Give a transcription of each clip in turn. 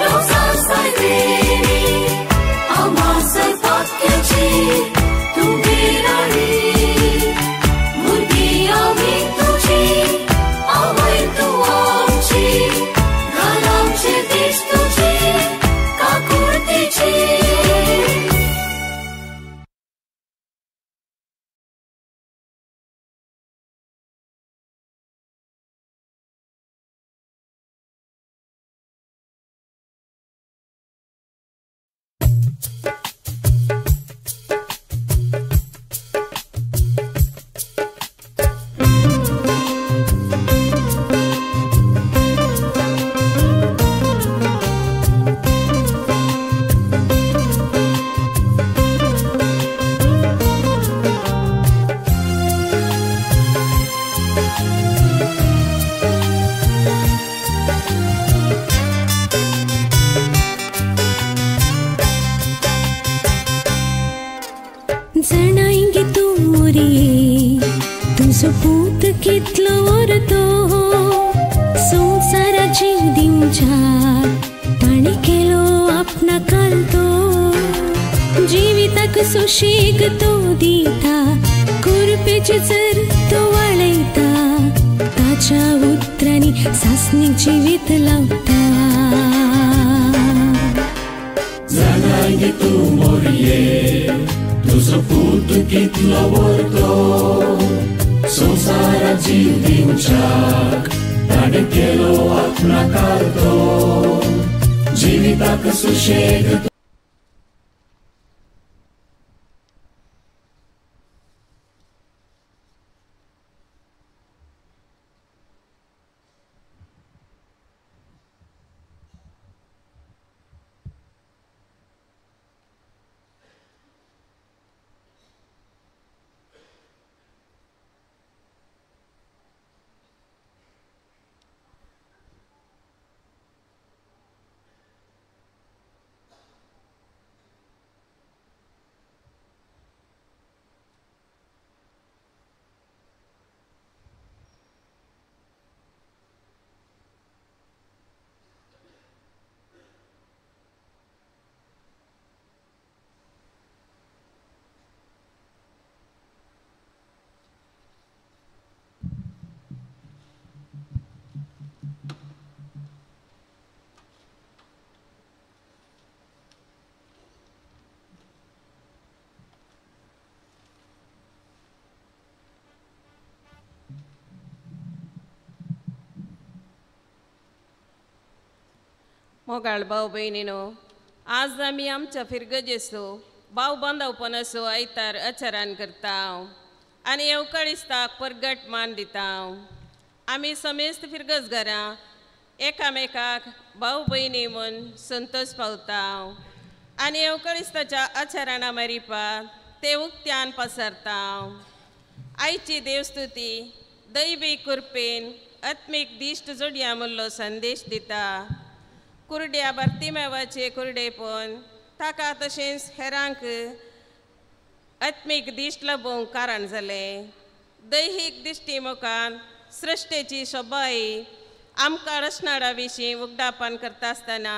Rosa Saibini, Ama Sarvakyachi. तुजो पूत कितलो व्हरतो संवसारा जीव दिवच्याक ताणें केलो आपणा कालतो जिविताक सुशेग तो दिता कुरपेचे जर तो वाळयता ताच्या उतरांनी सासणीक जिवीत लावता. जाणाय गे तूं मोरये तुजो पूत कितलो व्हरतो संवसारा जीव दिवच्याक ताणें केलो आपणा कालतो जिविताक सुशेग. मोगाळ भाव भयणीनो, आज आमी आमच्या फिरगजेचो भाव बांदवपणाचो आयतार आचरण करता आनी येवकाळिस्ताक परगट मान दिता. आमी समेस्त फिरगज घरां एकामेकाक भाव भयणी म्हूण संतोश पावता आनी येवकाळिस्ताच्या आचरणा मारिपात ते उक्त्यान पसरता. आयची देवस्तुती दैवी कृपेन आत्मीक दिश्ट जोडया म्हणलो संदेश दिता. कुरड्या भरतीमेवाचे कुरडेपण ताका तशेंच हेरांक आत्मीक दिश्ट लबोवंक कारण जालें. दैहीक दिश्टी मुखान सृश्टेची सोबाई आमकां रचणारा विशीं उगडापण करता आसतना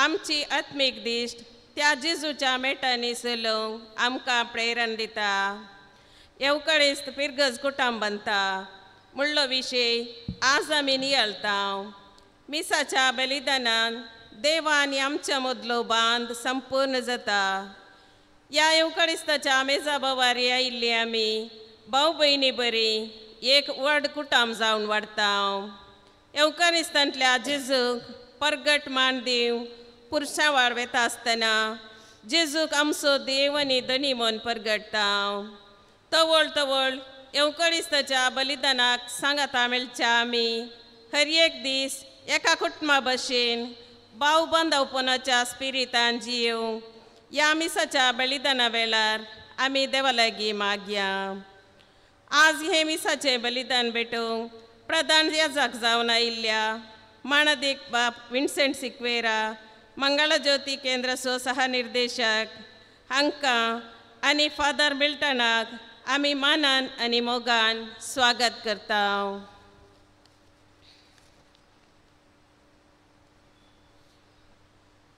आमची आत्मीक दिश्ट त्या जेजूच्या मेटांनी चलोवंक आमकां प्रेरण दिता. येवकळीस्त पिरगज कुटुंब बांदता म्हणलो विशय आज आमी नियाळता. मिसाच्या बलिदानान देवा आनी आमच्या मदलो बांद संपूर्ण जाता. ह्या येवकळिस्ताच्या मेजा बवारी आयिल्ली आमी भाव भयणी बरी एक व्हड कुटुंब जावन वाडता. येवकळिस्तांतल्या जेजूक परगट मान दिव पुरशां वाड वेता आसतना जेजूक आमचो देव आनी धनी म्हूण परगटता. तवळ तवळ येवकळिस्ताच्या बलिदानाक सांगाता मेळच्या आमी हर एक दीस एका कुटुंबा भशेन भाव बांदवपणाच्या स्पिरितान जियोवंक ह्या मिसाच्या बलिदाना वेळार आमी देवा लागीं मागया. आज हें मिसाचें बलिदान भेटोवंक प्रधान याजक जावन आयिल्ल्या मानादीक बाप विन्सेंट सिक्वेरा मंगळज्योती केंद्राचो सहनिर्देशक हांकां आनी फादर मिल्टनाक आमी मानान आनी मोगान स्वागत करता.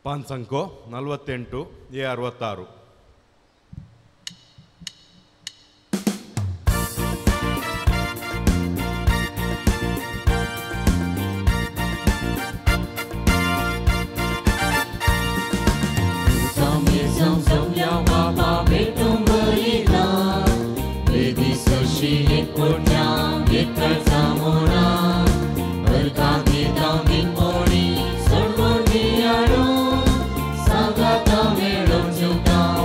ಪಾನ್ಸಂಕೋ 48 ಎ 66. Sangata melo juta.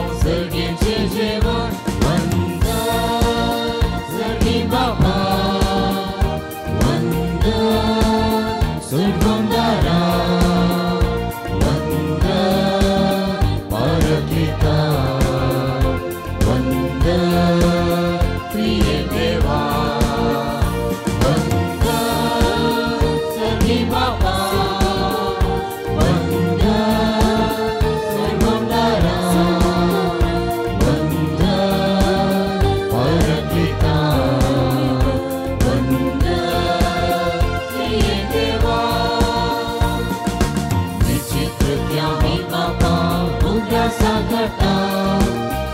सांगता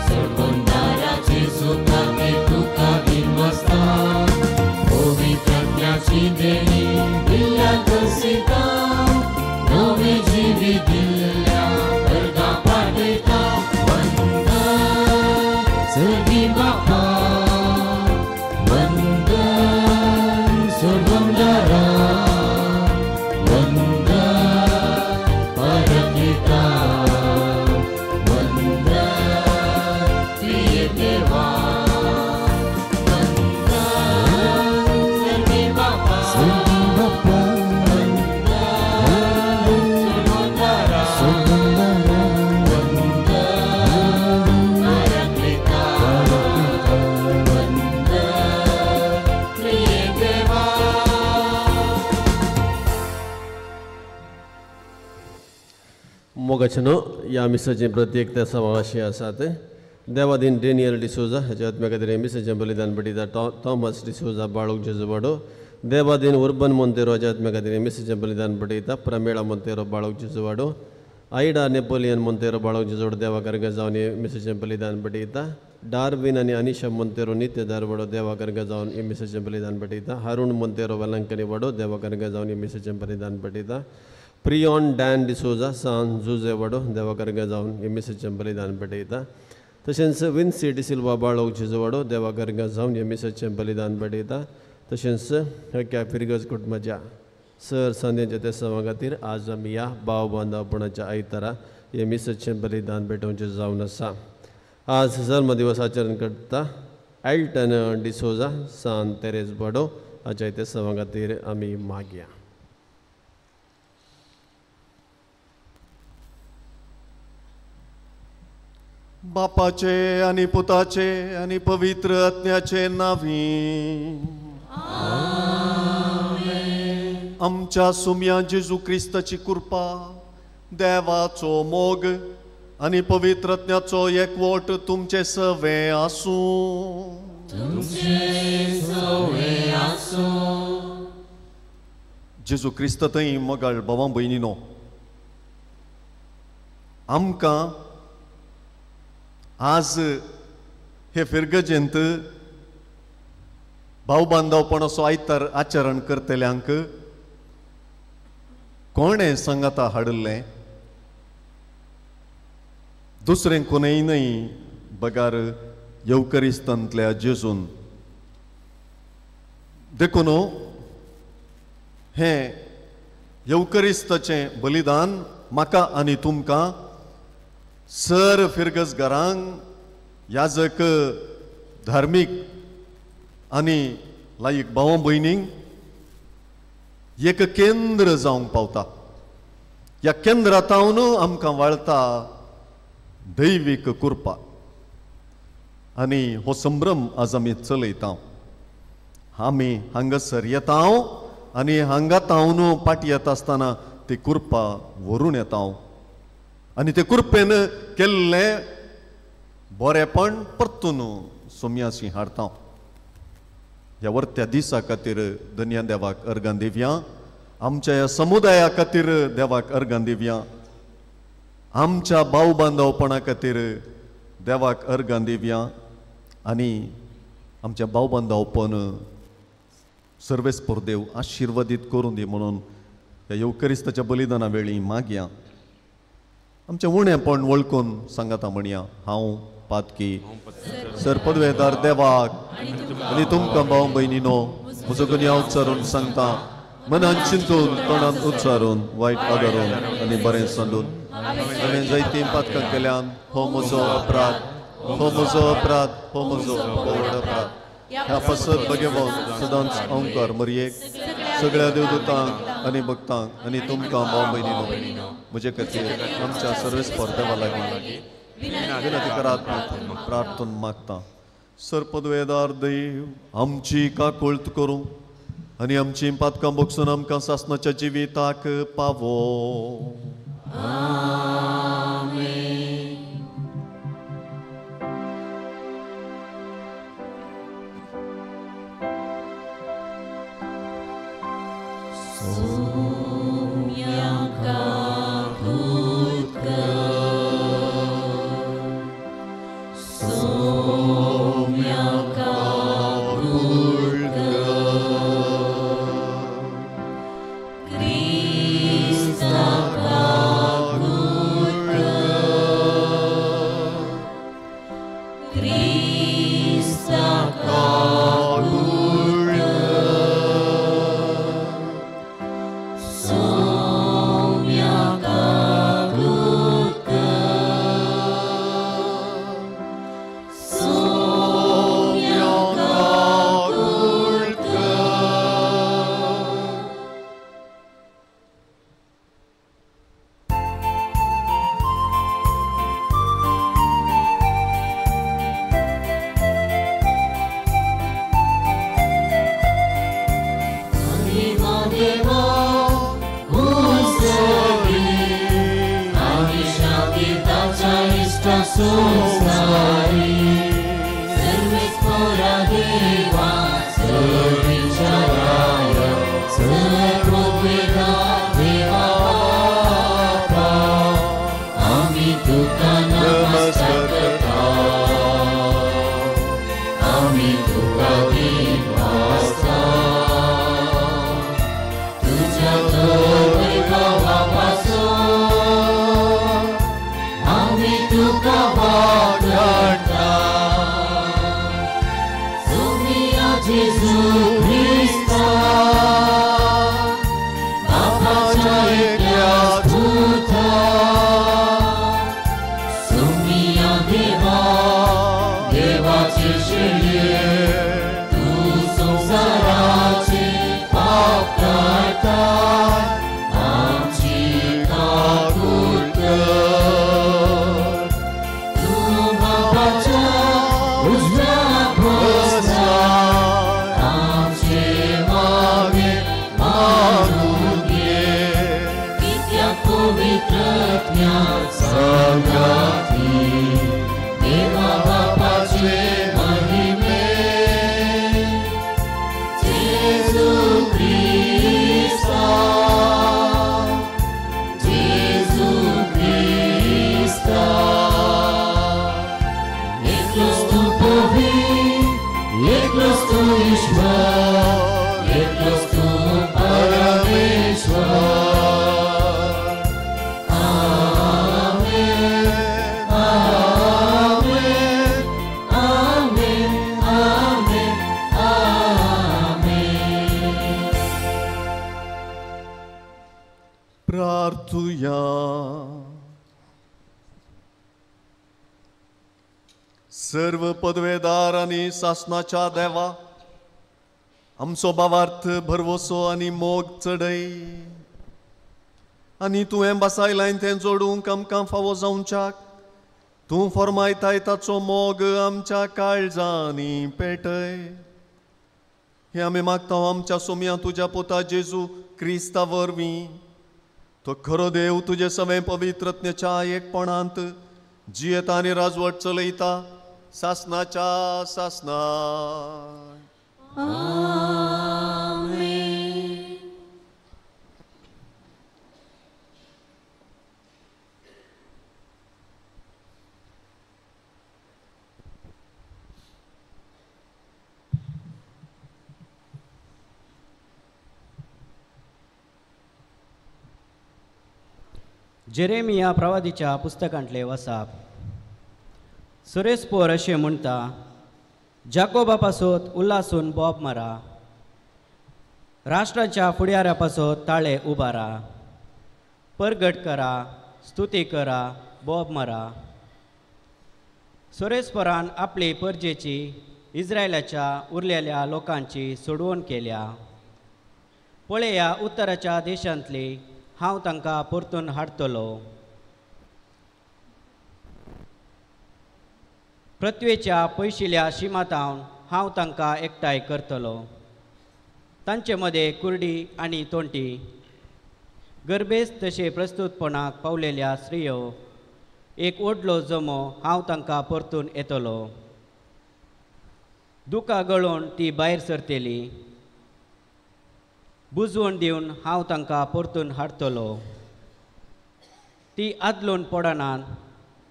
सोडबंदाराचे सुखाती तुका दिनवासता पवित्रज्ञाची देणी दिल्ल्या कसिता नवे जिवी दिल्ल्या अर्गां पाठयता वंदन सर्गी बापा वंदन सोडबंदारा वंदन परपिता वंदन प्रिय देवा वंदन सर्गी बापा वंदन सोडबंदारा वंदन परपिता वंदन प्रिय देवा. मोगाचेनो ह्या मिसाचें प्रत्येक त्या समावेशी आसात. देवादीन डेनियल डिसोजा हाच्या आत्म्या खातीर हें मिसाचें बलिदान भेटयता. थॉमस डिसोजा बाळूक जेजुवाडो. देवादीन उर्बन मोंतेरो हाच्या आत्म्या खातीर हें मिसाचें बलिदान भेटयता. प्रमेळा मोंतेरो बाळूक जेजुवाडो. आयडा नेपोलियन मोंतेरो बाळूक जेजुवाडो देवा गर्ग जावन हें मिसाचें बलिदान भेटयता. डार्विन आनी अनिशा मोंतेरो नित्य दारवाडो देवा गर्ग जावन हें मिसाचें बलिदान भेटयता. हारूण मोंतेरो वेलंकनी वाडो देवा गर्ग जावन हें मिसाचें बलिदान भेटयता. प्रियोन डॅन डिसोजा सान जुजे वाडो देवाकर्ग जावन हें मिसाचें बलिदान भेटयता. तशेंच विन्सी डिसिल्वा बाळोक जेजुवाडो देवाकर्ग जावन हें मिसाचें बलिदान भेटयता. तशेंच हक्या फिरगज कुटुंबाच्या सर सांद्यांच्या तेसांवा खातीर आज आमी ह्या भाव बांदवपणाच्या आयतारा हें मिसाचें बलिदान भेटोवचें जावन आसा. आज जल्मदिवस आचरण करता एल्टन डिसोजा सान तेरेज वाडो हाच्या तेसांवा खातीर आमी मागया. बापाचे आनी पुताचे आनी पवित्र आत्म्याचे नावी आमच्या सुम्या जेजू क्रिस्ताची कृपा, देवाचो मोग आनी पवित्र आत्म्याचो एकवट तुमचे सवे आसूं. जेजू क्रिस्त थंय मोगाळ भावां भयणीनो, आमकां आज हे फिरगजेंत भाव बांदवपण असो आयतार आचरण करतल्यांक कोणें सांगाता हाडिल्लें? दुसरें कोणूय न्हय बगार येवकरिस्तांतल्या जेजून. देखून हें येवकरिस्ताचें बलिदान म्हाका आनी तुमकां सर फिरगज घरांक याजक धार्मीक आनी लायक भाव भयणींक एक केंद्र जावंक पावता. ह्या केंद्रांत आमकां वाळता दैवीक कृपा आनी हो संभ्रम आज आमी चलयता. आमी हांगासर येता आनी हांगा तावन पाटी येता आसतना ती कृपा व्हरून येता आनी ते कृपेन केल्लें बरेपण परतून सोम्यासी हाडता. ह्या वर्त्या दिसा खातीर धन्या देवाक अर्गां दिवया, आमच्या ह्या समुदाया खातीर देवाक अर्गां दिवया, आमच्या भाव बांदवपणा खातीर देवाक अर्गां दिवया आनी आमच्या भाव बांदवपण सर्वेस्पर देव आशिर्वादीत करून दी म्हणून ह्या येवकरिस्ताच्या बलिदाना वेळी मागया. आमचें उणेपण वळखून सांगाता म्हणया, हांव पातकी सर पदवेदार देवाक आनी तुमकां भाव भयणीनो म्हजो गुन्यांव उच्चारून सांगता, मनान चिंतून तोंडान उच्चारून वायट आदारून आनी बरें सांडून हांवें जायतीं पातकां केल्यान. हो म्हजो अपराध, हो म्हजो अपराध, हो म्हजो व्हड अपराध. ह्या पासत भगेवन सदांच अंकार मरयेक सगळ्या देवदूतांक आनी भक्तांक आनी तुमकां भाव भयणीनो म्हजे खातीर आमच्या सर्वेस्पर देवा लागीं विनंती करात प्रार्थना मागता. सर पदवेदार देव आमची काकुळट करूं आनी आमची पातकां बोगसून आमकां सासणाच्या जिविताक पावो. Soumya Kaputka. संवसारी सर्वेस्पोरा देवा सर्वेच्या राया सर्ववेदा देवा बापा आमी तुका नमस्कार करता आमी तुका दिवासता तुझ्या वैभवापासून आमी तुका वाडटा सोमिया जेजू क्रिस्ता बापाच्या एकल्या पुता सोमिया देवा देवाचे शेळये तूं संवसाराचे पाप काडटा आमची काकूट कर तूं बापाच्या उजव्या बसला आमचे मागे मागून घे कित्याक पवित्रज्ञा सांगाती देवा बापाचे महिमे जेजू क्रिस्ता जेजू क्रिस्ता एकलोच तूं पवित्र एकलोच तूं ईश्वर एकलोच तूं परमेश्वर. आमेन आमेन आमेन आमेन आमेन. प्रार्थुया. सर्व पदवेदार आनी सासनाच्या देवा आमचो भावार्थ भरवसो आनी मोग चडय आनी तुवें बसायलाय तें जोडूंक आमकां फावो जावच्याक तूं फॉर्मायताय ताचो मोग आमच्या काळजांनी पेटय. हें आमी मागता आमच्या सोमया तुज्या पुता जेजू क्रिस्ता वरवीं. तो खरो देव तुजे सवें पवित्रज्ञच्या एकपणांत जियेता आनी राजवट चलयता सासनाच्या सासना. आमेन. जेरेमिया प्रवादीच्या पुस्तकांतले वसाप. सुरेशपोर अशें म्हणटा, जाकोबा पासत उल्हासून बोब मारा, राष्ट्राच्या फुडाऱ्या पासत ताळे उबारा, परगट करा, स्तुती करा, बोब मारा. सुरेशपोरान आपली परजेची इस्रायलाच्या उरलेल्या लोकांची सोडवण केल्या. पळया उत्तराच्या देशांतली हांव तांकां परतून हाडटलो. पृथ्वेच्या पयशिल्या शिमातावन हांव तांकां एकठांय करतलो. तांचे मदें कुर्डी आनी तोंटी, गर्भेस्त तशें प्रस्तुतपणाक पावलेल्या स्त्रियो, एक व्हडलो जमो हांव तांकां परतून येतलो. दुकां गळोवन ती भायर सरतली, बुजवण दिवन हांव तांकां परतून हाडटलो. ती आदलून पडनात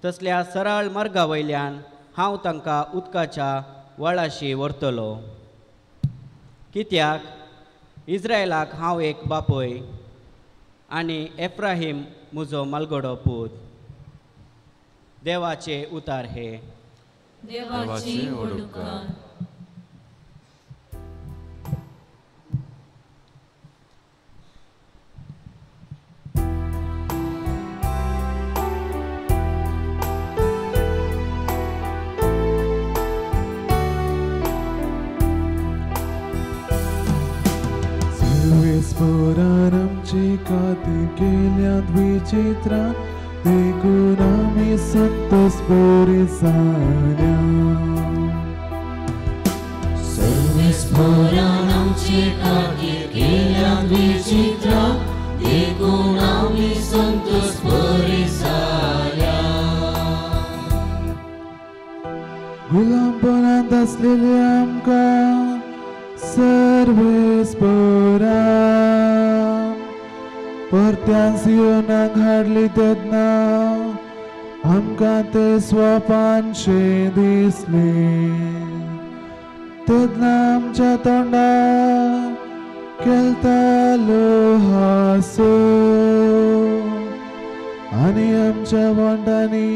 तसल्या सरळ मार्गा वयल्यान हांव तांकां उदकाच्या वळाशी व्हरतलो. कित्याक इस्रायलाक हांव एक बापूय आनी एफ्राहीम म्हजो मालगडो पूत. देवाचे उतार हे. देवाची उपकार. स्मरण आमचे खातीर केल्यात विचित्रां देखून आमी संतोष बरी जाल्या. सर्वेस्परान आमचे खातीर केल्यात विचित्रां देखून आमी संतोष बरी जाल्या. गुलामपणांत आसलेले आमकां सर्वेस्परान परत्यान सियोनाक हाडली तेन्ना आमकां ते स्वपानशें दिसलें. तेन्ना आमच्या तोंडार केलतालो हांसो आनी आमच्या वोंठांनी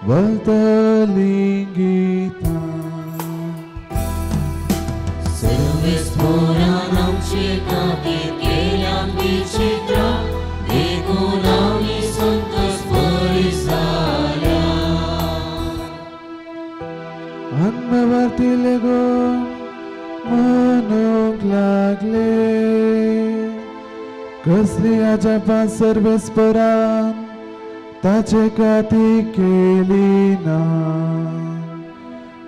वळतलीं गितां. सर्वेस्परान आमचे खातीर केल्यात विचित्रां, देखून आमी संतोस बरी जाल्या. अनवरतिले गुण म्हणूंक लागले, कसली अजापां सर्वेस्परान ताचे खातीर केली ना.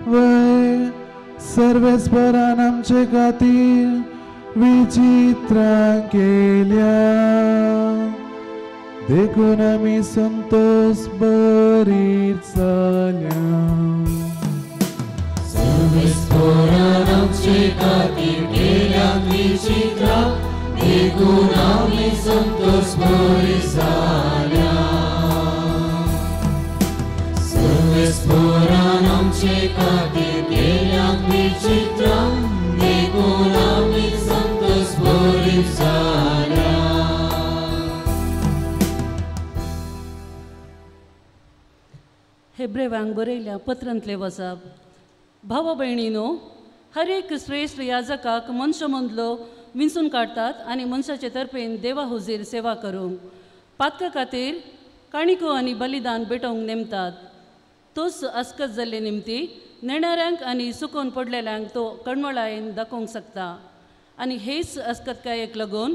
वय सर्वेस्परान आमचे खातीर विचित्रां केल्या, देखून आमी संतोस बरी जाल्या. सर्वेस्परान आमचे खातीर केल्यात विचित्रां, देखून आमी संतोस बरी जाल्या. सर्वेस्परान आमचे खातीर केल्यात विचित्रां, देखून आमी संतोस बरी जाल्या. हेब्रेवांक बरयल्या पत्रांतले वसाप. भावा भयणीनो, हर एक श्रेश्ठ याजकाक मनशा मदलो विंचून काडटात आनी मनशाचे तर्फेन देवा हुजीर सेवा करूंक पातका खातीर काणिको आनी बलिदान भेटोवंक नेमतात. तोच अस्कत जाल्ले निमती नेणाऱ्यांक आनी सुकोवन पडलेल्यांक तो कणमळायेन दाखोवंक शकता. आनी हेच अस्कतकायेक लागून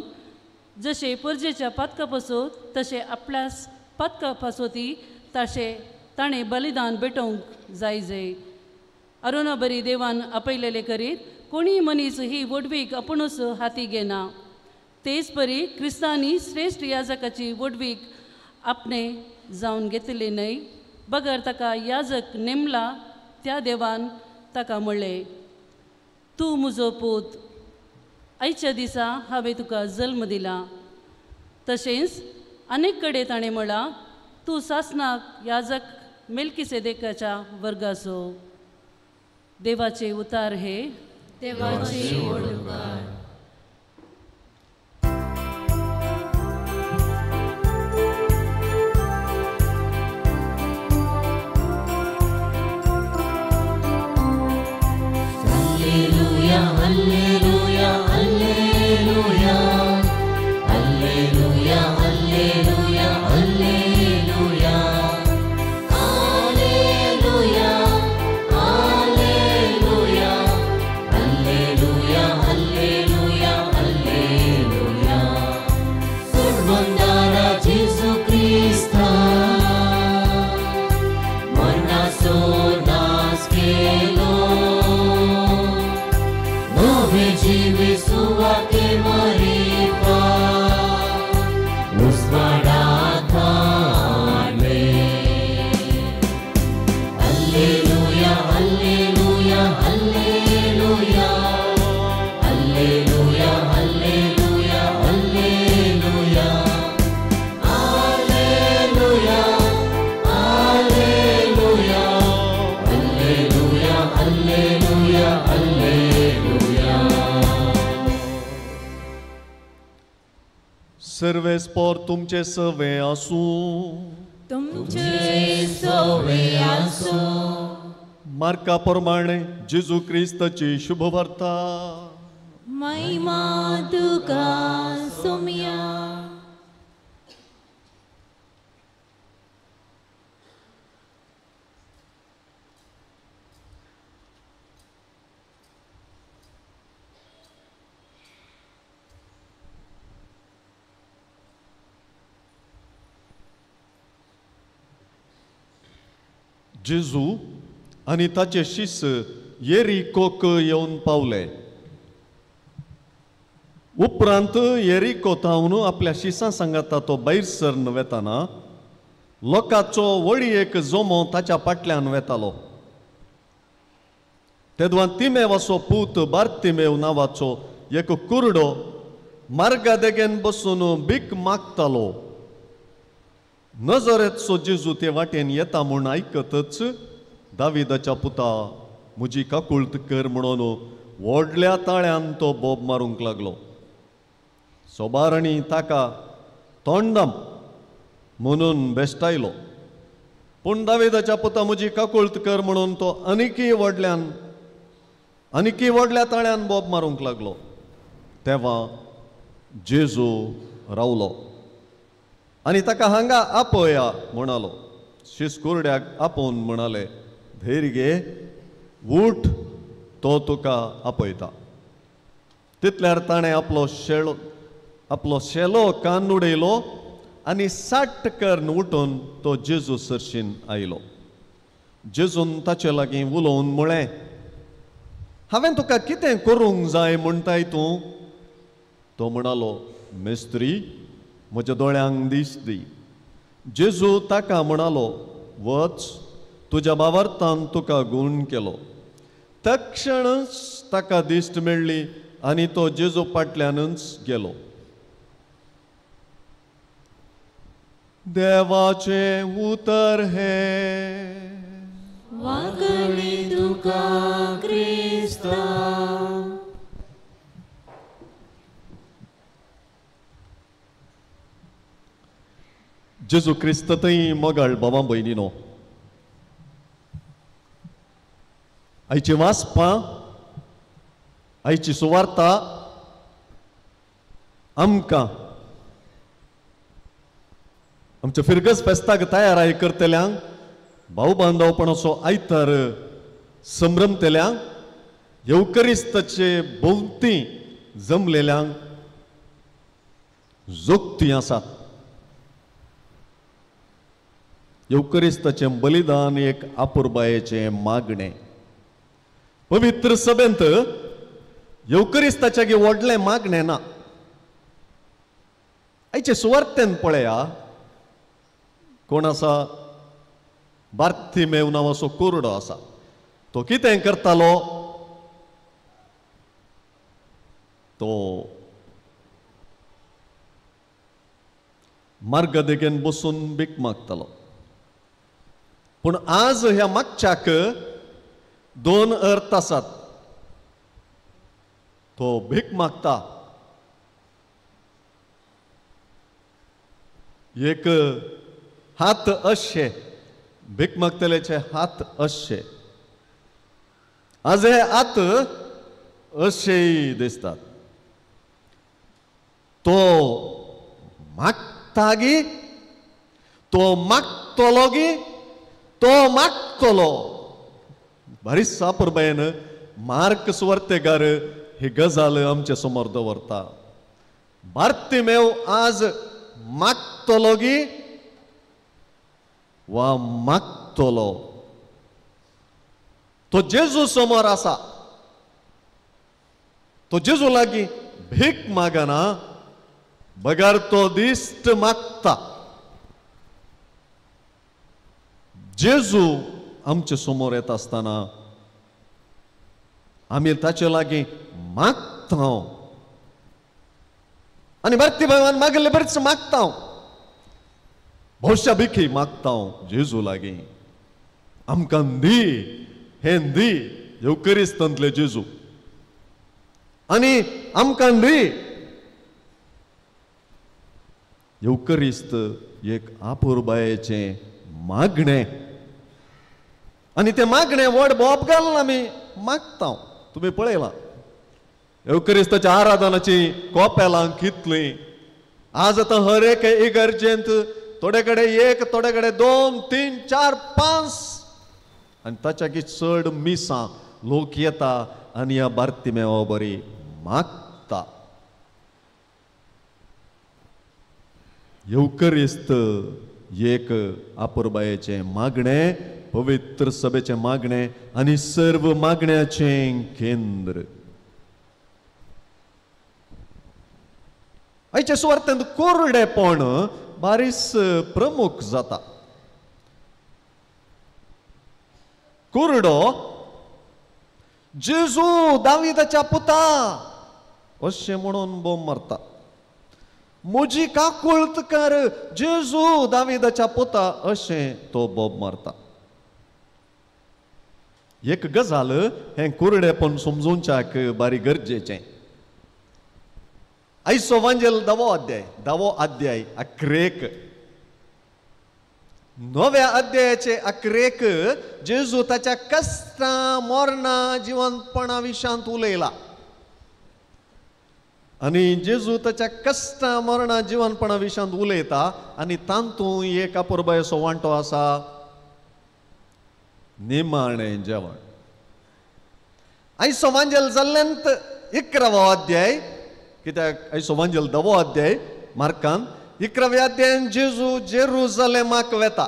जशें परजेच्या पातका पासत तशें आपल्यास पातका पासोती तशें ताणें बलिदान भेटोवंक जाय जाय. अरुणा बरी देवान आपयलेले करीत कोणीय मनीस ही व्हडवीक आपुणूच हाती घेना. तेच परी क्रिस्तांनी श्रेश्ठ याजकाची व्हडवीक आपणे जावन घेतली न्हय, बगर ताका याजक नेमला त्या देवान ताका म्हणलें, तूं म्हजो पूत, आयच्या दिसा हांवें तुका जल्म दिला. तशेंच अनेक कडेन ताणें म्हळां, तूं सासनाक याजक मेल्कीसेदेकाच्या वर्गाचो. देवाचे उतार हे देवाचे ओडकार. Hallelujah, hallelujah, hallelujah, hallelujah, hallelujah, hallelujah, hallelujah, hallelujah, hallelujah, hallelujah, hallelujah. सुरबंदारा जेसू क्रिस्ता मरणाचो नाश केलो, नवे जिवी सुवाते मरिपा उजवाडात हाडले. Hallelujah, hallelujah, hallelujah, hallelujah, hallelujah, hallelujah, hallelujah, hallelujah, hallelujah, hallelujah, hallelujah. सर्वेस्पर तुमचे सवे आसूं. तुमचे सवे आसूं. मार्का प्रमाणे जेजू क्रिस्ताची शुभवार्ता. महिमा तुका सोम्या. जेजू आनी ताचे शिष्य येरिकोक येवन पावले. उपरांत येरिको थावन आपल्या शिसां सांगाता तो भायर सरन वेताना लोकांचो व्हडी एक जोमो ताच्या फाटल्यान वेतालो. तेदवां तिमेवाचो पूत बार्तिमेव नांवाचो एक कुरडो मार्गा देगेन बसून भीक मागतालो. नजरेचो जेजू ते वाटेन येता म्हूण आयकतच दाविदाच्या पुता म्हजी काकुळट कर म्हणून व्हडल्या ताळ्यान तो बोब मारूंक लागलो. सोबारांनी ताका तोंडम म्हणून बेश्टायलो, पूण दाविदाच्या पुता म्हजी काकुळट कर म्हणून तो आनीकय व्हडल्या ताळ्यान बोब मारूंक लागलो. तेवा जेजू रावलो आनी ताका हांगा आपोया म्हणालो. शीस कुरड्याक आपोवन म्हणाले, धैर्य घे, उठ, तो तुका आपयता. तितल्यार ताणें आपलो शेलो कान उडयलो आनी साठ करून उठून तो जेजू सरशीन आयलो. जेजून ताचे लागीं उलोवन म्हळें, हांवें तुका कितें करूंक जाय म्हणटाय तूं? तो म्हणालो, मेस्त्री, म्हज्या दोळ्यांक दीस दी. जेजू ताका म्हणालो, वच, तुज्या भावार्थान तुका गूण केलो. तक्षणच ताका दिश्ट मेळ्ळी आनी तो जेजू फाटल्यानच गेलो. देवाचें उतर हें. वागणी तुका क्रिस्ता. जेजू क्रिस्त थंय मोगाळ बाबा भयणीनो, आयची वाचपां, आयची सुवार्ता आमकां आमच्या फिरगज फेस्ताक तयाराय करतल्यांक, भाव बांदवपणाचो आयतार संभ्रमतल्यांक, येवकरिस्ताचे भोंवती जमलेल्यांक जोगती आसात. येवकरिस्ताचें बलिदान एक आपुरबायेचें मागणें. पवित्र सभेंत येवकरिस्ताच्या व्हडलें मागणें ना. आयचे सुवार्तेन पळया, कोण आसा? बार्तिमेव नांवाचो कुरडो आसा. तो कितें करतालो? तो मार्गा देगेन बसून भीक मागतालो. पूण आज ह्या मागच्याक दोन अर्थ आसात. तो भीक मागता, एक हात अशे, भीक मागतल्याचे हात अशे, आज हे हात अशेय दिसतात. तो मागता गी, तो मागतलो गी, तो मागतलो. बारीक सापरबायन मार्क सुवार्तेकार ही गजाल आमचे समोर दवरता. बार्तिमेव आज मागतलो गी वा मागतलो. तो जेजू समोर आसा, तो जेजू लागीं भीक मागना, बगर तो दिश्ट मागता. जेजू आमचे समोर येता आसतना आमी ताचे लागीं मागता आनी बार्तिमेवान मागिल्ले बरीच मागता, भोवशा भिकी मागता जेजू लागीं, आमकां दी, हें दी, येवकरिस्तांतले जेजू, आनी आमकां दी. येवकरिस्त एक आपुरबायेचें मागणें आनी तें मागणें व्हड बोब घालून आमी मागता. तुमी पळयलां येवकरिस्ताच्या आराधनाची कोपेलां कितलीं. आज आतां हर एक इगर्जेंत थोडे कडेन एक, थोडे कडेन 2, 3, 4, 5 आनी ताच्याकी चड मिसां लोक येता आनी ह्या बार्तिमेवा बरी मागता. येवकरिस्त एक आपुरबायेचें मागणें, पवित्र सभेचें मागणें आनी सर्व मागण्याचें केंद्र. आयचे सुवार्तेंत कोरडेपण बारीस प्रमुख जाता. कुरडो जेजू दाविदाच्या पुता अशें म्हणून बोम मारता. म्हजी काकुळत कर जेजू दाविदाच्या पुता अशें तो बोब मारता. एक गजाल हें कुरडेपण समजूच्याक बारी गरजेचें. आयचो वांजेल धावो अध्याय, धावो अध्याय अक्रेक, नव्या अध्यायाचे अक्रेक जेजू ताच्या कश्टां मरणां जिवनपणा विशांत उलयला. आनी जेजू ताच्या कश्टां मरणां जिवनपणा विशांत उलयता आनी तातूंत एक अपुरबायेचो वांटो आसा, निमाणें जेवण. आयचो वांजेल जाल्ल्यांत 11वो अध्याय, कित्याक आयचो वांजेल 10वो अध्याय मार्कान 11व्या अध्यायान जेजू जेरुजलेमाक वेता.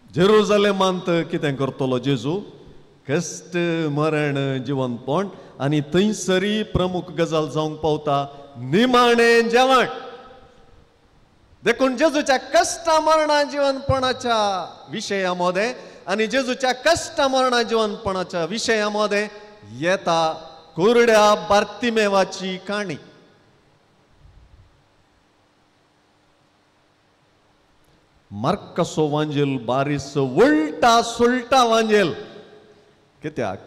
जेरुजलेमांत कितें करतलो जेजू? कश्ट मरण जिवनपण आनी थंयसरी प्रमुख गजाल जावंक पावता निमाणें जेवण. देखून जेजूच्या कश्टां मरणां जिवनपणाच्या विशया मदें आनी जेजूच्या कश्टां मरणां जिवनपणाच्या विशया मदें येता कुरड्या बार्तिमेवाची काणी. मार्काचो वांजेल बारीस उलटा सुलटा वांजेल. कित्याक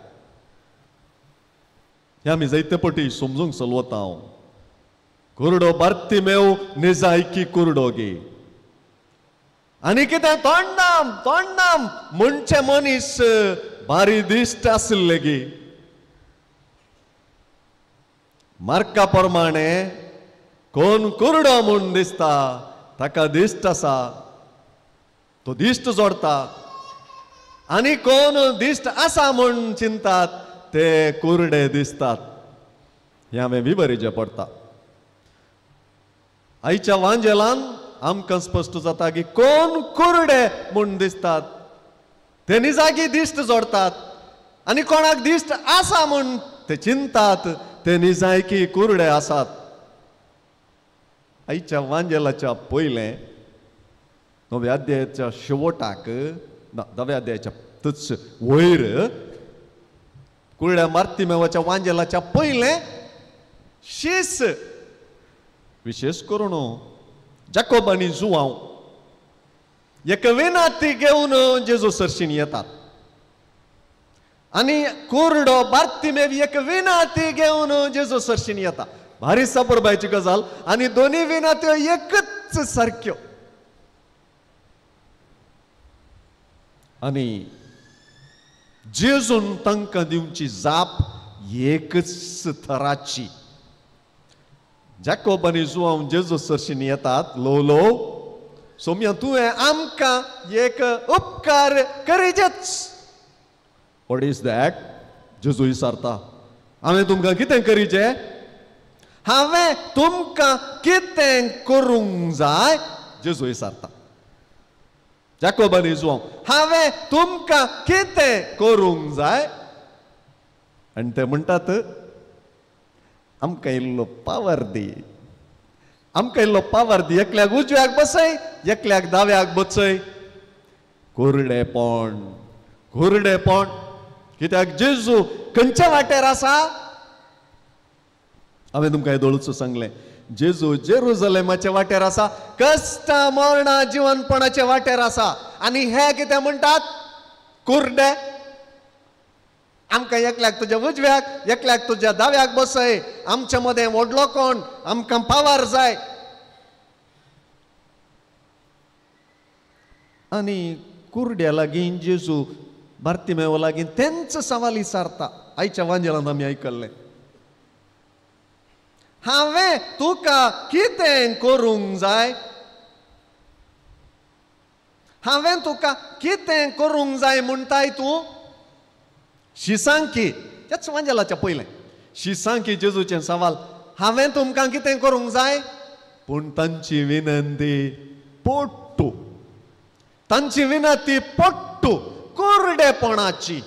हें आमी जायते पटी समजूंक चलवता. हांव कुरडो बार्तिमेव निजायकी कुरडो गे आनी कितें तोंडाम तोंडाम म्हणचे मनीस बारी दिश्ट आशिल्ले गी. मार्का प्रमाणे कोण कुरडो म्हूण दिसता ताका दिश्ट आसा, तो दिश्ट जोडता आनी कोण दिश्ट आसा म्हूण चिंतात ते कुरडे दिसतात. हें हांवें विवरीचें पडटा. आयच्या वांजेलान आमकां स्पश्ट जाता की कोण कुरडे म्हूण दिसतात ते निजागी दिश्ट जोडतात आनी कोणाक दिश्ट आसा म्हूण ते चिंतात ते निजायकी कुरडे आसात. आयच्या वांजेलाच्या पयलें नव्या अध्यायाच्या शेवटाक, नव्या अध्यायाच्या तच वयर कुरड्या बार्तिमेवाच्या वांजेलाच्या पयलें शीस, विशेश करून जाकोब आनी जुवांव एक विनाती घेवन जेजू सरशीन येतात आनी कुरडो बार्तिमेव एक विनाती घेवन जेजू सरशीन येता. भारी सपरबायची गजाल आनी दोनी विनात्यो एकच सारक्यो. आनी जेजून तांकां दिवची जाप एकच थराची. जाकोब आनी जुवांव जेजू सरशीन येतात, ल्हव ल्हव सोम्या तुवें आमकां एक उपकार करीजेच. What is that? जेजू विचारता, हांवें तुमकां कितें करीचें? हांवें तुमकां कितें करूंक जाय? जेजू विचारता जाकोब आनी जुवांव, हांवें तुमकां कितें करूंक जाय? आनी ते म्हणटात, आमकां इल्लो पावर दी, आमकां इल्लो पावर दी. एकल्याक उजव्याक बसय, एकल्याक दाव्याक बसय. कुरडेपण, कुरडेपण. कित्याक जेजू खंयच्या वाटेर आसा? हांवें तुमकां येदोळूच सांगलें, जेजू जेरुजलेमाच्या वाटेर आसा, कश्टां मरणां जिवनपणाच्या वाटेर आसा. आनी हे कितें म्हणटात? कुरडे. आमकां एकल्याक तुज्या उजव्याक, एकल्याक तुज्या दाव्याक बसय, आमच्या मदें व्हडलो कोण, आमकां पावर जाय. आनी कुरड्या लागीं जेजू बार्तिमेवा लागीं तेंच सवाल विचारता. आयच्या वांजेलांत आमी आयकल्लें, हांवें तुका कितें करूंक जाय? हांवें तुका कितें करूंक जाय म्हणटाय तूं? शिसांकी, त्याच वांजेलाच्या पयलें शिसांकी जेजूचें सवाल, हांवें तुमकां कितें करूंक जाय? पूण तांची विनंती पोट्टू, तांची विनंती पोट्टू कुरडेपणाची.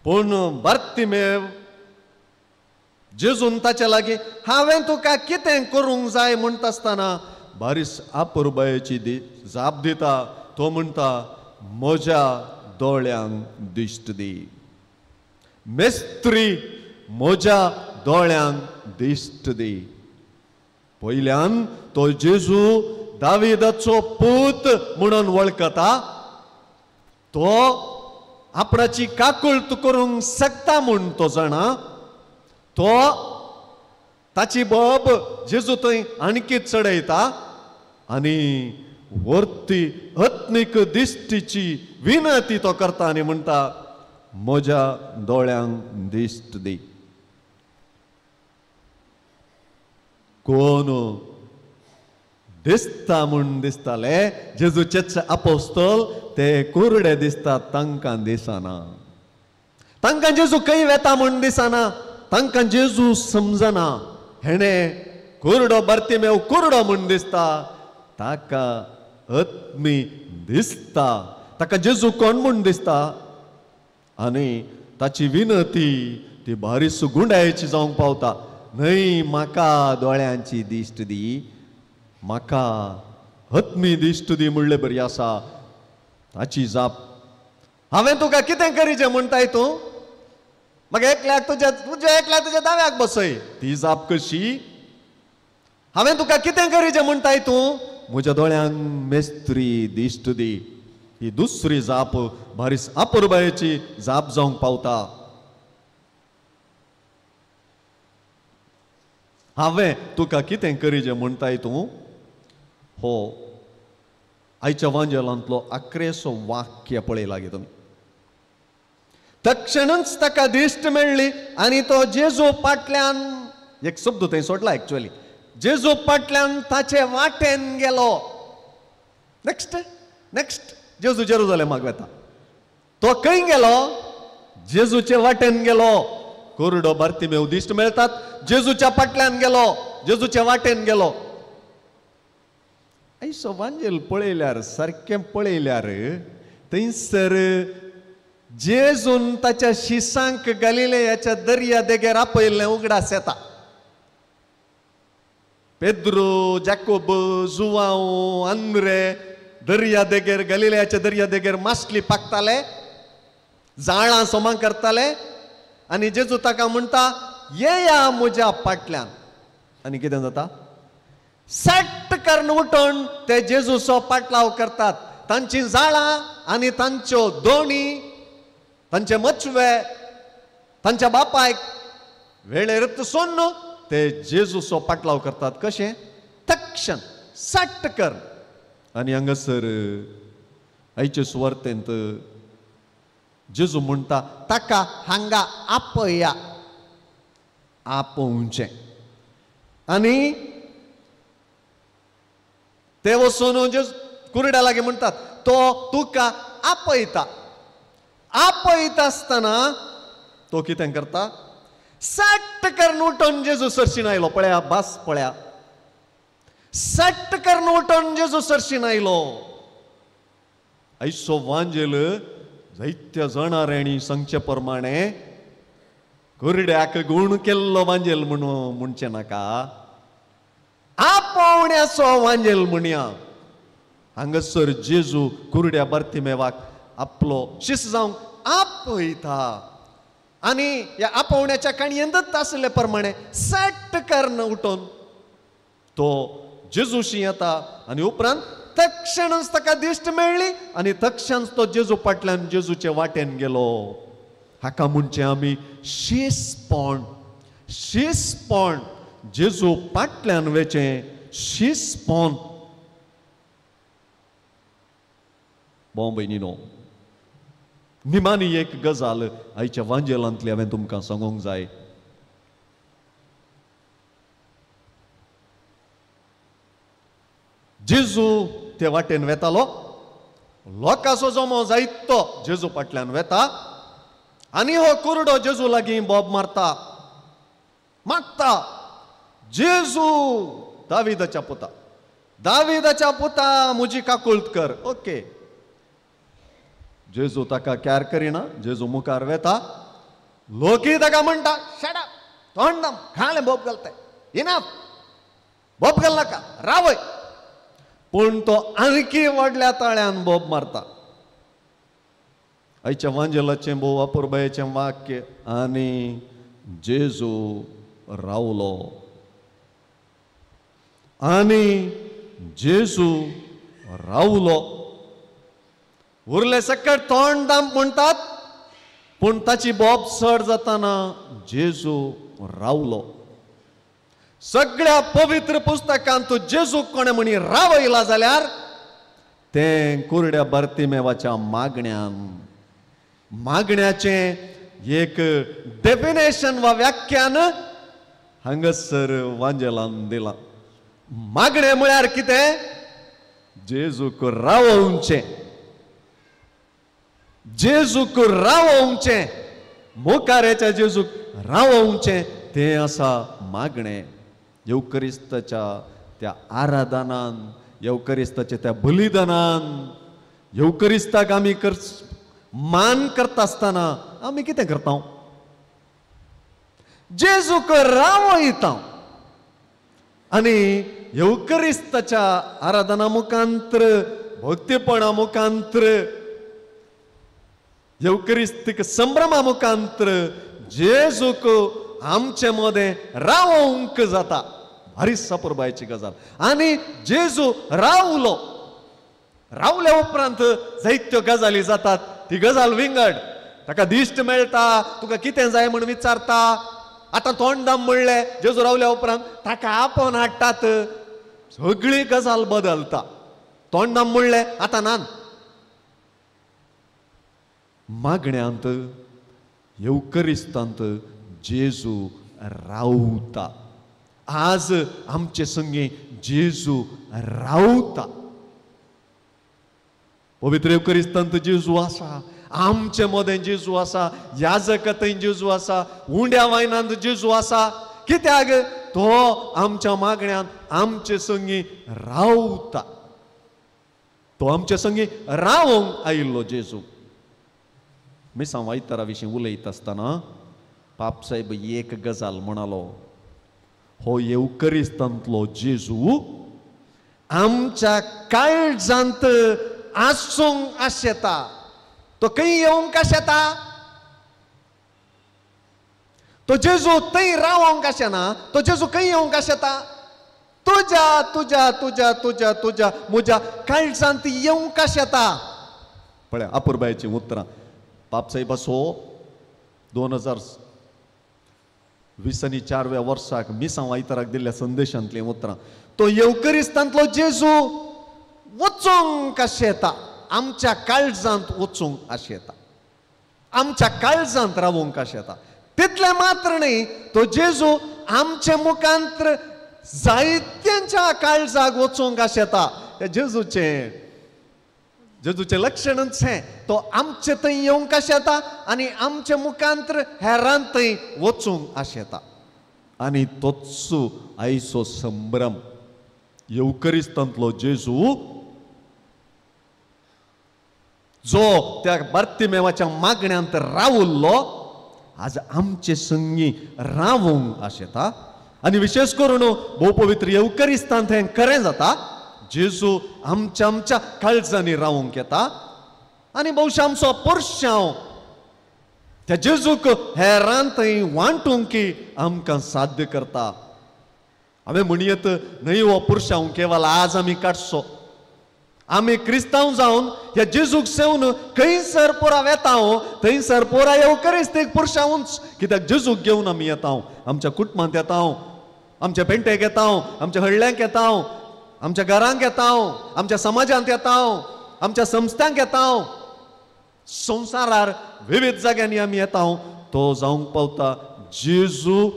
पूण बार्तिमेव जेजून ताच्या लागीं हांवें तुका कितें करूंक जाय म्हणटा आसतना बारीस अपुरबायेची जाप दिता. तो म्हणटा, म्हज्या दोळ्यांक दिश्ट दी. मेस्त्री म्हज्या दोळ्यांक दिश्ट दी. पयल्यान तो जेजू दाविदाचो पूत म्हणून वळखता, तो आपणाची काकुळट करूंक शकता म्हूण तो जाणा. तो ताची बोब जेजू थंय आणखी चडयता आनी वर्ती आत्मीक दिश्टीची विनंती तो करता आनी म्हणटा म्हज्या दोळ्यांक दिश्ट दी. कोण दिसता म्हूण दिसताले जेजूचेच आपोस्तोल ते कुरडे दिसतात, तांकां दिसना. तांकां जेजू खंय वेता म्हूण दिसना, तांकां जेजू समजना. हेणें कुरडो बार्तिमेव कुरडो म्हूण दिसता, ताका आत्मी दिसता, ताका जेजू कोण म्हूण दिसता. आनी ताची विनंती ती भारी सुगुंडायेची जावंक पावता. न्हय म्हाका दोळ्यांची दिश्ट दी, म्हाका आत्मी दिश्ट दी म्हणले बरी आसा. ताची जाप, हांवें तुका कितें करीचें म्हणटाय तूं, म्हाका एकल्याक तुज्या तुज्या एकल्याक तुज्या दाव्याक बसय. ती जाप कशी? हांवें तुका कितें करीचें म्हणटाय तूं, म्हज्या दोळ्यांक मेस्त्री दिश्ट दी. ही दुसरी जाप भारीस अपुरबायेची जाप जावंक पावता. हांवें तुका कितें करीचें म्हणटाय तूं, हो आयच्या वांजेलांतलो आक्रेसो वाक्य पळय लागीं तुमी. तक्षणच ताका दिश्ट मेळ्ळी आनी तो जेजू पाटल्यान, एक शब्द थंय सोडला एक्चुअली, जेजू पाटल्यान ताचे वाटेन गेलो. नेक्स्ट नेक्स्ट जेजू जेरुजलेमाक वेता, तो खंय गेलो? जेजूचे वाटेन गेलो. कुरडो बार्तिमेव दिश्ट मेळटात, जेजूच्या पाटल्यान गेलो, जेजूच्या वाटेन गेलो. आयचो वांजेल पळयल्यार, सारकें पळयल्यार थंयसर जेजून ताच्या शिसांक गलिलेयाच्या दर्या देगेर आपयल्लें उगडास येता. पेद्रो, जाकोब, जुवांव, आंद्रे दर्या देगेर, गलिलेयाच्या दर्या देगेर मासली पाकताले, जाळां सोमां करताले. आनी जेजू ताका म्हणटा येया म्हज्या पाटल्यान. आनी कितें जाता? सट्ट करून उठून ते जेजूचो पाटलाव करतात. तांची जाळां आनी तांच्यो दोणी, तांचे मचवे, तांच्या बापायक वेळेर सोडून ते जेजूचो पाटलाव करतात. कशें? तक्षण सट्ट कर. आनी हांगासर आयचे सुवार्तेंत जेजू म्हणटा ताका हांगा आपया, आपोवचें. आनी ते वचून जेजू कुरड्या लागीं म्हणटात तो तुका आपयता. आपयता आसतना तो कितें करता? सट्ट करून उठून जेजू सरशीन आयलो. पळया भास पळया, सट्ट करून उठून जेजू सरशीन आयलो. आयचो वांजेल जायत्या जाणाऱ्यांनी सांगचे प्रमाणे कुरड्याक गूण केल्लो वांजेल म्हणून म्हणचें नाका, आपोवण्याचो वांजेल म्हणया. हांगासर जेजू कुरड्या बार्तिमेवाक आपलो शिस्त जावंक आपयता. आनी ह्या आपोवण्याच्या काणयेंतच आसले प्रमाणे सट्ट करून उठून तो जेजूशी येता. आनी उपरांत तक्षणच ताका दिश्ट मेळ्ळी आनी तक्षणच तो जेजू पाटल्यान जेजूचे वाटेन गेलो. हाका म्हणचें आमी शिसपण. शिसपण, जेजू पाटल्यान वेचें शिसपण. भाव भयणीनो, निमाणी एक गजाल आयच्या वांजेलांतली हांवें तुमकां सांगूंक जाय. जेजू ते वाटेन वेतालो, लोकांचो जमो जायतो जेजू फाटल्यान वेता आनी हो कुरडो जेजू लागीं बोब मारता, मागता, जेजू दाविदाच्या पुता, दाविदाच्या पुता म्हजी काकुळट कर. ओके, जेजू ताका कॅर करिना, जेजू मुखार वेता, लोकय ताका म्हणटा शट अप, तोंड घालें बोब घालताय, इनाफ, बोब घाल नाका, रावय. पूण तो आणखी व्हडल्या ताळ्यान बोब मारता. आयच्या वांजेलाचें भोव अपुरबायेचें वाक्य, आनी जेजू रावलो, आनी जेजू रावलो. उरले सकट तोंड दाम म्हणटात, पूण ताची बोब चड जाताना जेजू रावलो. सगळ्या पवित्र पुस्तकांत जेजू कोणें म्हणी रावयला जाल्यार तें कुरड्या बार्तिमेवाच्या मागण्यान. मागण्याचें एक डेफिनेशन वा व्याख्यान हांगासर वांजेलान दिलां. मागणें म्हळ्यार कितें? जेजूक रावोवचें, जेजूक रावोवचें, मुखाराच्या जेजूक रावोवचें, तें आसा मागणें. येवकरिस्ताच्या त्या आराधनान, येवकरिस्ताच्या त्या बलिदानान, येवकरिस्ताक आमी मान करता आसतना आमी कितें करता? जेजूक रावयता. आनी येवकरिस्ताच्या आराधना मुखांत्र, भक्तीपणा मुखांत्र, येवकरिस्तीक संभ्रमा मुखांत्र जेजूक आमचे मदें रावोवंक जाता. भारी सपुरबायची गजाल. आनी जेजू रावलो. रावल्या उपरांत जायत्यो गजाली जातात. ती गजाल विंगड. ताका दिश्ट मेळटा, तुका कितें जाय म्हण विचारता. आतां तोंडदाम म्हणलें, जेजू रावल्या उपरांत ताका आपोवन हाडटात, सगळी गजाल बदलता. तोंडदाम म्हणलें आतां नान. मागण्यांत येवकरिस्तांत जेजू रावता. आज आमचे संगी जेजू रावता. पवित्र येवकरिस्तांत जेजू आसा, आमचे मदें जेजू आसा, याजकथंय जेजू आसा, उंड्या वायनांत जेजू आसा. कित्याक? तो आमच्या मागण्यांत आमचे संगी रावता. तो आमचे संगी रावोंक आयिल्लो जेजू. मिसां वायतारा विशीं उलयता आसतना पापसाहेब एक गजाल म्हणालो, हो येवकरिस्तांतलो जेजू आमच्या काळजांत आसूंक आशेता. तो खंय येवंक आशेता? तो जेजू थंय रावोंक आशेना. तो जेजू खंय येवंक आशेता? तुज्या तुज्या तुज्या तुज्या तुज्या म्हज्या काळजांत येवंक आशेता. पळय अपुरबायेचीं उतरां. पापसाहेबाचो 2020 आनी 4व्या वर्साक मिसां वायताराक दिल्ल्या संदेशांतलीं उतरां. तो येवकरिस्तांतलो जेजू वचूंक आशेता, आमच्या काळजांत वचूंक आशेता, आमच्या काळजांत रावूंक आशेता. तितलें मात्र न्ही, तो जेजू आमचे मुखांत्र जायत्यांच्या काळजाक वचूंक आशेता. त्या जेजूचें लक्षणच हें, तो आमचे थंय येवंक आशेता आनी आमचे मुखांत्र हेरांत थंय वचूंक आशेता. आनी तोच आयचो संभ्रम. येवकरिस्तांतलो जेजू जो त्या बार्तिमेवाच्या मागण्यांत रावल्लो, आज आमचे संगी रावूंक आशेता. आनी विशेष करून भोव पवित्र येवकरिस्तांत हें खरें जाता. जेजू आमच्या आमच्या काळजांनी रावूंक येता आनी भोवशा आमचो पोरशांव त्या जेजूक हेरान थंय वांटूंक की आमकां साध्य करता. हांवें म्हणयत न्हय हो पुरशांव केवल आज आमी काडचो. आमी क्रिस्तांव जावन ह्या जेजूक सेवन खंयसर पोरा वेता थंयसर पोरा येवकरिस्तीक पुरशांवूच. कित्याक जेजूक घेवन आमी येता, आमच्या कुटुंबांत येता, आमच्या पेंटेक येता, आमच्या हळ्ळ्यांक येता, आमच्या घरांक येता, आमच्या समाजांत येता, आमच्या संस्थांक येता, संवसारार विविध जाग्यांनी आमी येता. तो जावंक पावता जेजू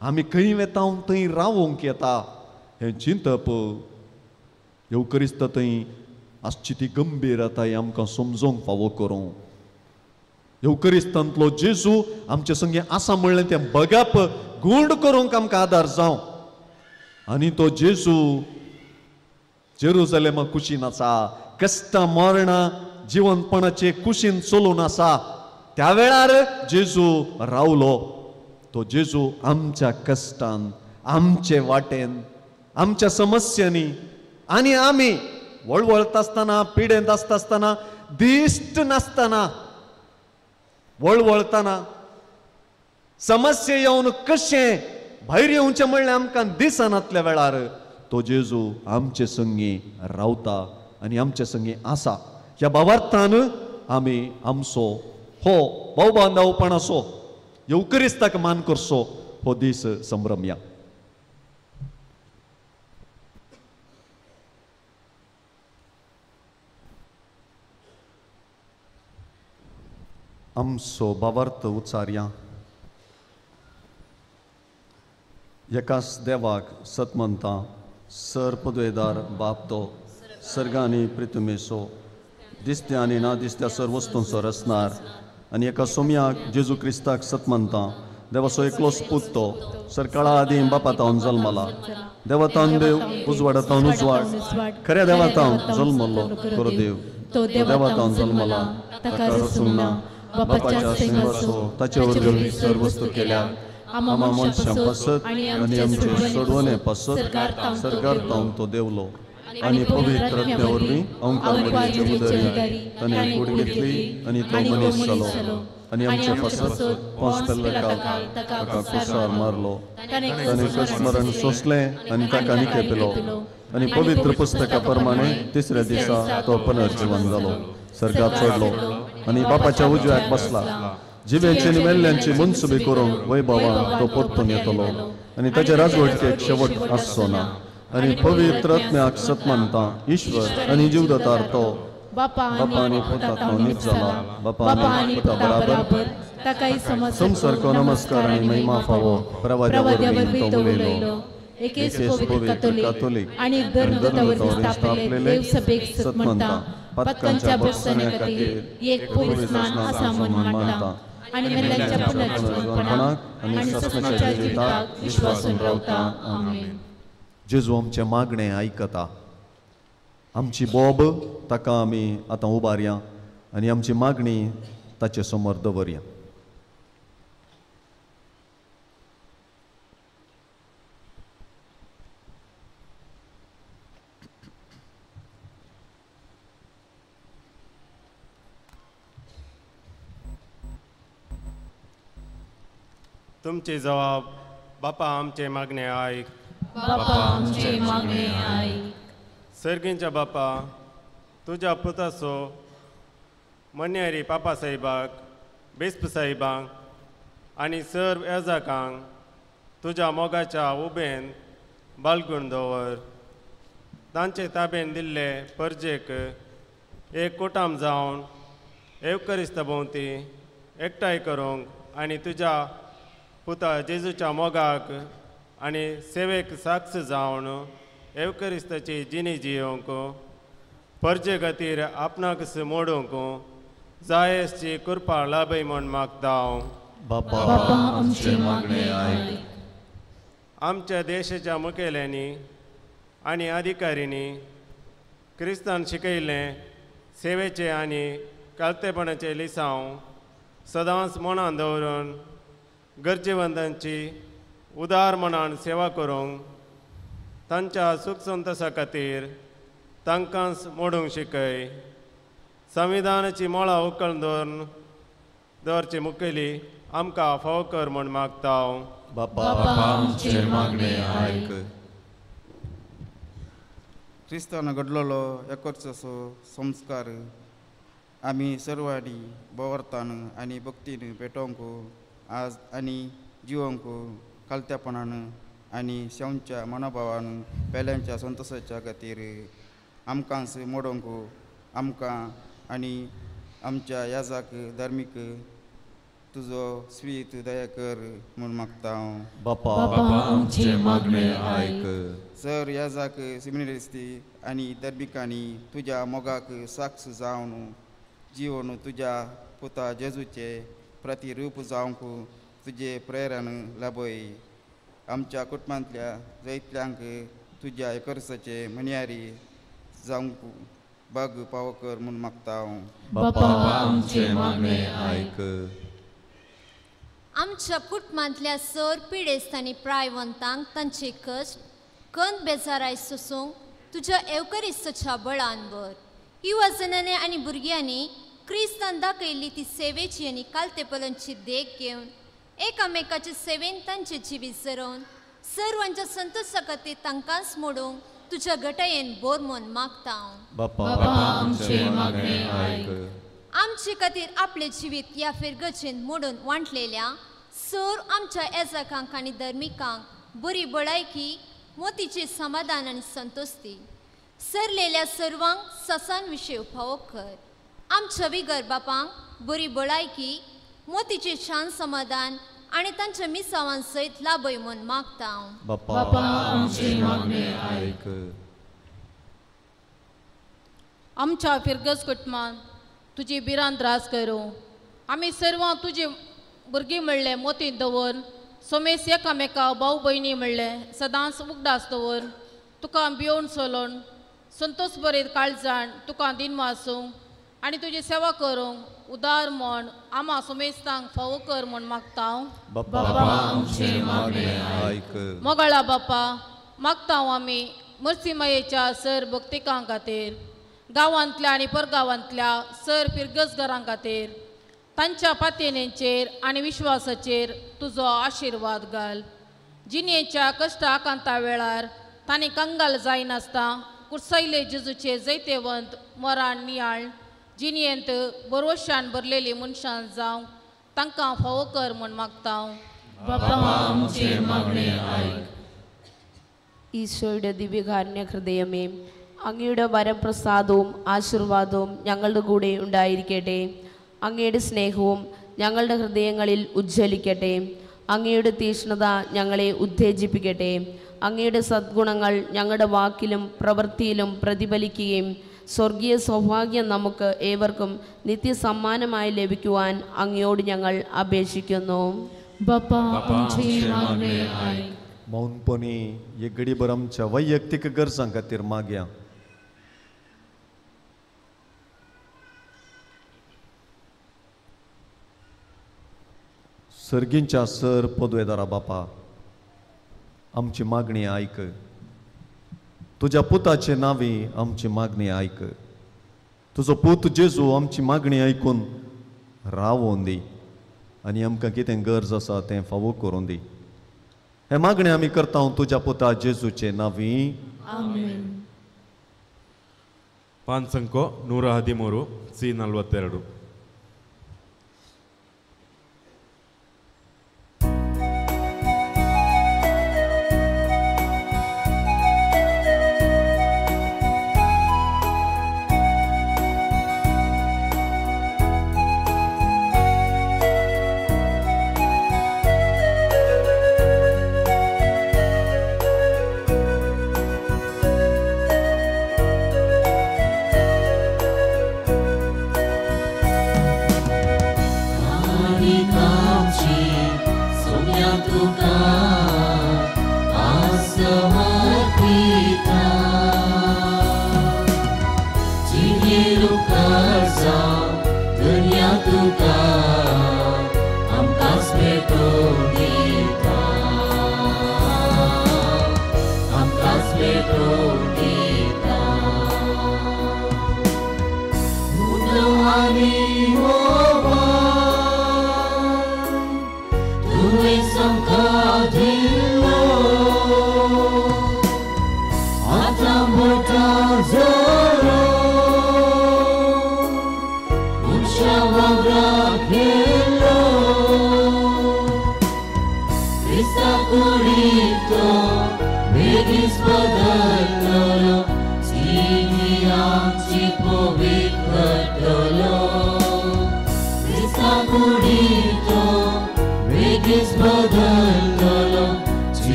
आमी खंय वेता थंय रावोंक येता. हें चिंतप येवकरिस्ता थंय आसची ती गंभीरताय आमकां समजोंक फावो करूं. येवकरिस्तांतलो जेजू आमचे संगे आसा म्हणलें तें बगप गूंड करूंक आमकां आदार जावं. आनी तो जेजू जेरुजलेमा कुशीन आसा, कश्टां मरणां जिवनपणाचे कुशीन चलून आसा. त्या वेळार जेजू रावलो. तो जेजू आमच्या कश्टान, आमचे वाटेन, आमच्या समस्यांनी आनी आमी वळवळता आसतना, पिडेंत आसता आसतना, दिश्ट नासतना वळवळतना समस्या येवन कशें भायर येवचें म्हणल्यार आमकां दिसनातल्या वेळार तो जेजू आमचे संगी रावता आनी आमचे संगी आसा. ह्या भावार्थान आमी आमचो हो भाव बांदवपणाचो येवकरिस्ताक मान करचो हो दीस संभ्रमया. आमचो भावार्थ उच्चारया. एकाच देवाक सत मानता, सर पदवेदार बाप तो सर्ग आनी पृथ्वीचो दिसत्या आनी ना दिसत्या सर वस्तूंचो रचणार आनी एका सोम्याक जेजू क्रिस्ताक सत मानता, देवाचो एकलोच पूत तो सरकाळा आदीं बापा तावन जल्मला, देवा तावन देव उजवाडा तावन उजवाड, खऱ्या देवा तावन जल्मलो खरो देव, तो देवा तावन जल्मला, ताका रचूंक ना, बापाच्या सिंगाचो ताचे वरवीं सर वस्तू केल्या, आमा मनशां पासत आनी आमचे सोडवणे पासत सरकार तावन तो देवलो आनी पवित्र आत्म्या वरवीं अंकार मरियेचे उदरी ताणें कूड घेतली आनी तो मनीस जालो आनी आमचे पासत पोंस पेल्लकाक ताका कुसार मारलो, ताणें कश्ट मरण सोंसलें आनी ताका निकेपिलो आनी पवित्र पुस्तका प्रमाणे तिसऱ्या दिसा तो पुनर्जीवन जालो, सर्गात चडलो आनी बापाच्या उजव्याक बसला, जिव्यांची आनी मेल्ल्यांची मनसुबी करूंक वैभवान तो परतून येतलो आनी ताचे राजवटकेक शेवट आसचो ना. आनी पवित्र आत्म्याक सत मानता, ईश्वर आनी जीवदातार तो बापा आनी पुता नीत जाला, बापा आनी पुता बराबर संसारको नमस्कार आनी महिमा फावो, प्रवाद्या वरवीं तो उलयलो, एकेच पवित्र कातोलीक आनी धर्मदूता वरवीं स्थापलेले देवसभेक सत मानता, पातकांच्या भोगसण्या खातीर एक पवित्र स्नान आसा म्हूण मानता आनी मेल्ल्यांच्या पुनर्जीवनपणाक आनी सस्नाच्या जिविताक विश्वासून रावता. आमेन. जेजू आमचें मागणें आयकता. आमची बोब ताका आमी आतां उबारया आनी आमची मागणी ताचे समोर दवरया. तुमची जवाब बापा आमचे मागणे आयक, बापा आमचे मागणे आयक. सर्गींच्या बापा, तुज्या पुताचो मन्यारी पापा साहेबाक, बेस्प साहेबांक आनी सर्व येजाकांक तुज्या मोगाच्या उबेन बालगूण दवर. तांचे ताबेन दिल्ले परजेक एक कुटाम जावन एवकरिस्त भोंवती एकठांय करूंक आनी तुज्या पुता जेजूच्या मोगाक आनी सेवेक साक्ष जावन एवकरिस्ताची जिणी जियोवंक परजे खातीर आपणाक मोडूंक जायसची कृपा लाभय म्हूण मागता हांव. बापा आमचें मागणें आयक. आमच्या देशाच्या मुखेल्यांनी आनी अधिकाऱ्यांनी क्रिस्तान शिकयल्लें सेवेचें आनी कालतेपणाचें लिसांव सदांच मनान दवरून गरजेवंतांची उदार मनान सेवा करूंक तांच्या सुख संतोशा खातीर तांकांच मोडूंक शिकय. संविधानाची मळां उकल दवरून दवरची मुखेली आमकां फावो कर म्हूण मागता हांव. बापा आमचें मागणें आयक. क्रिस्तान घडलेलो एकच असो संस्कार आमी सर्वांनी बोवर्तान आनी भक्तीन पेटोवंक आज आनी जिवोवंक खालत्यापणान आनी शेवच्या मनोभावान पेल्यांच्या संतोशाच्या खातीर आमकांच मोडोवंक आमकां आनी आमच्या याजाक धार्मीक तुजो स्वीत दया कर म्हूण मागता हांव. बापा आमचें मागणें आयक. सर याजाक सिमिनरिस्ती आनी धर्मिकांनी तुज्या मोगाक साक्ष जावन जिवन तुज्या पुता जेजूचे प्रतिरूप जावंक तुजे प्रेरण लाभय. आमच्या कुटुंबांतल्या जैतल्यांक तुज्या एकरसाचे म्हणयारी जावंक बाग पावो कर म्हूण मागता हांव. बापा आमचें मागणें आयक. आमच्या कुटुंबांतल्या सर पिडेस्त आनी प्रायवंतांक तांचे कश्ट कंद बेजाराय सोसूंक तुज्या एवकरिस्तच्या बळान भर. युवा जनांनी आनी भुरग्यांनी क्रिस्तान दाखयल्ली ती सेवेची आनी कालतेपलनची देख घेवन एकामेकाचे सेवेन तांचे जिवीत जरोवन सर्वांच्या संतोषा खातीर तांकांच मोडूंक तुज्या गटायेन बोर म्हूण मागता हांव. बापा आमचें मागणें आयक. आमचे खातीर आपलें जिवीत ह्या फिरगजेन मोडून वांटलेल्या सर आमच्या एजाकांक आनी धर्मिकांक बरी बळायकी मोतीचे समाधान आनी संतोष दी. सरलेल्या सर्वांक ससान विशय फावो कर. आमच्या विगर बापांक बरी बळायकी मोतीचे शांत समाधान आनी तांच्या मिसावां सयत लाभय म्हूण मागता हांव. बापा आमचें मागणें आयक. आमच्या फिरगज कुटुंबान तुजी भिरांत रास करूं. आमी सर्वां तुजी भुरगीं म्हणलें मोतींत दवर सोमेस एकामेका भाव भयणी म्हणलें सदांच उगडास दवर तुका भियोवन चलोवन संतोष बरें काळजान तुका दिनवासूं आनी तुजी सेवा करूंक उदार म्हण आमा सोमेस्तांक फावो कर म्हूण मागता. बापा आमचें मागणें आयक. मोगाळा बापा मागता आमी मर्सीमायेच्या सर भक्तिकां खातीर गांवांतल्या आनी परगांवांतल्या सर फिरगज घरां खातीर तांच्या पातयेनेचेर आनी विश्वासाचेर तुजो आशिर्वाद घाल. जिणेच्या कश्ट आकांता वेळार तांणी कंगाल जायनासतना कुर्सायले जेजूचे जैतेवंत मराण नियाळ जिणेंत बरोशान भरलेली मनशां जावंक तांकां फावो कर म्हूण मागता. बापा आमचें मागणें आयक. ഈശോയുടെ ദിവ്യകാരുണ്യ ഹൃദയമേ, അങ്ങയുടെ വരപ്രസാദവും ആശീർവാദവും ഞങ്ങളുടെ കൂടെ ഉണ്ടായിരിക്കട്ടെ. അങ്ങയുടെ സ്നേഹവും ഞങ്ങളുടെ ഹൃദയങ്ങളിൽ ഉജ്ജ്വലിക്കട്ടെ. അങ്ങയുടെ തീക്ഷ്ണത ഞങ്ങളെ ഉത്തേജിപ്പിക്കട്ടെ. അങ്ങയുടെ സദ്ഗുണങ്ങൾ ഞങ്ങളുടെ വാക്കിലും പ്രവൃത്തിയിലും പ്രതിഫലിക്കുകയും സ്വർഗീയ സൗഭാഗ്യം നമുക്ക് ഏവർക്കും നിത്യസമ്മാനമായി ലഭിക്കുവാൻ അങ്ങയോട് ഞങ്ങൾ അപേക്ഷിക്കുന്നു. बापा आमचें मागणें आयक. मौनपणी एक घडीभर आमच्या वैयक्तीक गरजां खातीर मागया. सर्गींच्या सर पदवेदारा बापा, आमची मागणी आयक. तुज्या पुताचे नांवी आमची मागणी आयक. तुजो पूत जेजू आमची मागणी आयकून रावोन दी आनी आमकां कितें गरज आसा तें फावो करून दी. हे मागणें आमी करता तुज्या पुता जेजूचे नांवी. आमेन. 5 113 C 42.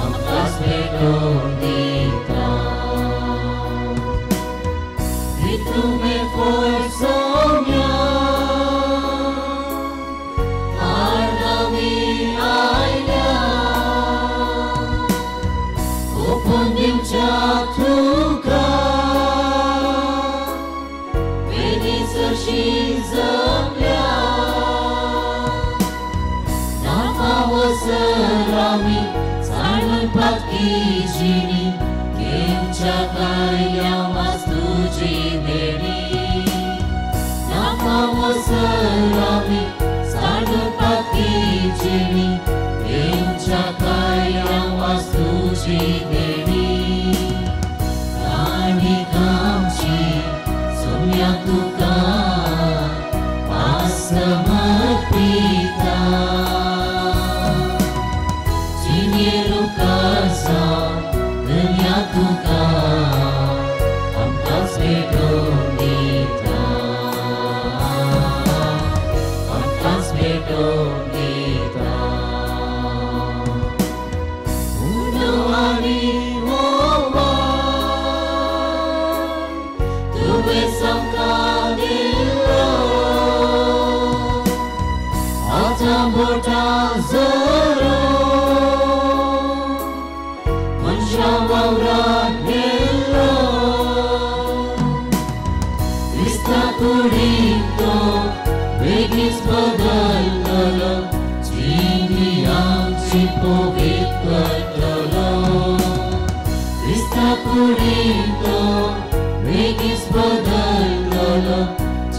Amkas आमी साणून पातकी जिणी घेवच्या कायल्या वास्तुची देणी ना फावो सर आमी साणून पातकी जिणी घेवच्या कायल्या वास्तुची देणी काणी कामची सोम्या तुका समर्पिता जिणेरुकासा धन्या तुका आमकांच भेटोवन दिता आमकांच भेटोवन दिता उलो आनी ओवा तुवें आमकां दिलो बोटा जोरो मनशा वावराक गेल्लो क्रिस्ता कुडीक तो बेगीच बदलतलो जिणी आमची पवित्र करतलो क्रिस्ता कुडीक तो बेगीच बदलतलो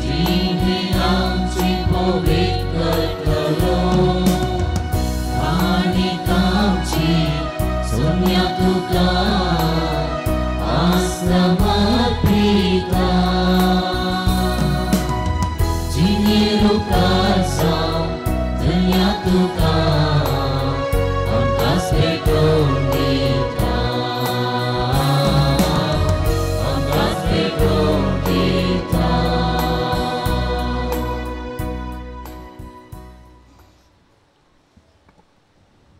जिणी आमची पवित्र करतलो आनी कामची सोम्या तुका समर्पिता जिणेरुकासा धन्या तुका आमकांच भेटोवन दिता आमकांच भेटोवन दिता.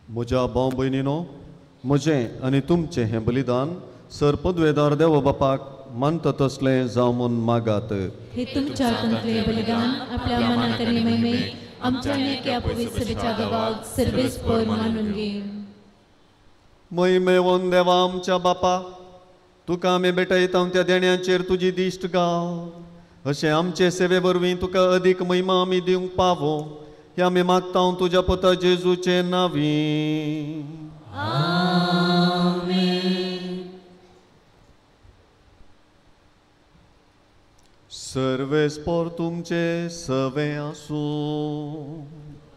म्हज्या भाव भयणीनो म्हजें आनी तुमचें हें बलिदान सर पदवेदार देव बापाक मानता तसलें जावं म्हूण मागात. हे तुमच्या हातांतलें बलिदान आपल्या मनात आनी महिमेक आमच्या आनी पवित्र सभेच्या देवाक सर्वेस्पर मानून घे. महिमेवन देवा आमच्या बापा तुका आमी भेटयता त्या देण्यांचेर तुजी दिश्ट गाव अशें आमचे सेवे वरवीं तुका अदीक महिमा आमी दिवंक पावो हे आमी मागता तुज्या पुता जेजूचे नांवी. सर्वेस्पर तुमचे सवे आसूं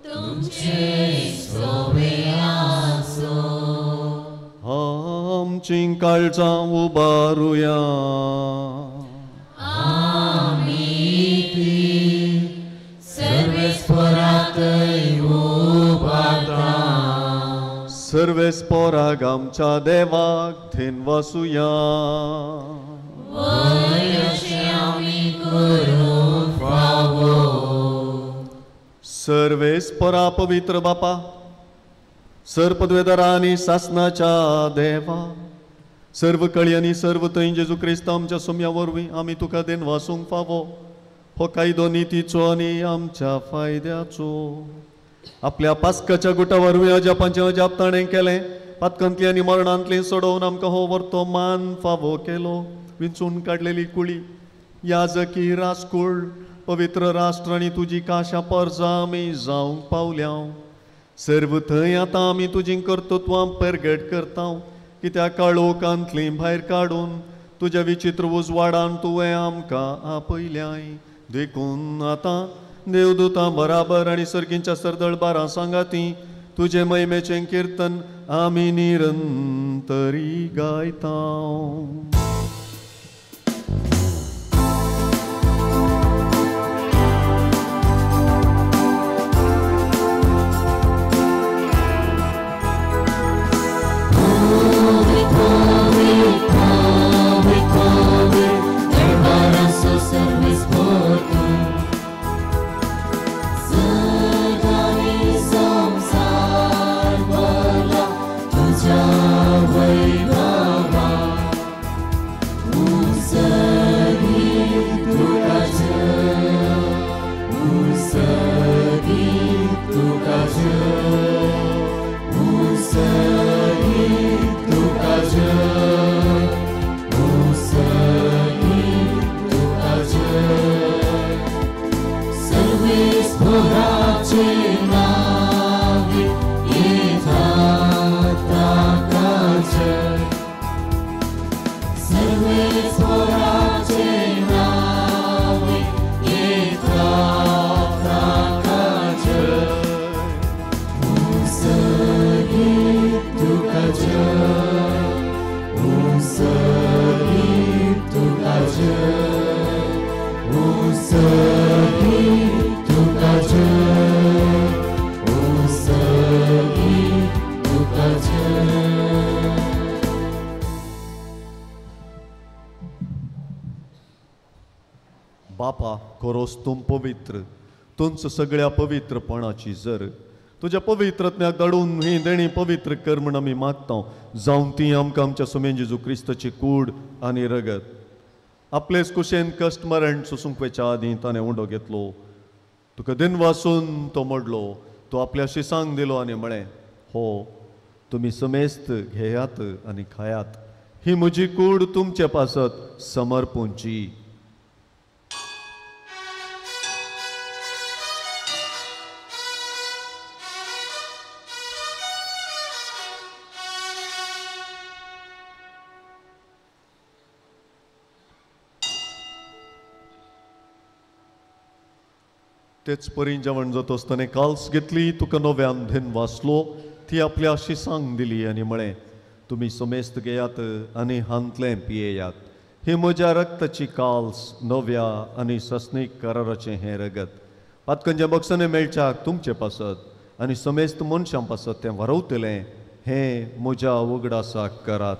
तुमचे सवे आसूं. आमची काळजां उबारुया आमी ती सर्वेस्पराकय उबारता. सर्वेस्पराक आमच्या देवाक धेनवासुया वय अशें आमी करूंक फावो. सर्वेस्परा पवित्र बापा सर पदवेदारा आनी सासनाच्या देवा सर्व कळी आनी सर्व थंय जेजू क्रिस्त आमच्या सोम्या वरवीं आमी तुका देनवासूंक फावो हो कायदो नितीचो आनी आमच्या फायद्याचो. आपल्या पास्काच्या गुटा वरवीं अजापांचें अजाप ताणें केलें पातकांतली आनी मरणांतली सोडोवन आमकां हो वर्तो मान फावो केलो. विंचून काडलेली कुळी याजकी राजकूळ पवित्र राष्ट्र आनी तुजी काशा परजा आमी जावंक पावल्या. सर्व थंय आतां आमी तुजी कर्तृत्वां परगट करता कित्याक काळोखांतली भायर काडून तुज्या विचित्र उजवाडान तुवें आमकां आपयल्याय. देखून आतां देवदूतां बराबर आनी सर्गींच्या सरदळ बारां सांगाती तुजे महिमेचें किर्तन आमी निरंतरी गायता. Service बापा खरोच तूं पवित्र, तुमचो सगळ्या पवित्रपणाची जर तुज्या पवित्रत्म्याक धाडून ही देणी पवित्र कर म्हण आमी मागता, जावन ती आमकां आमच्या सुमेन जेजू क्रिस्ताची कूड आनी रगत. आपलेच कुशेन कश्ट मरण सोसूंक वयच्या आदीं ताणें उंडो घेतलो, तुका दिन वासून तो मोडलो, तो आपल्या शिसांक दिलो आनी म्हळें, हो तुमी समेस्त घेयात आनी खायात, ही म्हजी कूड तुमचे पासत समर्पूंची. तेच परी जेवण जाता आसतना काल्स घेतली, तुका नव्यान धेन वाचलो, ती आपल्या शिसांक दिली आनी म्हळें, तुमी समेस्त घेयात आनी हांतलें पियेयात, ही म्हज्या रक्ताची काल्स, नव्या आनी सस्नीक कराराचें हें रगत, पातकंच्या बक्षांनी मेळच्याक तुमचे पासत आनी समेस्त मनशां पासत तें वरवतलें, हें म्हज्या उगडासाक करात.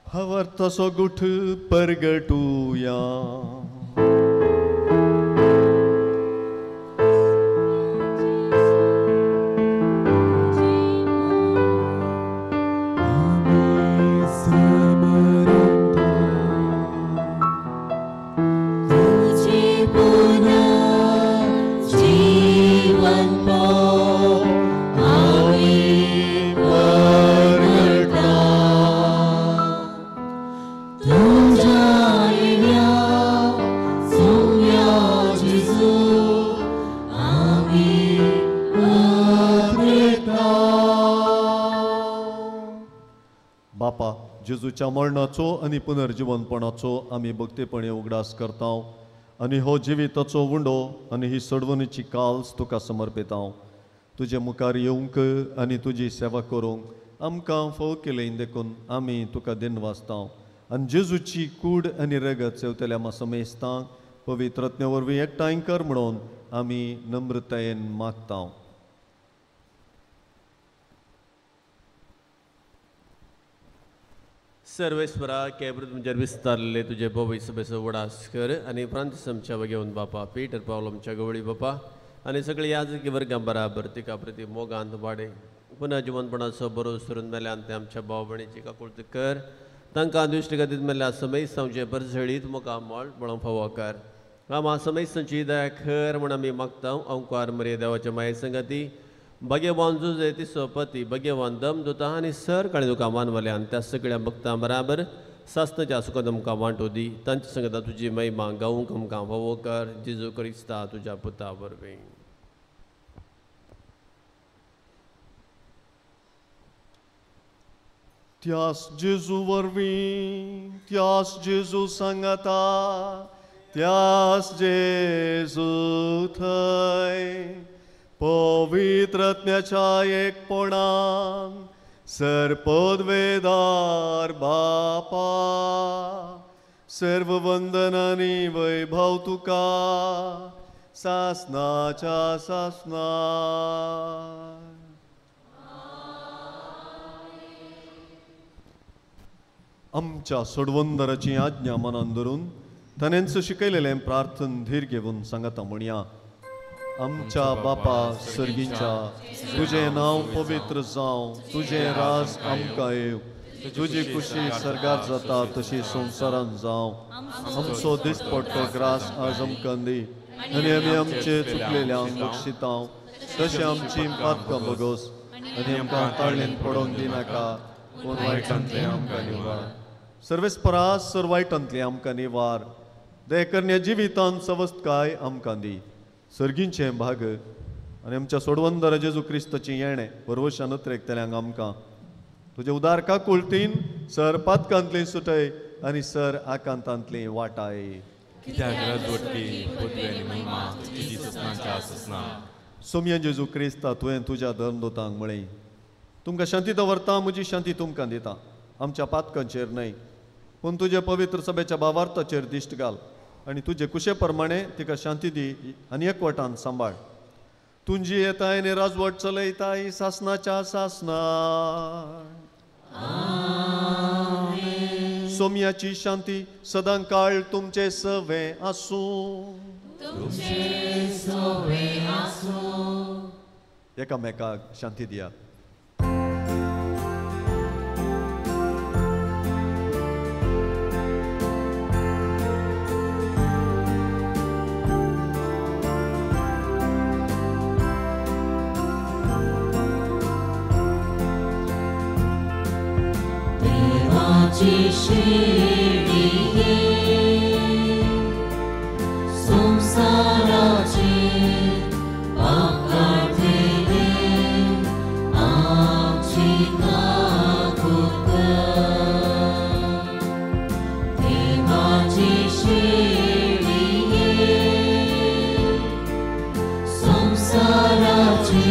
हवर्थाचो गुठ परगटुया. जेजूच्या मरणाचो आनी पुनर्जिवनपणाचो आमी भक्तीपणी उगडास करता आनी हो जिविताचो उंडो आनी ही सोडवणीची काल्स तुका समर्पिता. तुजे मुखार येवंक आनी तुजी सेवा करूंक आमकां फोव केलें देखून आमी तुका दिन वाचता आनी जेजूची कूड आनी रगत सेवतल्या समेस्तांक पवित्रत्ने वरवीं एकठांय कर म्हणून आमी नम्रतायेन मागता. सर्वेस्वरा केब्र तुमचेर विस्तारले तुजे भोव सभेचो उगडास कर आनी फ्रांसीस आमच्या घेवन बापा, पीटर पावल आमच्या गवळी बापा आनी सगळी याजकी वर्गां बराबर तिका प्रती मोगांत वाडे पुनः जिवनपणाचो बरो सरून मेल्यान ते आमच्या भाव भयणीची काकुळत कर, तांकां दुश्ट गतीत मेल्ल्या समेस्तांचे परजळीत मुखार मोळ म्हणून फावो कर. आमा समेस्तांची दया कर म्हूण आमी मागता. अंकार मरिया देवाच्या माये संगती भाग्यवान जुजे तिसो पती भाग्यवान दम दुता आनी सर काणी तुका मानवल्यान त्या सगळ्या भक्तां बराबर सासनाच्या सुखांत आमकां वांटो दी. तांच्या संगता तुजी महिमा गावूंक आमकां फावो कर. जेजू क्रिस्ता तुज्या पुता वरवीं. त्यास जेजू वरवीं, त्यास जेजू सांगता, त्यास जेजू थंय पवित्रत्म्याच्या एकपणान सर्पदवेदार बापा, सर्व वंदन आनी वैभव तुका सासनाच्या सासना. आमच्या सोडवंदराची आज्ञा मनान धरून ताणेंच शिकयलेलें प्रार्थन धीर घेवन सांगता म्हणया. आमच्या बापा सर्गींच्या, तुजें नांव पवित्र जावं, तुजें राज आमकां येवं, तुजी खुशी सर्गार जाता तशी संवसारान जावं. आमचो दिसपट्टो ग्रास आज आमकां दी आनी आमी आमचे चुकलेल्यांक बक्षिता तशें आमची पातकां बगोस आनी आमकां ताळेन पडोवंक दिनाका, पूण वायटांतलें आमकां निवार. सर्वेस्परा सर वायटांतलें आमकां निवार, दयकरण्या जिवितान सवस्तकाय आमकां दी. सर्गींचें भाग आनी आमच्या सोडवंदर जेजू क्रिस्ताचें येणें परवशान उतरेकतल्यांक आमकां तुजे उदार काकुळटीन सर पातकांतली सुटय आनी सर आकांतांतली वाटाय. सोमया जेजू क्रिस्ता, तुवें तुज्या धर्मदूतांक म्हळें, तुमकां शांती दवरता, म्हजी शांती तुमकां दिता, आमच्या पातकांचेर न्हय पूण तुजे पवित्र सभेच्या भावार्थाचेर दिश्ट घाल आनी तुजे कुशे प्रमाणे तिका शांती दी आनी एकवटान सांबाळ. तुंजी येताय आनी राजवट चलयताय सासनाच्या सासना. सोम्याची शांती सदां काळ तुमचे सवे आसूं. एकामेकाक शांती दिया. शिर्डीये संसाराचे पाप काडटले आमची काकूट कर. देवाची शिर्डीये संसाराचे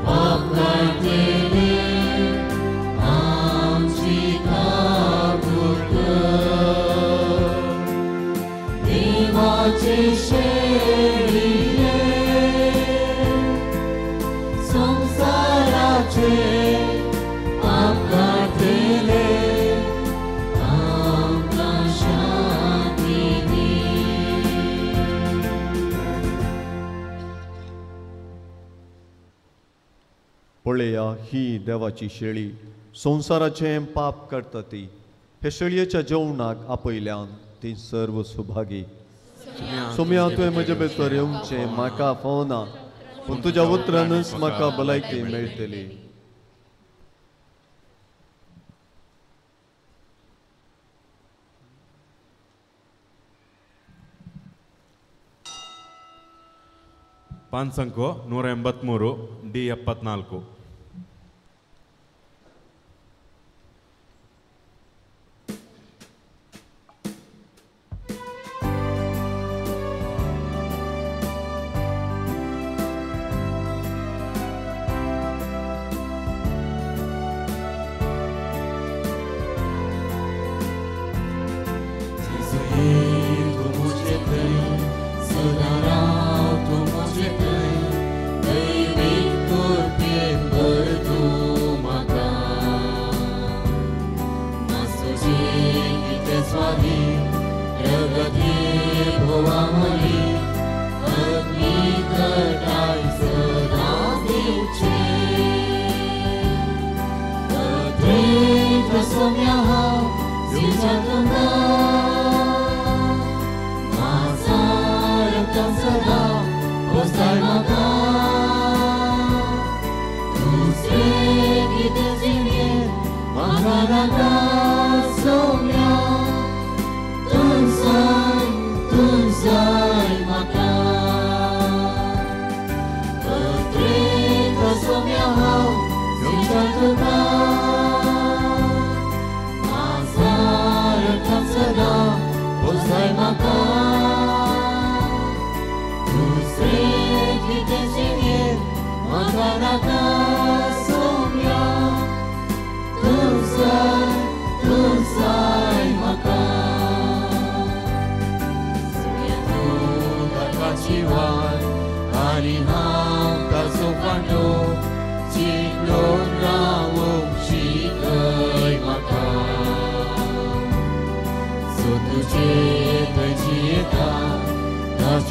पाप काडटले आमची काकूट कर. देवाची शेळये संसाराचे पाप काडटले आमकां शांती दी. पळया ही देवाची शेळी संवसाराचें पाप करता ती. हे शेळयेच्या जेवणाक आपयल्यान ती सर्व सुभागी. सोम्या तुवें म्हजे भितर येवचें म्हाका फावना, पूण तुज्या उतरानच म्हाका भलायकी मेळटली. ಪಾನ್ಸಂಕೋ 183 ಡಿ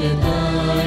74.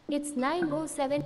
It's 9:07.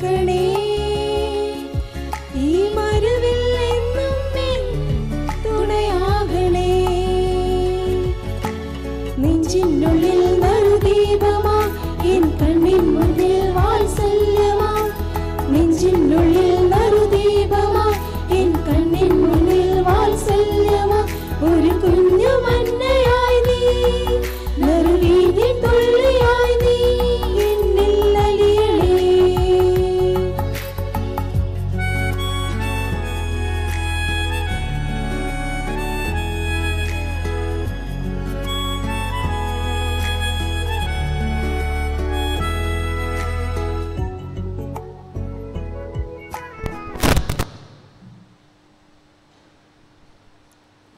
കാക്കണേ, ഈ മരുവിൽ എന്നും എൻ തുണയാകണേ. നെഞ്ചിനുള്ളിൽ നറുദീപമാ, എൻ കണ്ണിൻ മുന്നിൽ വാത്സല്യമാ. നെഞ്ചിനുള്ളിൽ നറുദീപമാ, എൻ കണ്ണിൻ മുന്നിൽ വാത്സല്യമാ. ഒരു കുഞ്ഞു മന്നയായി നീ, നറുവീഞ്ഞിൻ തുള്ളിയായി നീ എന്നിൽ അലിയണേ.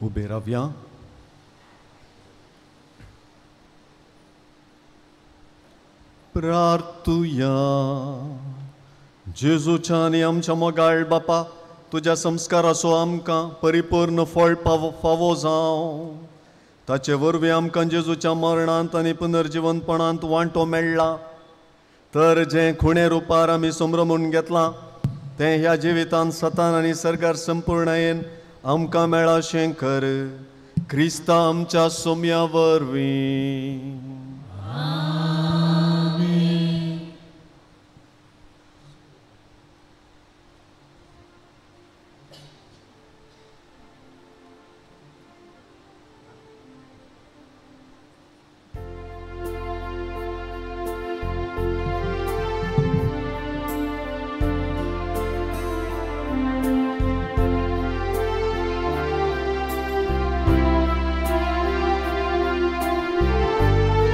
उबे रावया. प्रार्थुया. जेजूच्या आनी आमच्या मोगाळ बापा, तुज्या संस्काराचो आमकां परिपूर्ण फळ फावो जावं. ताचे वरवीं आमकां जेजूच्या मरणांत आनी पुनर्जिवनपणांत वांटो मेळ्ळा. तर जें खुणे रुपार आमी संभ्रमून घेतलां तें ह्या जिवितांत सतान आनी सरकार संपूर्णायेन आमकां मेळा अशें कर, क्रिस्ता आमच्या सोम्या वरवीं. Thank you.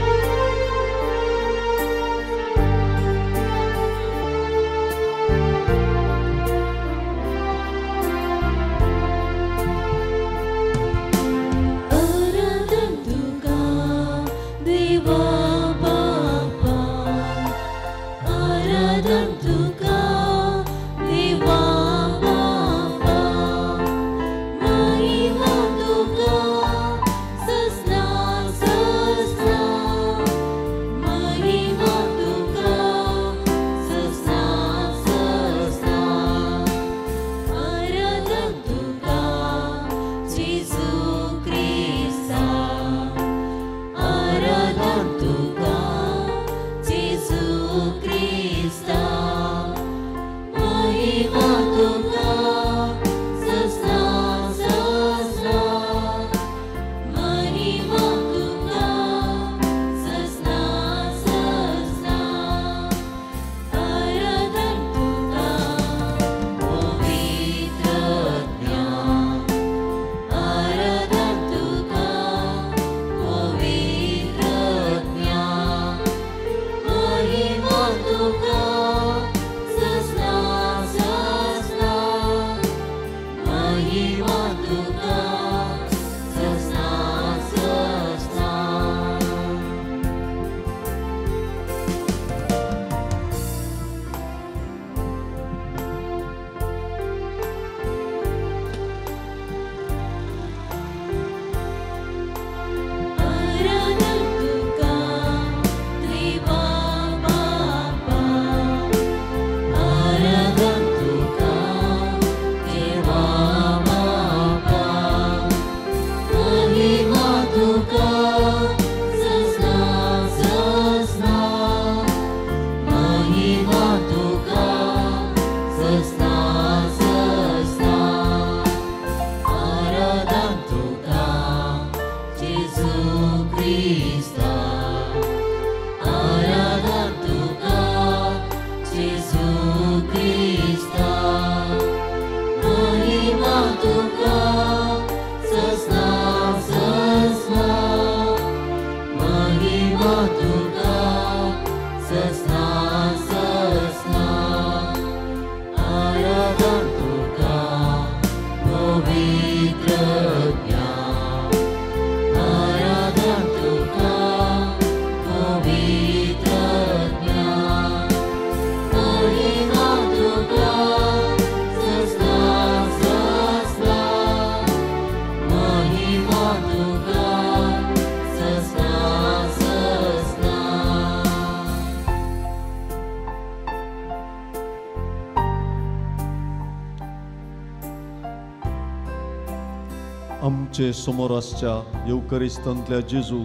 आमचे समोर आसच्या येवकरिस्तांतल्या जेजू,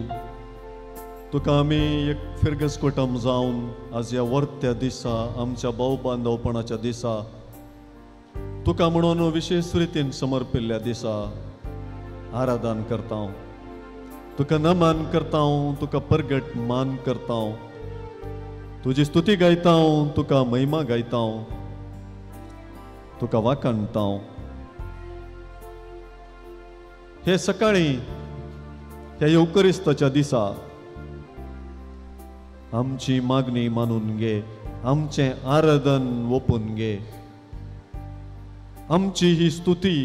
तुका आमी एक फिरगस कोटम जावन आज ह्या वर्त्या दिसा, आमच्या भाव बांदवपणाच्या दिसा, तुका म्हणून विशेष रितीन समर्पिल्ल्या दिसा आराधन करता, तुका नमन करता, तुका परगट मान करता, तुजी स्तुती गायता, तुका महिमा गायता, तुका वाखाणता. हे सकाळी ह्या येवकरिस्ताच्या दिसा आमची मागणी मानून घे, आमचें आराधन ओपून घे, आमची ही स्तुती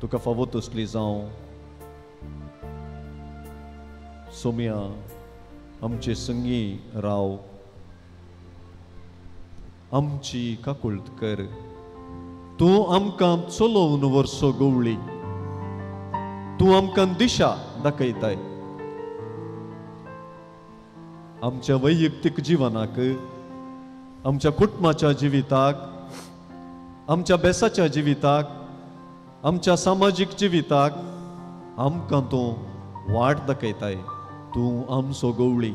तुका फावो तसली जावं. सोम्या आमचे संगी राव, आमची काकुळट कर, तूं आमकां चलोवन वर्सो गवळी, तूं आमकां दिशा दाखयताय. आमच्या वैयक्तीक जिवनाक, आमच्या कुटुंबाच्या जिविताक, आमच्या बेसाच्या जिविताक, आमच्या सामाजीक जिविताक आमकां तूं वाट दाखयताय. तूं आमचो गवळी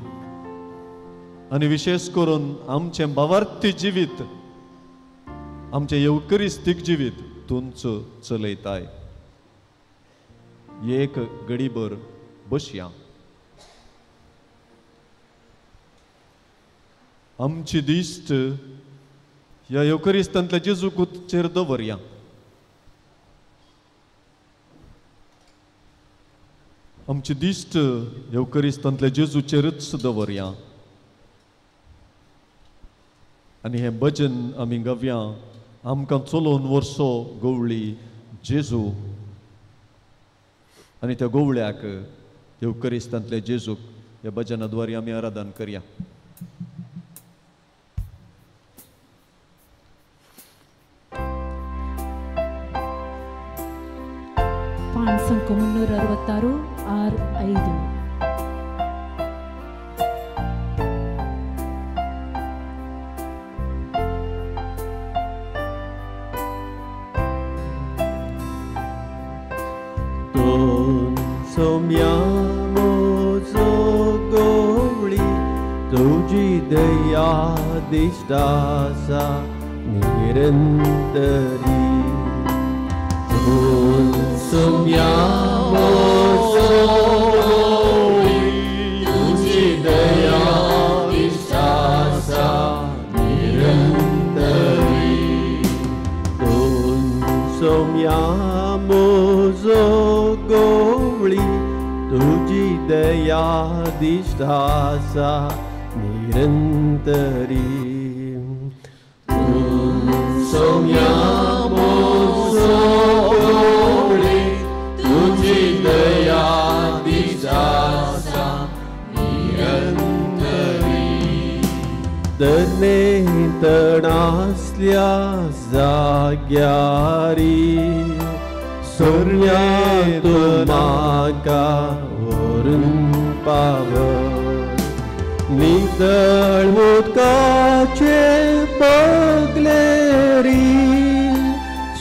आनी विशेष करून आमचें भावार्थी जिवीत, आमचें येवकरिस्तीक जिवीत तूंच चलयताय. एक घडीभर बसया. आमची दिश्ट ह्या येवकरिस्तांतल्या जेजूचेर दवरया. आमची दिश्ट येवकरिस्तांतल्या जेजूचेरच दवरया आनी हें भजन आमी गावया. आमकां चलोवन वर्सो गवळी जेजू आनी त्या गवळ्याक येवकरिस्तांतल्या जेजूक ह्या भजना द्वारे आमी आराधन करया. Pond 366 R5. सोम्या म्हजो गवळी, तुजी दया दिश्ट आसा निरंतरी. सोम्या म्हजो गवळी, तुजी दया दिश्ट आसा निरंतरी. सोम्या म्हजो गवळी, तुजी दया दिश्ट आसा निरंतरी. सोम्या म्हजो गवळी, तुजी दया दिश्ट आसा निरंतरी. तने तणासल्या जाग्यारी सोम्या तूं म्हाका व्हरून पाव, नितळ उदकाचे बगलेरी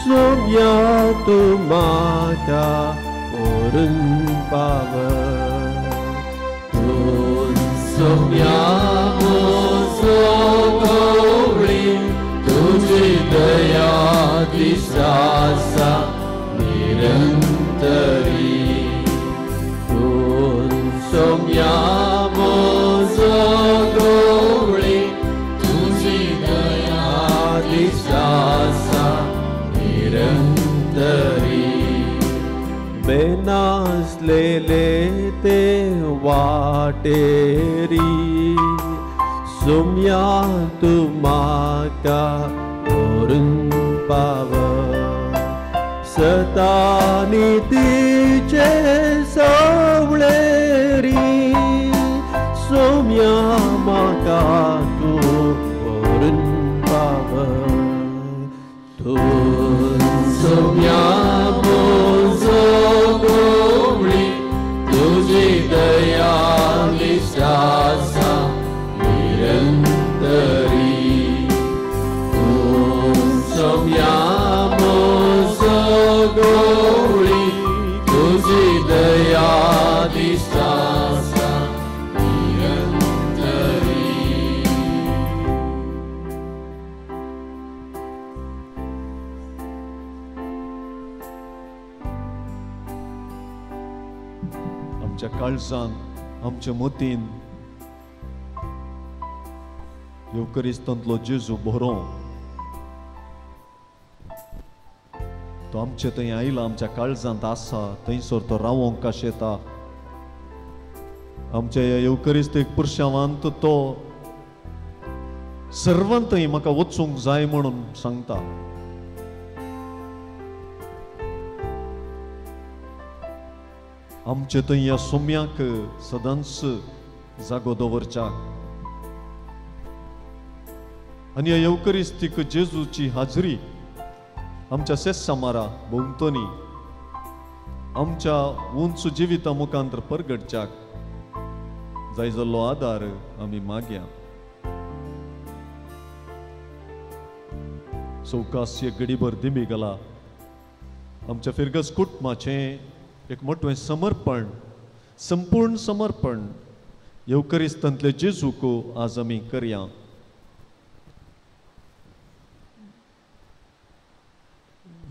सोम्या तूं म्हाका व्हरून पाव. तूं सोम्या म्हजो गवळी, तुजी दया दिश्ट आसा निरंतरी. तूं सोम्या म्हजो गवळी, तुजी दया दिश्ट आसा निरंतरी. बेनासलेले ते वाटेरी सोम्या तूं म्हाका व्हरून पाव, सतानितीचे सावळेरी सोम्या म्हाका तूं व्हरून पाव. तूं सोम्या म्हजो गवळी, तुजी दया दिश्ट आसा निरंतरी. तूं सोम्या म्हजो गवळी, आमच्या काळजान, आमच्या मतीन येवकरिस्तांतलो जेजू भरों. तो आमचे थंय आयला, आमच्या काळजांत आसा, थंयसर तो रावोंक काशेता. आमच्या ह्या येवकरिस्तीक पुरशावांत तो सर्वांतय म्हाका वचूंक जाय म्हणून सांगता. आमचे थंय ह्या सोम्याक सदांच जागो दवरच्याक आनी ह्या येवकरिस्तीक जेजूची हाजरी आमच्या सेस्सामारा भोंवतणी आमच्या उंच जिविता मुखांतर परगटच्याक जाय जाल्लो आदार आमी मागया. सवकास एक गडीभर दिमी गेला आमच्या फिरगस कुटुंबाचें एक मोटवें समर्पण, संपूर्ण समर्पण येवकरिस्तांतले जेजूक आज आमी करया.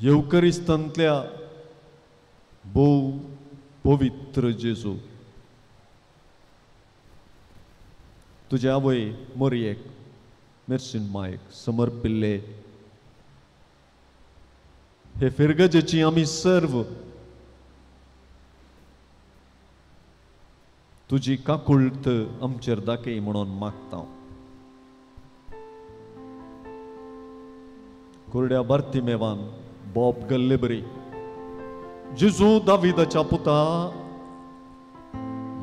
येवकरिस्तांतल्या भोव पवित्र जेजू, तुज्या आवय मोरयेक मेर्सीन मायक समर्पिल्ले हे फिरगजेची आमी सर्व तुजी काकुळत आमचेर दाखय म्हणून मागता. कुरड्या बार्तिमेवान बॉब गल्ले बरी, जेजू दाविदाच्या पुता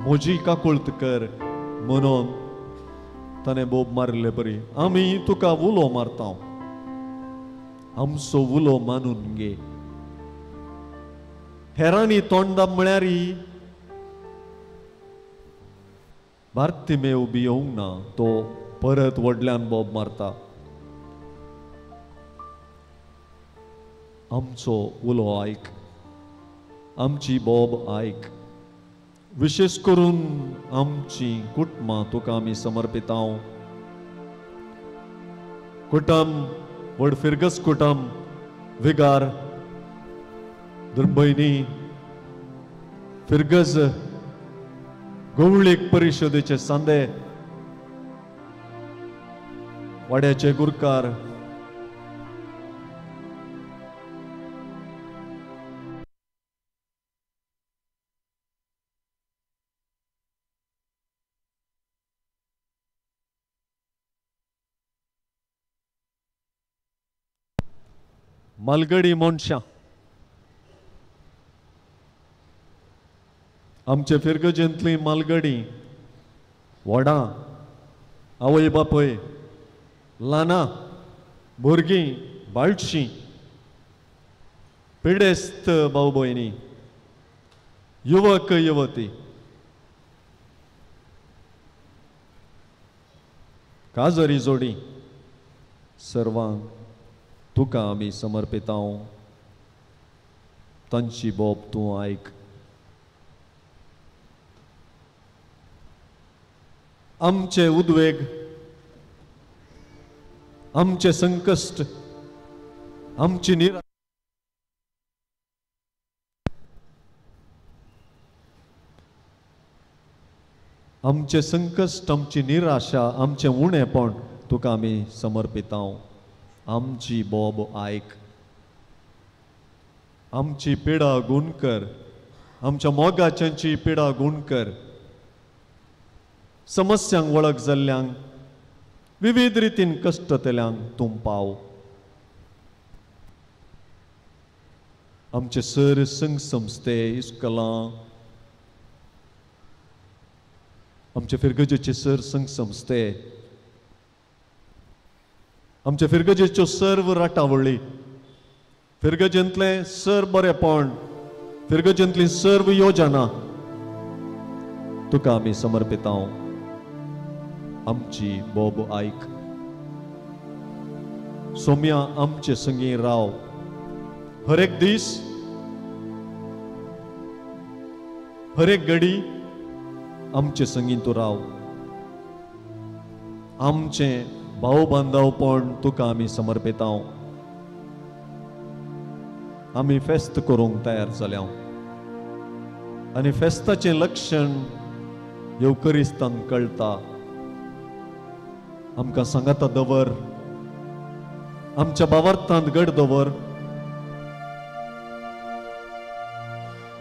म्हजी काकुळत कर म्हणून ताणें बोब मारिल्ले बरी आमी तुका उलो मारता, आमचो उलो मानून घे. हेरांनी तोंडा म्हळ्यार बार्तिमेव बी येवंक ना, तो परत व्हडल्यान बोब मारता. आमचो उलो आयक, आमची बोब आयक, विशेष करून आमची कुटुंबां तुका आमी समर्पितां. कुटुंब व्हड फिरगस कुटुंब, विगार, धर्मभयणी, फिरगज गोवळीक परिशदेचे सांदे, वाड्याचे गुरकार, मालगडी मनशां, आमचे फिरगजेंतली मालगडी व्हडां, आवय बापूय, ल्हानां भुरगीं, बाळशीं, पिडेस्त भाव भयणी, युवक युवती, काजरी जोडी, सर्वांक तुका आमी समर्पितां. तांची बोब तूं आयक. आमचे उद्वेग, आमचे संकश्ट, आमची निराशा, आमचे संकश्ट, आमची निराशा, आमचें उणेपण तुका आमी समर्पितां. आमची बोब आयक, आमची पिडा गुण कर, आमच्या मोगाच्यांची पिडा गुण कर. समस्यांक वळख जाल्ल्यांक, विविध रितीन कश्टतल्यांक तूं पाव. आमचे सर संघ संस्थे, इस्कलां, आमचे फिरगजेचे सर संघ संस्थे, आमचे फिरगजेच्यो सर्व राटावळी, फिरगजेंतलें सर बरेपण, फिरगजेंतली सर्व योजना तुका आमी समर्पितां. आमची बोब आयक. सोम्या आमचे संगी राव हर एक दीस, हर एक घडी आमचे संगी तूं राव. आमचें भाव बांदवपण तुका आमी समर्पितां. आमी फेस्त करूंक तयार जाल्या. आनी फेस्ताचें लक्षण येवकरिस्तान कळटा. आमकां सांगाता दवर, आमच्या बावार्थांत गड दवर,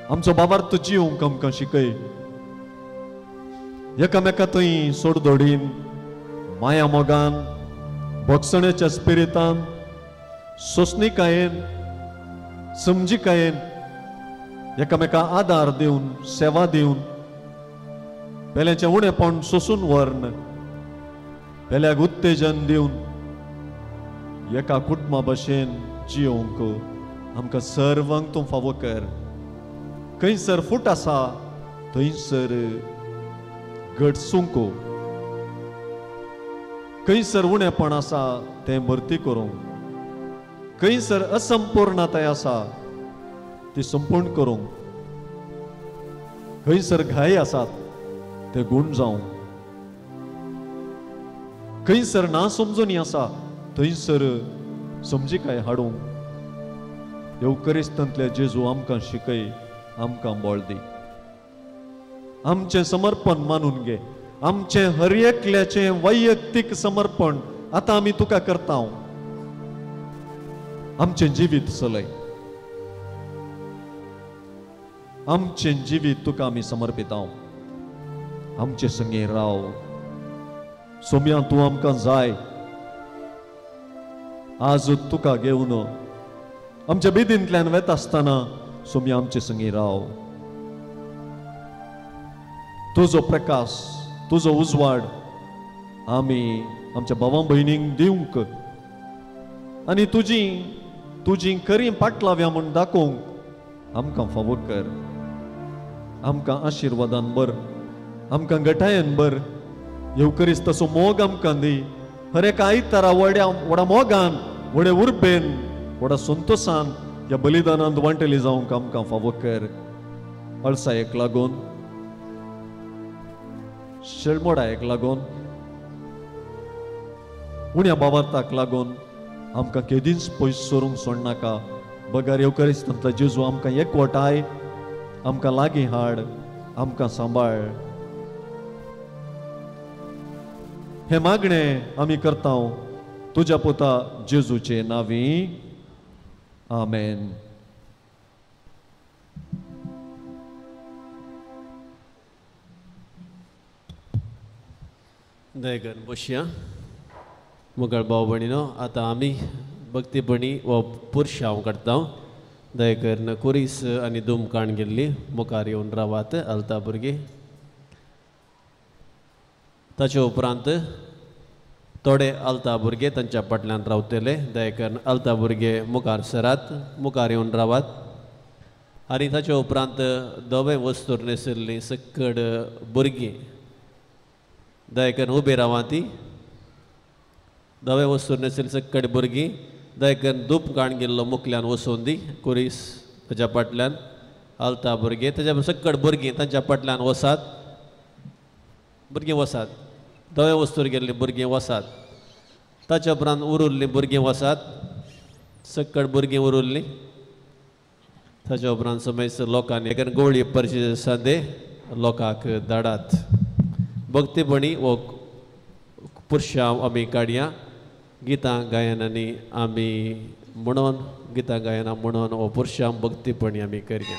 आमचो बावार्थ जिवंक आमकां शिकय. एकामेका थंय सोडदोडीन, माया मोगान, भोगसण्याच्या स्पिरितान, सोंसणिकायेन, समजिकायेन एकामेका आदार दिवन, सेवा दिवन, पेल्याचें उणेपण सोसून व्हरून, पेल्याक उत्तेजन दिवन एका कुटुंबा भशेन जियोंक आमकां सर्वांक तूं फावो कर. खंयसर फूट आसा थंयसर घटसूंक, खंयसर उणेपण आसा तें भरती करूंक, खंयसर असंपूर्णताय आसा ती संपूर्ण करूंक, खंयसर घाय आसात ते गूण जावंक, खंयसर ना समजून आसा थंयसर समजिकाय हाडूंक येवकरिस्तांतले जेजू आमकां शिकय, आमकां बळ दी. आमचें समर्पण मानून घे, आमचें हर एकल्याचें वैयक्तीक समर्पण आतां आमी तुका करता. आमचें जिवीत चलय, आमचें जिवीत तुका आमी समर्पिता. आमचे संगी राव सोम्या, तूं आमकां जाय. आज तुका घेवन आमच्या बेदींतल्यान वेता आसतना सोम्या आमचे संगी राव. तुजो प्रकाश, तुजो उजवाड आमी आमच्या भावां भयणींक दिवंक आनी तुजी तुजी खरी पाटलाव्या म्हूण दाखोवंक आमकां फावो कर. आमकां आशिर्वादान बर, आमकां गटायेन बर. येवकरीस तसो मोग आमकां दी. हर एका आयतारा व्हड्या व्हडा मोगान, व्हडे उर्बेन, व्हडा संतोसान ह्या बलिदानांत वांटेली जावंक आमकां फावो कर. अळसायेक लागून, शेळमोडायेक लागून, उण्या बावार्थाक लागून आमकां केदींच पयस सरूंक सोडनाका. बगर येवकरिस्तांतलो जेजू आमकां एकवटाय, आमकां लागीं हाड, आमकां सांबाळ. हें मागणें आमी करता तुज्या पुता जेजूचे नांवी. आमेन. दयेकन बसया. मुखार भाव भयणीनो, आतां आमी भक्तीपणी हो पुरशांव काडटा. दयेकन कुरीस आनी दुमकाण गेल्ली मुखार येवन रावात आलता भुरगीं. ताचे उपरांत थोडे आलता भुरगे तांच्या फाटल्यान रावतले. दयेकन आलता भुरगे मुखार सरात, मुखार येवन रावात. आनी ताचे उपरांत धवे वस्तूर न्हेसिल्लीं सक्कड भुरगीं दयेकन उबी रावा. ती धवे वस्तूर न्हेसिल्ली सक्कड भुरगीं दयेकन धूप काण गेल्लो मुखल्यान वचून दी कुरीस ताच्या फाटल्यान आलता भुरगे ताच्या सक्कड भुरगीं तांच्या फाटल्यान वसात. भुरगीं वसात, धवे वस्तूर गेल्लीं भुरगीं वसात. ताच्या उपरांत उरुल्लीं भुरगीं वसात, सक्कड भुरगीं उरुल्लीं. ताच्या उपरांत समेस्त लोकांनी एक गोळी परशी संदे लोकांक धाडात. भक्तीपणी हो पुरशांव आमी काडया. गितां गायनांनी आमी म्हणून, गितां गायनां म्हणून हो पुरशांव भक्तीपणी आमी करया.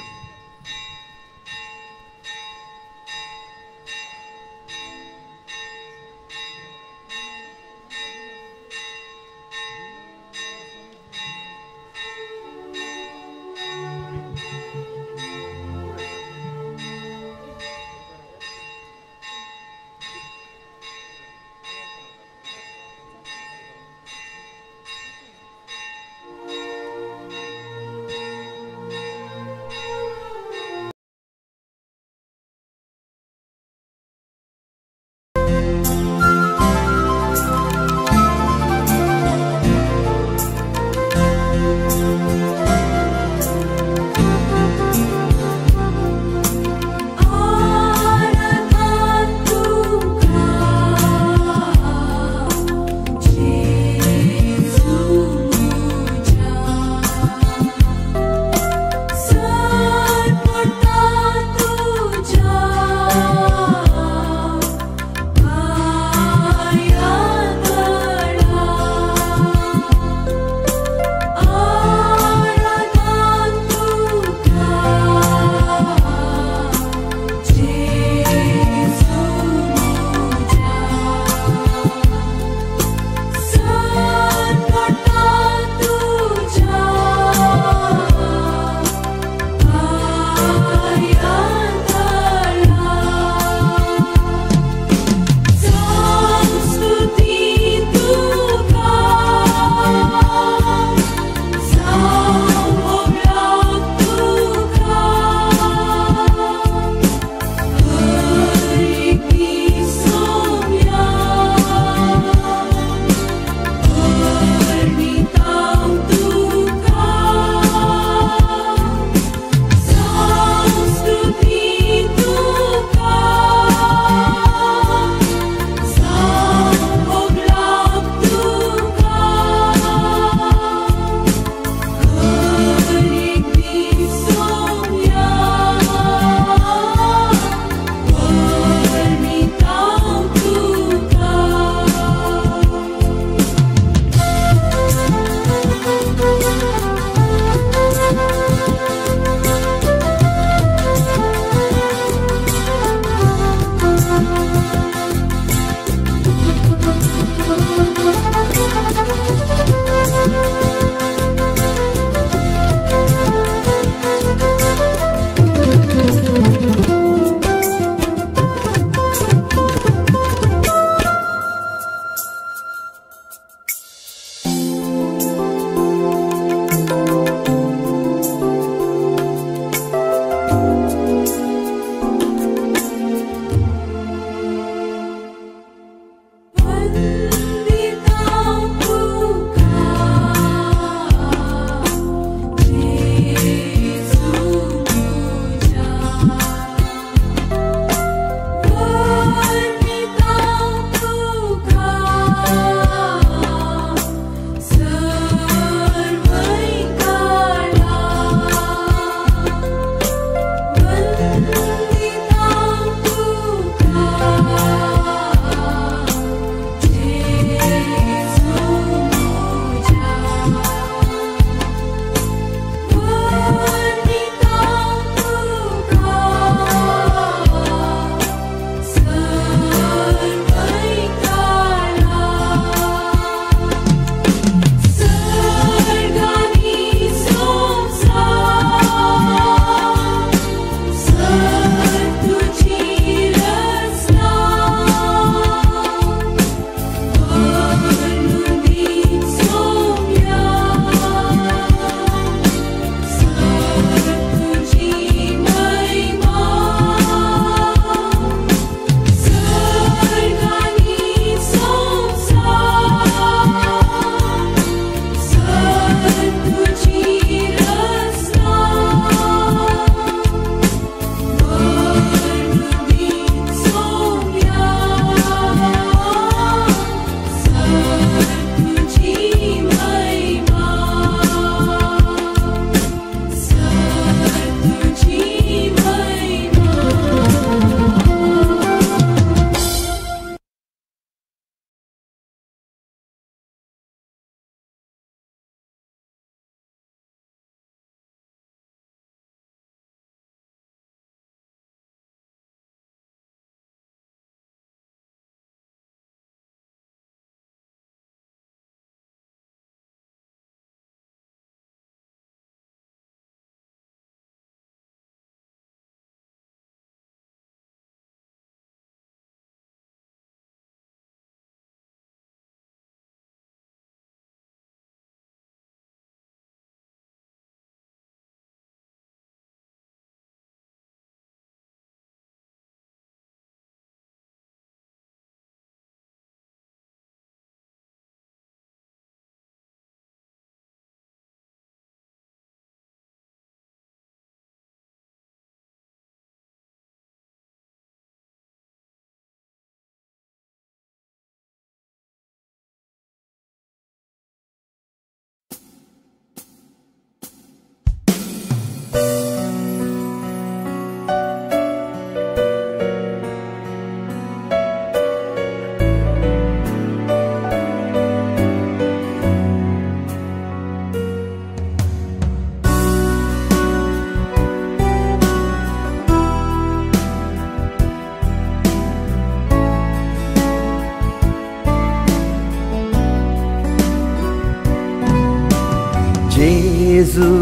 जेजू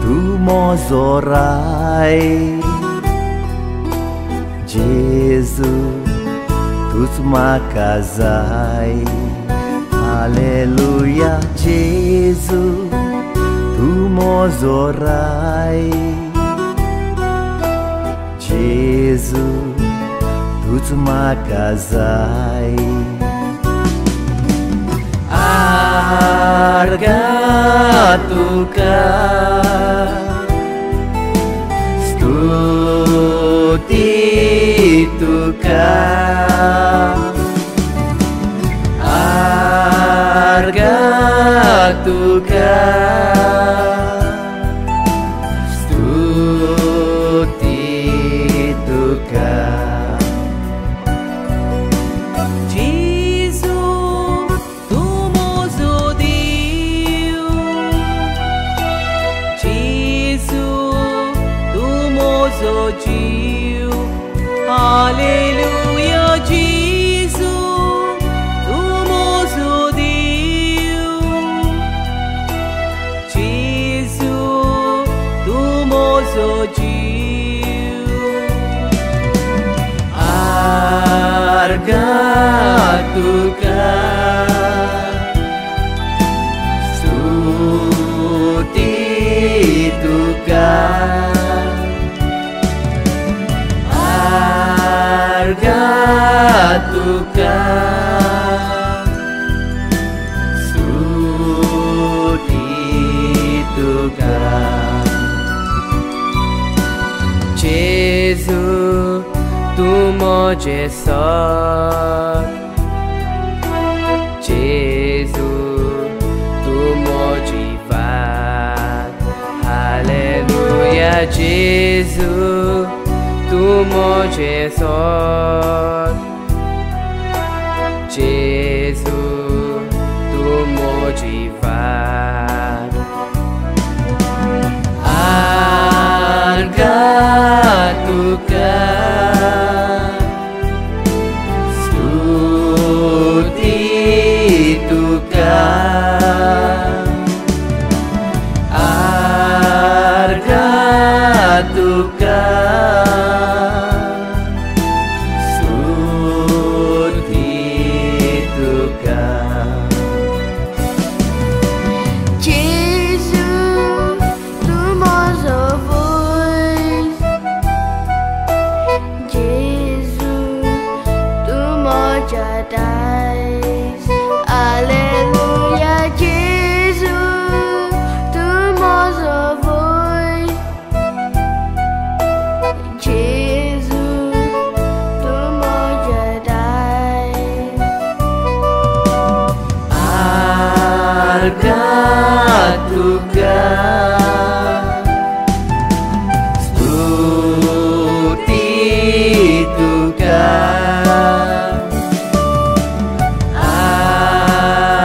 तूं म्हजो राय, जेजू तूंच म्हाका जाय। हालेलुया जेजू तूं म्हजो राय, जेजू तूंच म्हाका जाय। आर्गां तुका स्तुती तुका, आर्गां तुका स्तुती तुका। जेजू तूं म्हजो देव, जेजू तूं म्हजो जीव। हालेलुया जेजू तूं म्हजो देव, जेजू तूं म्हजो जीव। आर्गां तुका स्तुती तुका, आर्गां तुका स्तुती तुका। जेजू तूं म्हजें सत, जेजू तूं म्हजी वाट। हालेलुया जेजू तूं म्हजें सत, जेजू तूं म्हजी वाट। आर्गां तुका स्तुती तुका, आर्गां तुका स्तुती तुका। जेजू तूं म्हजो वयर, जेजू तूं म्हज्या दायज। हालेलुया जेजू तूं म्हजो वयर, जेजू तूं म्हज्या दायज। आर्गां तुका स्तुती तुका,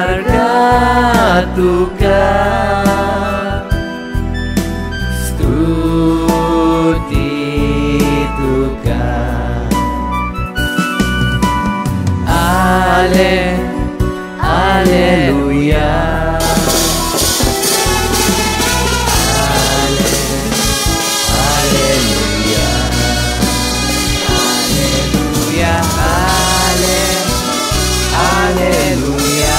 आर्गां तुका स्तुती तुका। आले हालेलुया, हालेलुया, हालेलुया, हाले हालेलुया।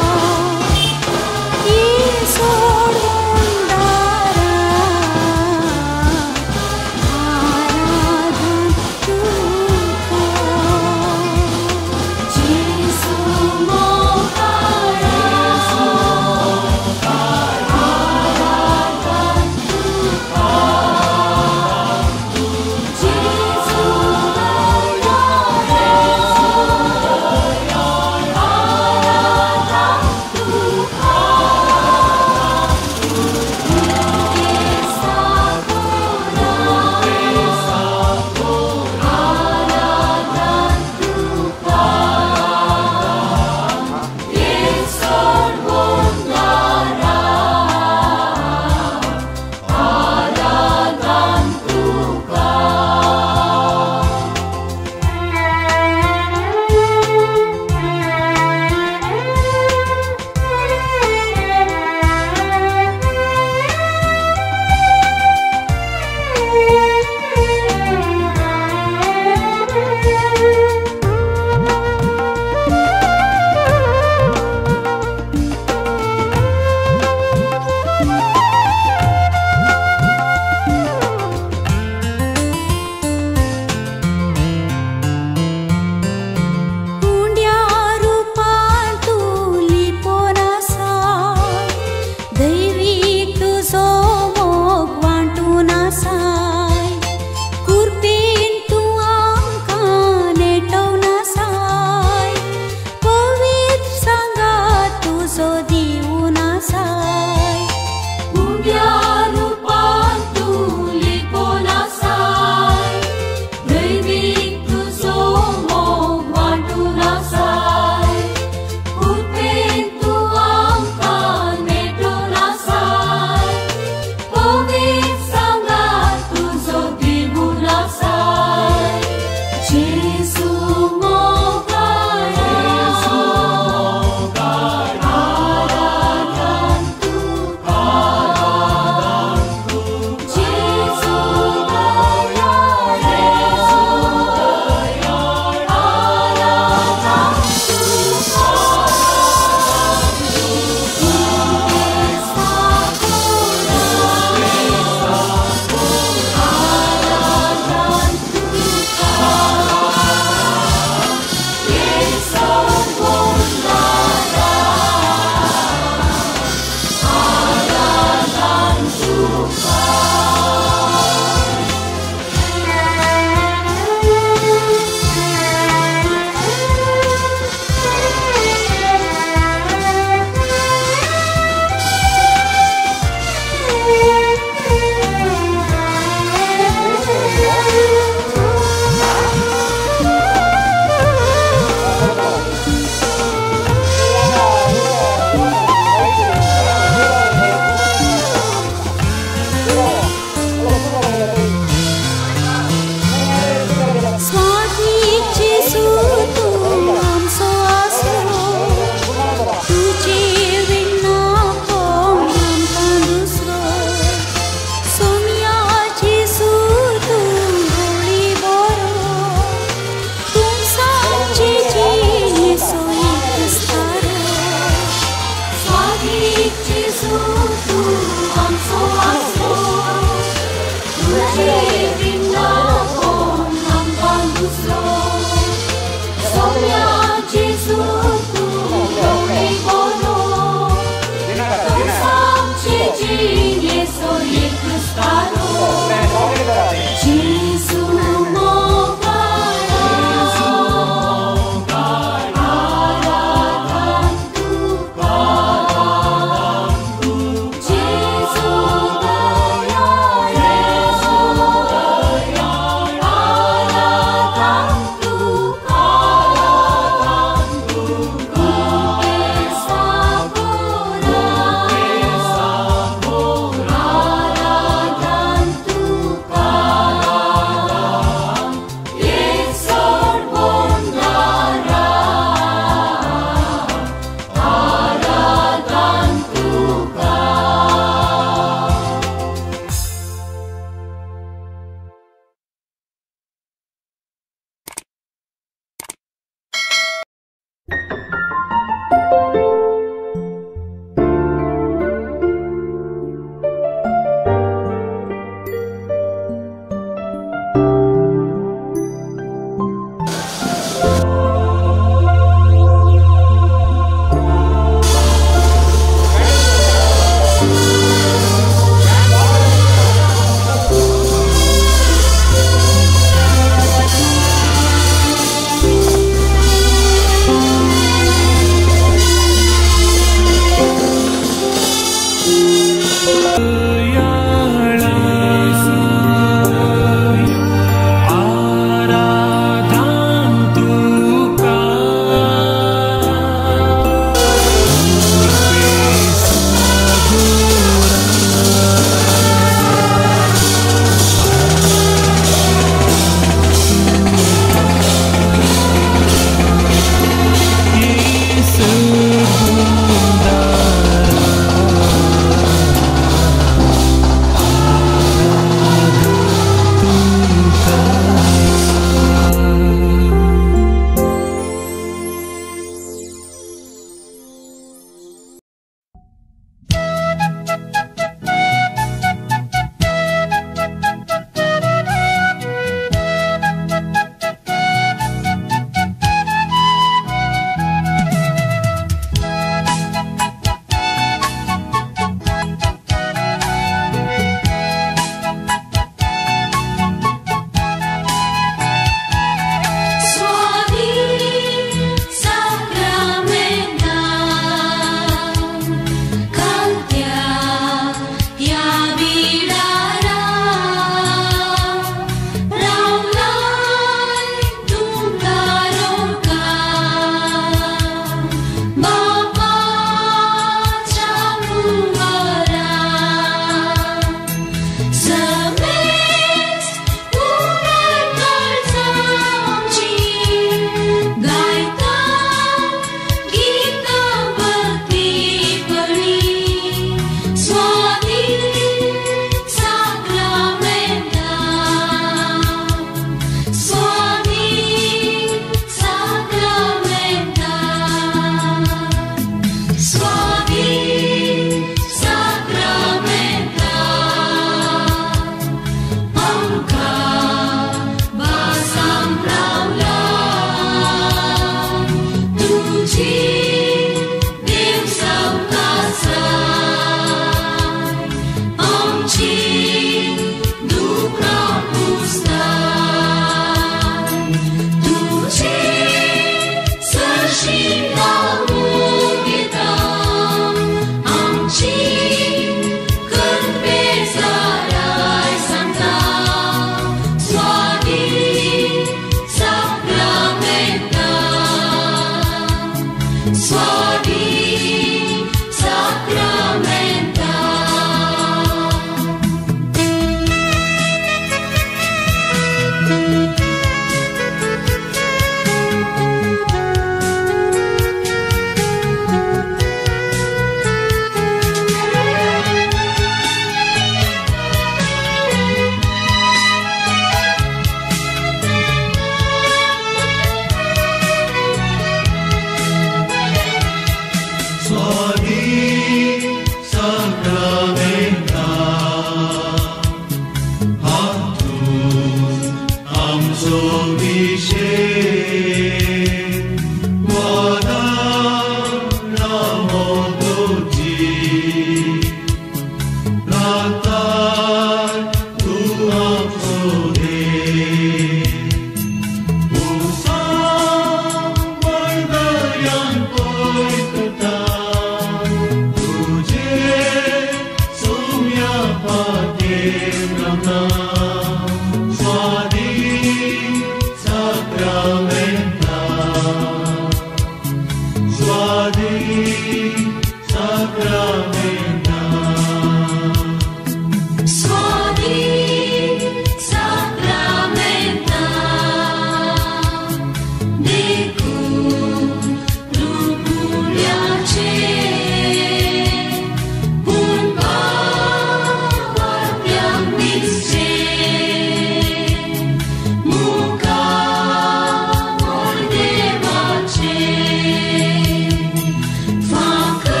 Facă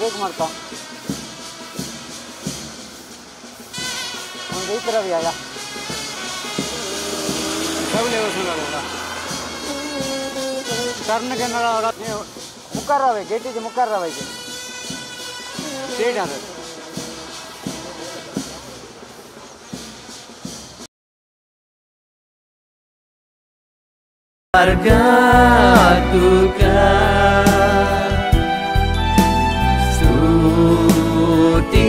ब्रेक मारता रवी टर्न मुखार रावे गेटीचे मुखार रावायचे स्टेट आसा. तुका स्तुती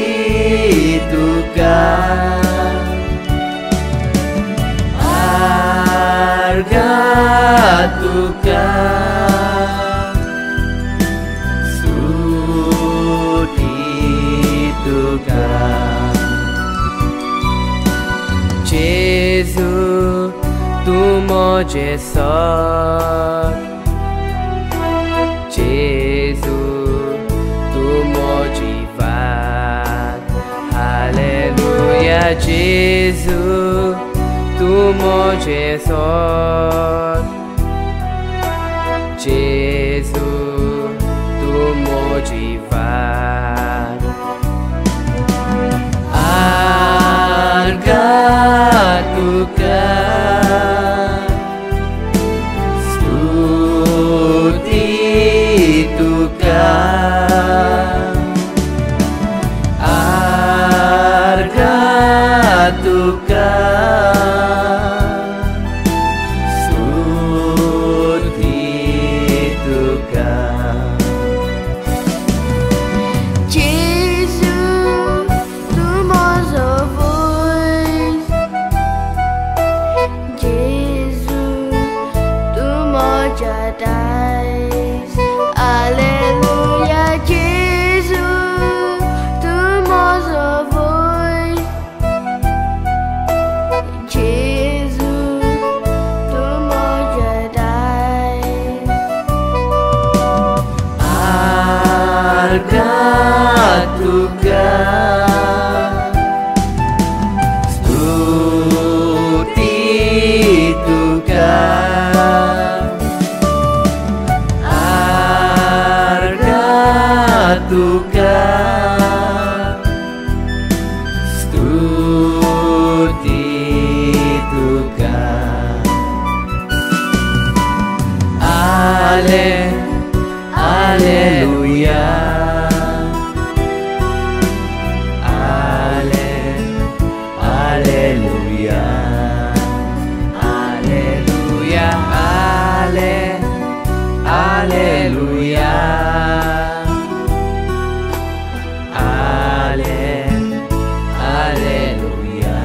तुका अर्घा तुका स्तुती तुका जेजू तूं म्हजें सत जेजू तूं म्हजी वाट हालेलुया जेजू तूं म्हजें सत जेजू तूं म्हजी वाट अर्घा तुका तुका स्तुती तुका जेजू तूं म्हजो वयर जेजू तूं म्हज्या दायज हालेलुया जेजू तूं म्हजो वयर जेजू तूं म्हज्या दायज अर्घा तुका स्तुती तुका अर्घा तुका स्तुती तुका आले हालेलुया आले हालेलुया हालेलुया आले हालेलुया आले हालेलुया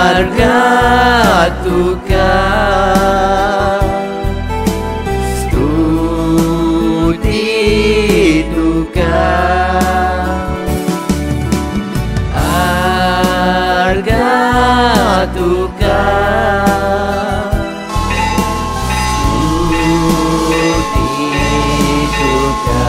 अर्घा तुका स्तुती तुका अर्घा तुका स्तुती तुका.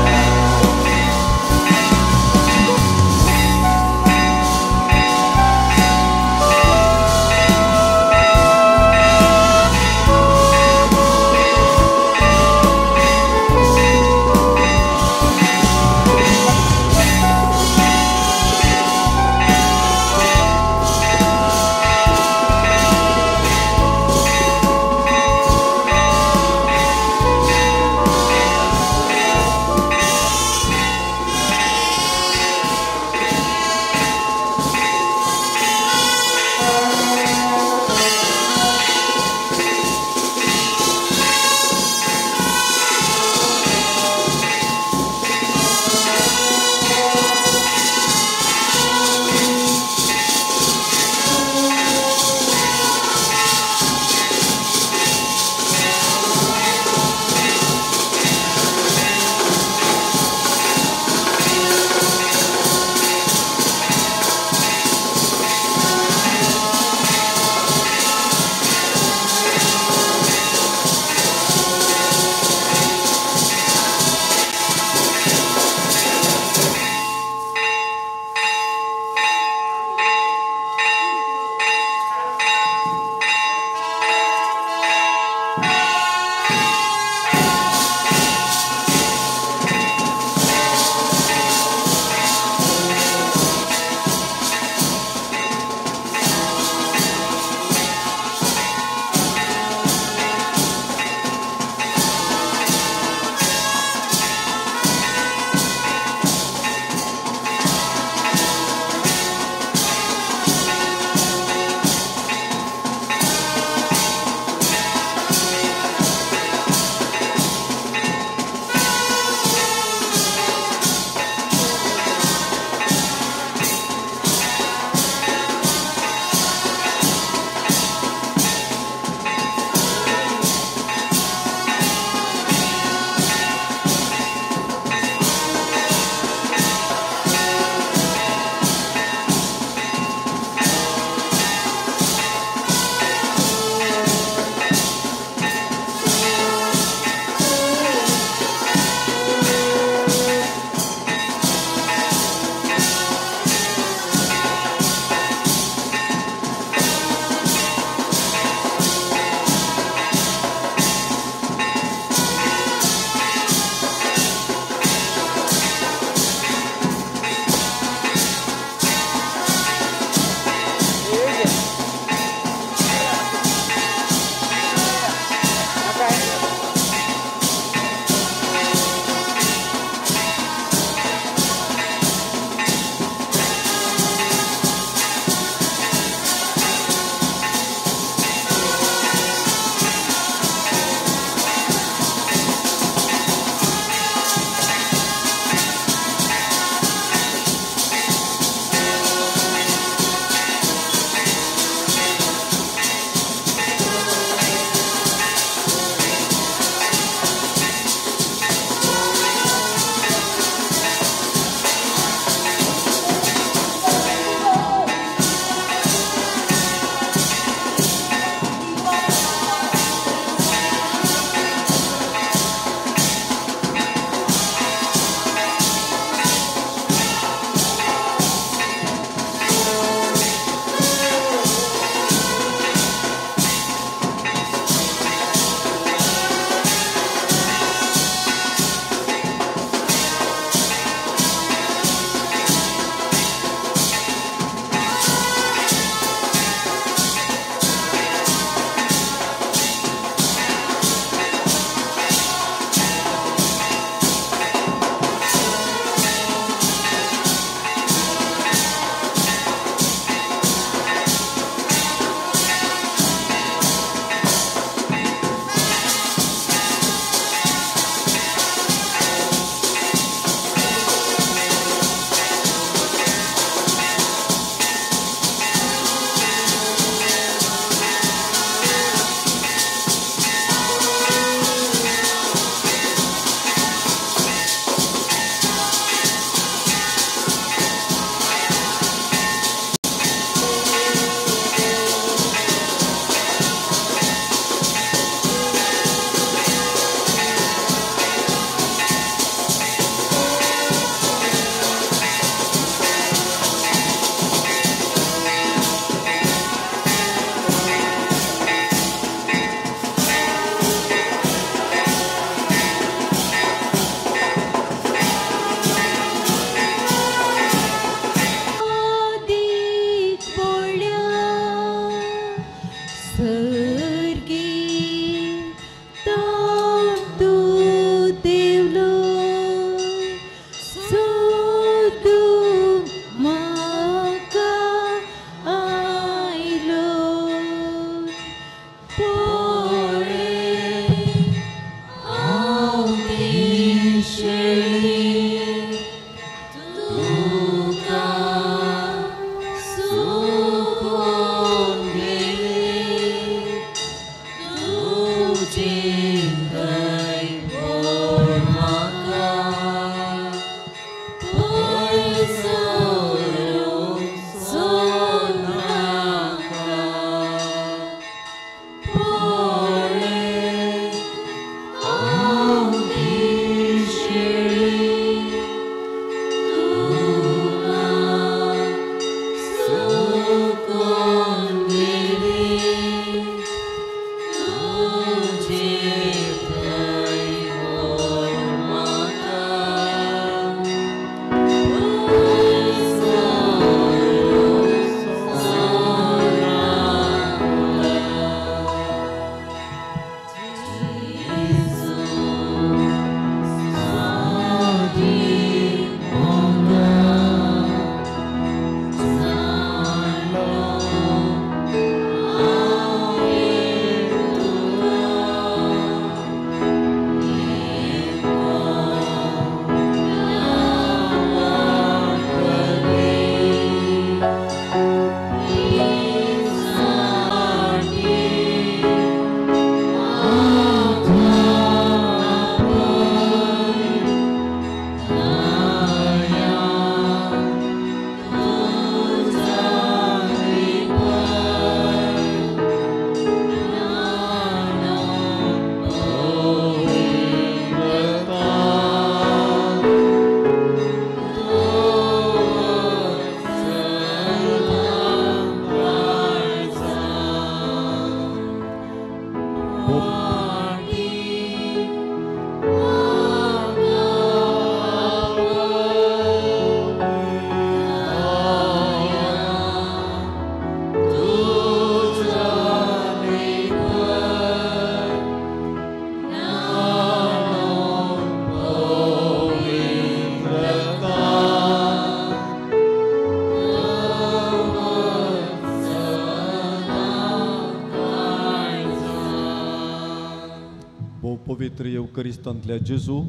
पवित्र येवकरिस्तांतल्या जेजू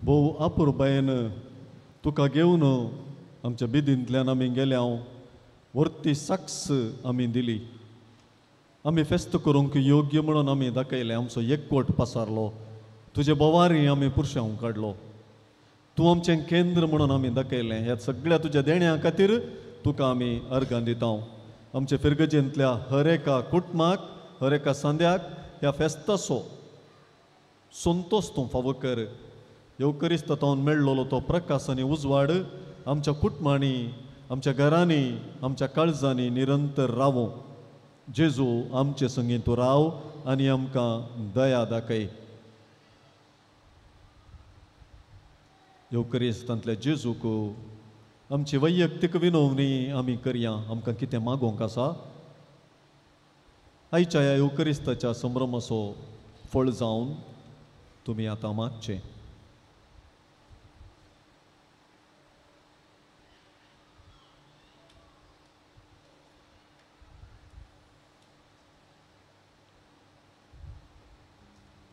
भोव आपुरबायेन तुका घेवन आमच्या बिदींतल्यान आमी गेल्या वर्ती साक्स आमी दिली. आमी फेस्त करूंक योग्य म्हणून आमी दाखयलें. आमचो एकवट पसारलो, तुजे बोवारी आमी पुरशांव काडलो, तूं आमचें केंद्र म्हणून आमी दाखयलें. ह्या सगळ्या तुज्या देण्या खातीर तुका आमी अर्गां दिता. आमचे फिरगजेंतल्या हर एका कुटुंबाक, हर एका सांद्याक ह्या फेस्ताचो संतोश तूं फावो कर. येवकरिस्तांत मेळ्ळो तो प्रकाश आनी उजवाड आमच्या कुटुंबांनी, आमच्या घरांनी, आमच्या काळजांनी निरंतर रावूं. जेजू आमचे संगीं तूं राव आनी आमकां दया दाखय. येवकरिस्तांतल्या जेजूक आमची वैयक्तीक विनवणी आमी करया. आमकां कितें मागोवंक आसा आयच्या ह्या येवकरिस्ताच्या संभ्रमाचो फळ जावन तुमी आतां मागचें.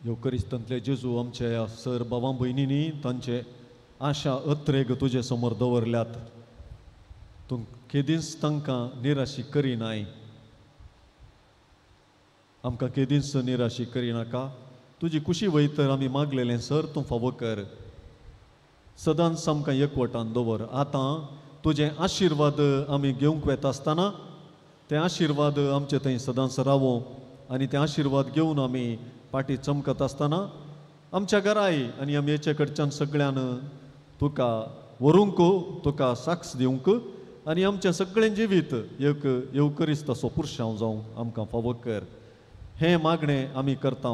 येवकरिस्तांतले जेजू आमच्या ह्या सर बाबा भयणींनी तांचे आशा अत्रेग तुजे समोर दवरल्यात. तूं केदींच तांकां निराशी करिनाय, आमकां केदींच निराशी करिनाका. तुजी कुशी वयतर आमी मागलेलें सर तूं फावो कर. सदांच आमकां एकवटान दवर. आतां तुजें आशिर्वाद आमी घेवंक वेता आसतना ते आशिर्वाद आमचे थंय सदांच रावो आनी ते आशिर्वाद घेवन आमी पाटी चमकत आसतना आमच्या घराय आनी आमी हेचे कडच्यान सगळ्यान तुका व्हरूंक, तुका साक्ष दिवंक आनी आमचें सगळें जिवीत एक येवकरिस्ताचो पुरशांव जावंक आमकां फावो कर. हें मागणें आमी करता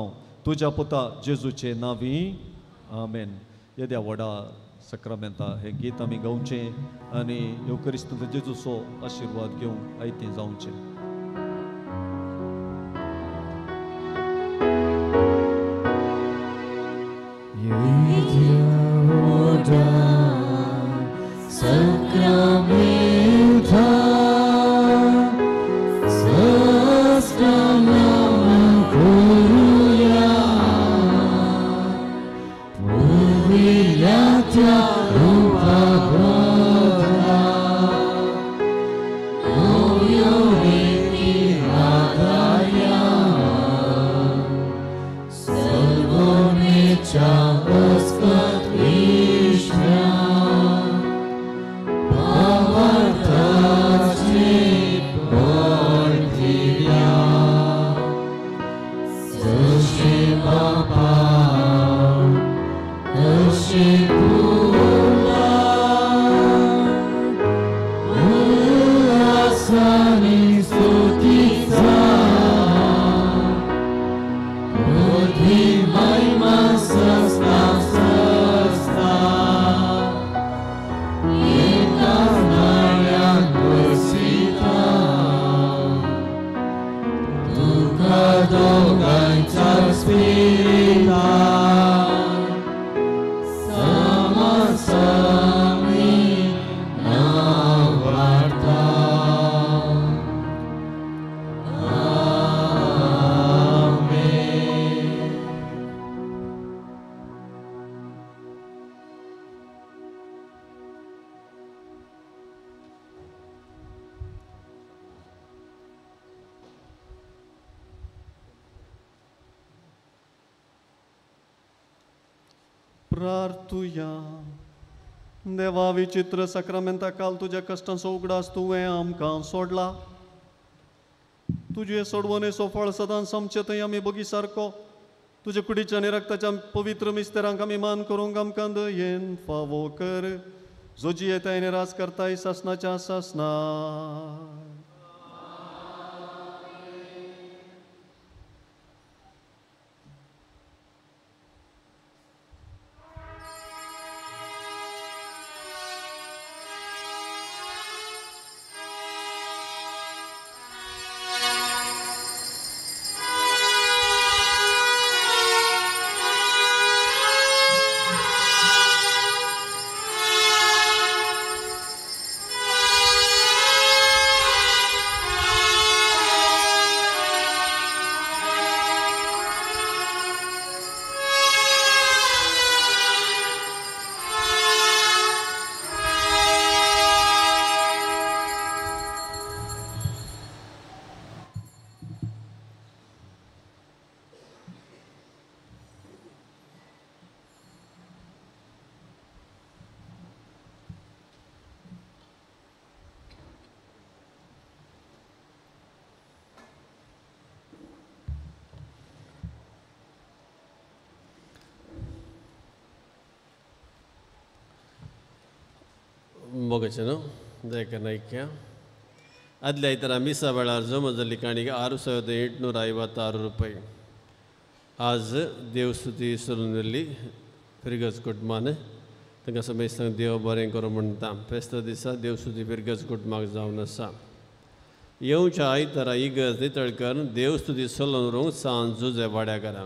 तुज्या पुता जेजूचे नांवी, आमेन. येद्या व्हडा सक्रामेंता हें गीत आमी गावचें आनी येवकरिस्तांतल्या जेजूचो आशिर्वाद घेवंक आयतें जावचें. प्रार्थुया. देवा विचित्र साक्रामेंता काल तुज्या कश्टांचो उगडास तुवें आमकां सोडला. तुजे सोडवणेचो फळ सदांच आमचे थंय आमी बगी सारको तुजे कुडीच्या आनी रक्ताच्या पवित्र मिस्तेरांक आमी मान करूंक आमकां दयेन फावो कर. जो जियेताय आनी राज करताय सासनाच्या सासना. मोगचनो दयकनैक्य आदल्या आयतारा मिसा वेळार जमा जाल्ली काणीक 6856 रुपये. आज देवस्तुती सोलून व्हेल्ली फिरगज कुटुंबान तांकां समेस्तांक देव बरें करूं म्हणटा. फेस्ता दिसा देवस्तुती फिरगज कुटुंबाक जावन आसा. येवच्या आयतारा इगर्ज नितळ करून देवस्तुती सोलून व्हरूंक सांज जुजे वाड्या घरा.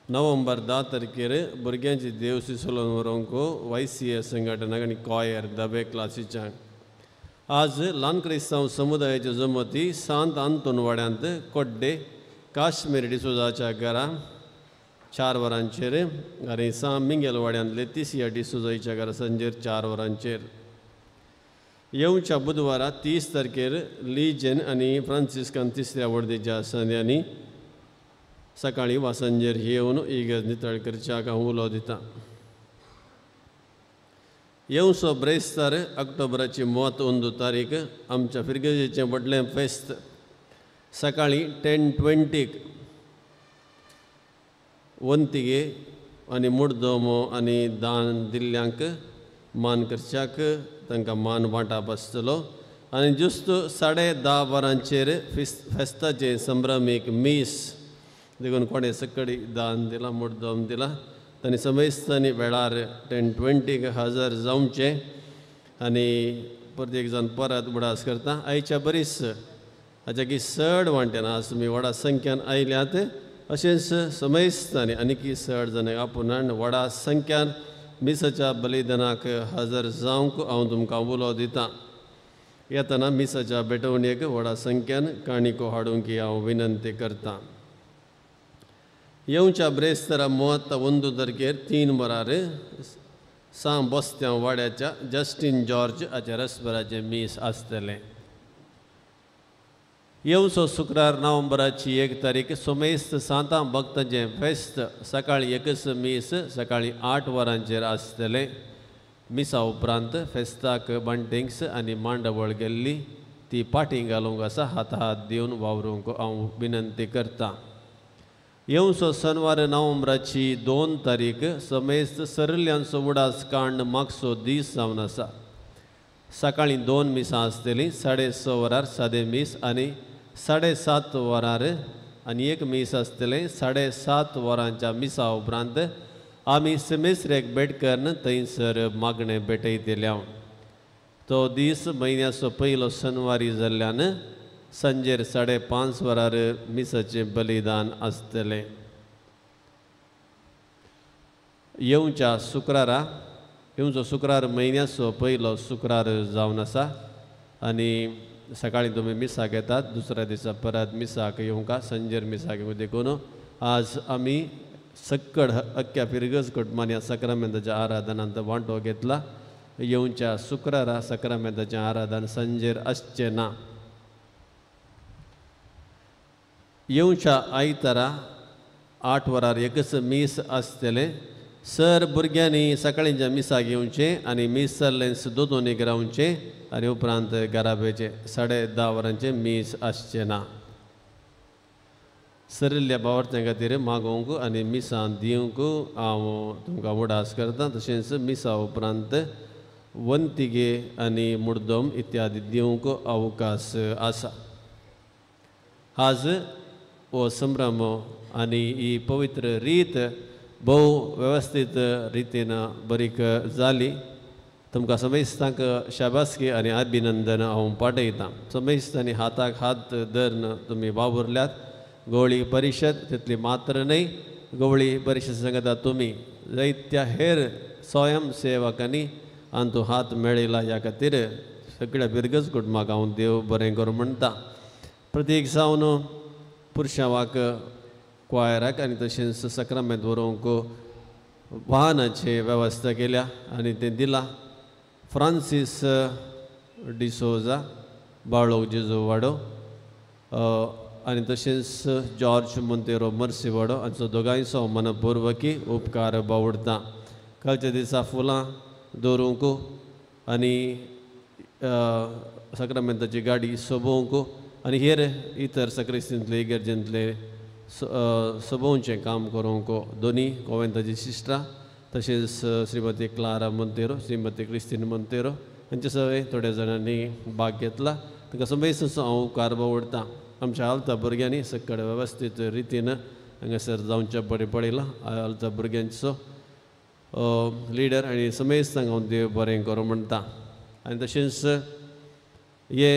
नोव्हेंबर 10 तारखेर भुरग्यांची देवस्तुती सोलून व्हरूंक YCA संघटनाक आनी कॉयर दबे क्लासीच्या. आज ल्हान क्रिस्तांव समुदायाचे जमती सांत आंतोन वाड्यांत कोड्डे काश्मीर डिसोजाच्या घरा 4 वरांचेर आनी सां मिंगेल वाड्यांत लेतिसिया डिसोजाच्या घरा सांजेर 4 वरांचेर. येवच्या बुधवारा 30 तारखेर लिजन आनी फ्रांसिस्कान तिसऱ्या वर्देच्या संद्यांनी सकाळीं वा सांजेर येवन इगर्ज नितळ करच्याक हांव उलो दिता. येवचो ब्रेस्तार ऑक्टोबराची 31 तारीख आमच्या फिरगजेचें व्हडलें फेस्त सकाळीं 10:20 वंतिगे आनी मुडदोमो आनी दान दिल्ल्यांक मान करच्याक तांकां मान वांटप आसतलो आनी जुस्त 10:30 वरांचेर फेस्ताचें संभ्रमीक मीस देखून कोणें सकडी दान दिलां मुडदोम दिला तांणी समेस्तांनी वेळार 10:20 हजर जावचें आनी प्रत्येक जाण परत उडास करता. आयच्या बरीच हाच्या की चड वांट्यान आज तुमी व्हडा संख्यान आयल्यात अशेंच समेस्तांनी आनीकी चड जाणांक आपोवन हाडून व्हडा संख्यान मिसाच्या बलिदानाक हजर जावंक हांव तुमकां उलो दितां. येतना मिसाच्या भेटवणेक व्हडा संख्यान काणिको हाडूंक हांव विनंती करतां. येवच्या ब्रेस्तारा 31 तारखेर 3 वरार सां बोस्त्यांव वाड्याच्या जस्टीन जॉर्ज हाच्या रसभराचें मीस आसतलें. येवचो शुक्रार नोव्हेंबराची 1 तारीख सोमेस्त सांतां भक्तांचें फेस्त सकाळीं 1 मीस सकाळीं 8 वरांचेर आसतलें. मिसा उपरांत फेस्ताक बंटिंग्स आनी मांडवळ गेल्ली ती पाटी घालूंक आसा. हात हात दिवन वावरूंक हांव विनंती करतां. येवचो शनवार नोव्हेंबराची 2 तारीख समेस्त सरल्यांचो उडास कांड मागसो दीस जावन आसा. सकाळीं 2 मिसां आसतलीं. 6:30 वरार सादें मीस आनी 7:30 वरार आनी 1 मीस आसतलें. 7:30 वरांच्या मिसा उपरांत आमी सेमेस्त्रेक भेट करून थंयसर मागणें भेटयतले. तो दीस म्हयन्याचो पयलो शनवारी जाल्ल्यान सांजेर 5:30 वरार मिसाचें बलिदान आसतलें. येवच्या शुक्रारा येवचो शुक्रार म्हयन्याचो पयलो शुक्रार जावन आसा आनी सकाळीं तुमी मिसाक येतात दुसऱ्या दिसा परत मिसाक येवंका सांजेर मिसाक येवंक. देखून आज आमी सक्कड अख्ख्या फिरगज कुटुंबान ह्या साक्रामेंताच्या आराधनांत वांटो घेतला. येवच्या शुक्रारा साक्रामेंताचें आराधन सांजेर आसचें ना. येवच्या आयतारा 8 वरार 1 मीस आसतलें. सर भुरग्यांनी सकाळींच्या मिसाक येवचें आनी मीस जाल्लें दोतोनीक रावचें आनी उपरांत घराब्याचें 10:30 वरांचें मीस आसचें ना. सरिल्ल्या भावार्थ्यां खातीर मागोवंक आनी मिसां दिवंक हांव तुमकां उडास करतां. तशेंच मिसा उपरांत वंतिगे आनी मुडदम इत्यादी दिवंक अवकाश आसा. आज हो संभ्रम आनी ही पवित्र रीत भोव वेवस्थीत रितीन बरी जाली. तुमकां समेस्तांक शाबासकी आनी अभिनंदन हांव पाठयतां. समेस्तांनी हाताक हात धरून तुमी वावुरल्यात. गवळी परिशद तितली मात्र न्हय, गवळी परिशद सांगता तुमी जायत्या हेर स्वयंसेवकांनी आनी तूं हात मेळयला. ह्या खातीर सगळ्या फिरगज कुटुंबाक हांव देव बरें करूं म्हणटा. प्रतीक जावन पुरशांवाक क्वायराक आनी तशेंच साक्रामेंत व्हरूंक वाहनाची वेवस्था केल्या आनी तें दिलां. फ्रांसीस डिसोजा बाळोक जेजू वाडो आनी तशेंच जॉर्ज मोंतेरो मर्सी वाडो हांचो दोगांयचो मनपूर्वकी उपकार बावडटा. कालच्या दिसा फुलां दवरूंक आनी साक्रामेंताची गाडी सोबोवंक आनी हेर इतर सक्रिस्तींतले इगर्जेंतले सोबोवचें काम करूंक दोनी गोवेंताची सिस्टरां तशेंच श्रीमती क्लारा मोंतेरो, श्रीमती क्रिस्तीन मोंतेरो हांचे सगळे थोड्या जाणांनी भाग घेतला तांकां समेस्त हांव उपकार बावडटा. आमच्या आलता भुरग्यांनी सगळे वेवस्थीत रितीन हांगासर जावचें बरें पळयलां. आलता भुरग्यांचो लिडर आनी समेस्तांक हांव देव बरें करूं म्हणटा. आनी तशेंच हे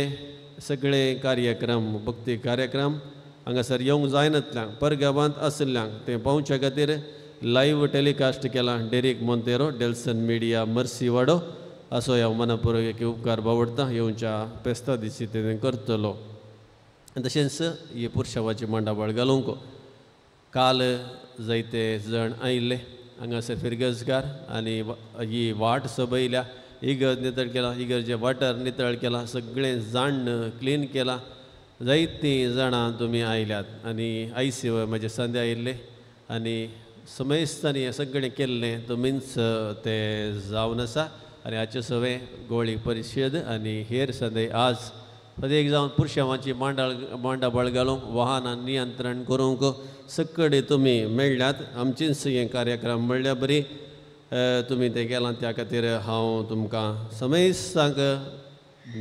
सगळे कार्यक्रम भक्ती कार्यक्रम हांगासर येवंक जायनातल्यांक परगांवांत आशिल्ल्यांक तें पावच्या खातीर लायव्ह टेलिकास्ट केला डेरीक मोंतेरो डेल्सन मिडिया मर्सी वाडो असो ह्या मनापुर्वक उपकार बावडटा. येवच्या फेस्ता दिसी तें करतलो. आनी तशेंच ही पुरशावाची मांडावळ घालूंक काल जायते जाण आयिल्ले हांगासर फिरगजगार आनी ही वाट सबयल्या इगर्ज नितळ केला, इगर्जे वाठार नितळ केला, सगळें जाण क्लीन केला. जायतीं जाणां तुमी आयल्यात आनी आयसी म्हजे संदे आयिल्ले आनी समेस्तांनी हें सगळें केल्लें तुमीच तें जावन आसा. आनी हाचे सगळें गोळी परिशद आनी हेर संदे आज प्रत्येक जावन पुरशावांची मांडावळ घालूंक वाहनां नियंत्रण करूंक सगळे तुमी मेळ्ळ्यात. आमचेच हे कार्यक्रम म्हणल्यार बरी तुमी तें केलां त्या खातीर हांव तुमकां समेस्तांक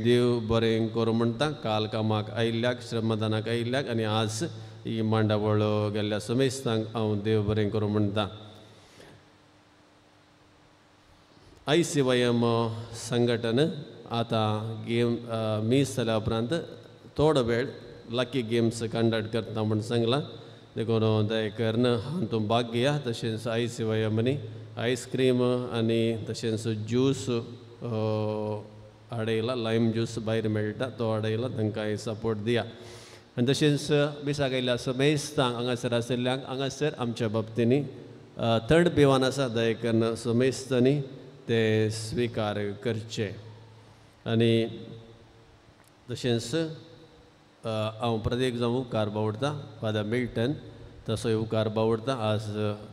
देव बरें करूं म्हणटा. काल कामाक आयिल्ल्याक श्रमदानाक आयिल्ल्याक आनी आज ही मांडावळ गेल्ल्या समेस्तांक हांव देव बरें करूं म्हणटा. आयसीवायएम संघटन आतां गेम मीस जाल्या उपरांत थोडो वेळ लकी गेम्स कंडक्ट करता म्हूण सांगलां देखून दया करून हातूंत भाग घेया. तशेंच आयसीवायएमांनी आयस्क्रीम आनी तशेंच ज्यूस हाडयला, लायम ज्यूस भायर मेळटा तो हाडयला, तांकां सपोर्ट दिया. आनी तशेंच मिसाक आयिल्ल्या समेस्तांक हांगासर आशिल्ल्यांक हांगासर आमच्या बाबतींनी थंड पिवन आसा दया करून समेस्तांनी ते स्विकार करचे. आनी तशेंच हांव प्रत्येक जावं उपकार बावडटा फादर मिल्टन तसोय उपकार बावडटा. आज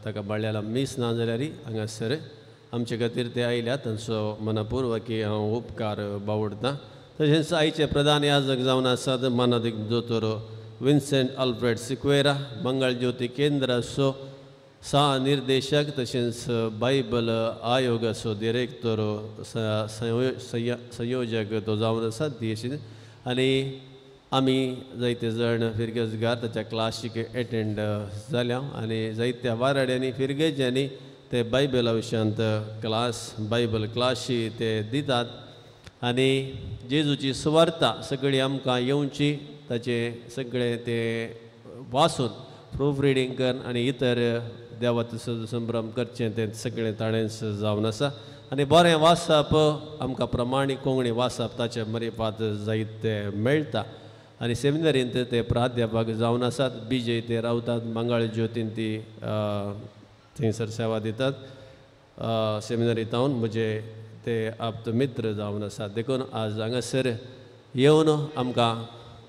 ताका बाळ्याला मीस ना जाल्यार हांगासर आमचे खातीर ते आयल्या तांचो मनापुर्वकी हांव उपकार बावडटा. तशेंच आयचे प्रधान याजक जावन आसात मानादीक दोतोर विन्सेंट अल्फ्रेड सिक्वेरा, मंगळ ज्योती केंद्राचो सह निर्देशक तशेंच बायबल आयोगाचो डिरेक्टर संयोजक तो जावन आसा देश. आनी आमी जायते जाण फिरगजगार ताच्या क्लासीक एटेंड जाल्या आनी जायत्या वाराड्यांनी फिरगज्यांनी ते बायबला विशयांत क्लास बायबल क्लासी ते दितात आनी जेजूची सुवार्ता सगळी आमकां येवची ताचें सगळें ते वाचून प्रूफ रिडींग कर आनी इतर देवाचो संभ्रम करचें तें सगळें ताणेंच जावन आसा. आनी बरें वाचप आमकां प्रमाणीक कोंकणी वाचप ताचे मरिपात जायते मेळटा. आनी सेमिनरींत ते प्राध्यापक जावन आसात, बीजे ते रावतात, मंगळ ज्योतीन ती थंयसर सेवा दितात. सेमिनरींत म्हजे ते आप्त मित्र जावन आसात. देखून आज हांगासर येवन आमकां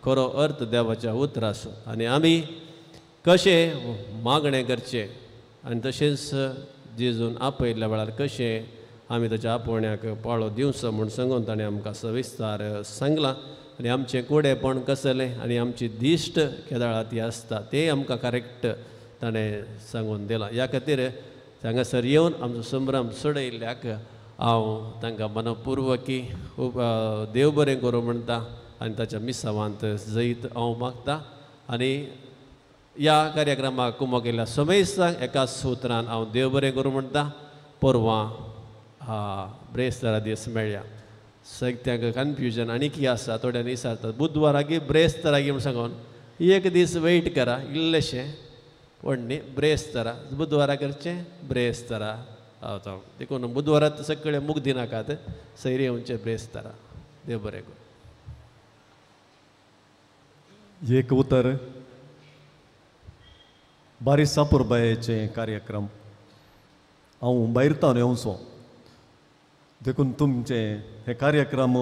खरो अर्थ देवाच्या उतराचो आनी आमी कशें मागणें करचें आनी तशेंच जेजून आपयल्ल्या वेळार कशें आमी ताच्या आपोवण्याक पाळो दिवचो म्हूण सांगून ताणें आमकां सविस्तार सांगलां. आनी आमचें कुडेपण कसलें आनी आमची दिश्ट केदाळा ती आसता तें आमकां करेक्ट ताणें सांगून दिलां. ह्या खातीर हांगासर येवन आमचो संभ्रम सोडयल्ल्याक हांव तांकां मनपूर्वकी देव बरें करूं म्हणटा आनी ताच्या मिसावांत जैत हांव मागता. आनी ह्या कार्यक्रमाक कुमो केल्ल्या समेस्तांक एका सुत्रान हांव देव बरें करूं म्हणटा. परवां ब्रेस्तारा दीस मेळ्या. सगळ्यांक कन्फ्युजन आनी कितें आसा थोड्यांनी विचारतात बुधवारागी ब्रेस्तारागी म्हूण सांगून एक दीस वेट करा इल्लेशें व्हडली ब्रेस्तारा बुधवारा करचें ब्रेस्तारा हांव देखून बुधवारात सगळे मुग्दी नाकात सैरी येवचें ब्रेस्तारा. देव बरें करूं. एक उतर बारीक सापुरबायेचे कार्यक्रम हांव भायर तावन येवचो देखून तुमचे हे कार्यक्रम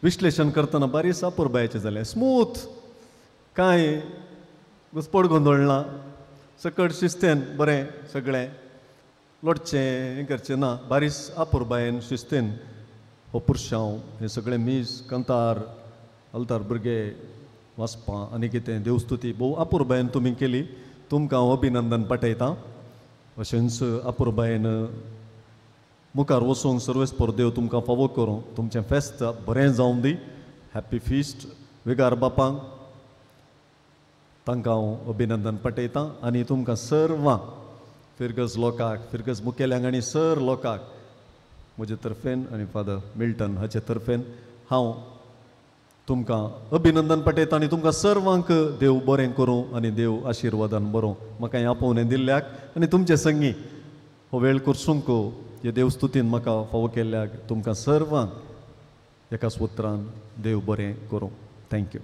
विश्लेशण करतना बारीक सापुरबायेचें जालें स्मूथ, कांय घुसपड गोंदळ ना, सकट शिस्तेन बरें सगळें लोटचें हें करचें ना, बारीक आपुरबायेन शिस्तेन हो पुरशांव हें सगळें मीस कंतार अल्तार भुरगे वाचपां आनी कितें देवस्तुती भोव आपुरबायेन तुमी केली. तुमकां हांव अभिनंदन पाठयतां. अशेंच आपुरबायेन मुखार वचूंक सर्वेस्पर देव तुमकां फावो करूं. तुमचें फेस्त बरें जावं दी. हॅप्पी फिस्ट विगार बापांक तांकां हांव अभिनंदन पाठयतां आनी तुमकां सर्वांक फिरगज लोकांक, फिरगज मुखेल्यांक आनी सर लोकांक म्हजे तर्फेन आनी फादर मिल्टन हाचे तर्फेन हांव तुमकां अभिनंदन पाठयता आनी तुमकां सर्वांक देव बरें करूं आनी देव आशिर्वादान बरों. म्हाका हें आपोवणें दिल्ल्याक आनी तुमचे संगी हो वेळ करसूंक हे देवस्तुतीन म्हाका फावो केल्ल्याक तुमकां सर्वांक एकाच उतरान देव बरें करूं. Thank you.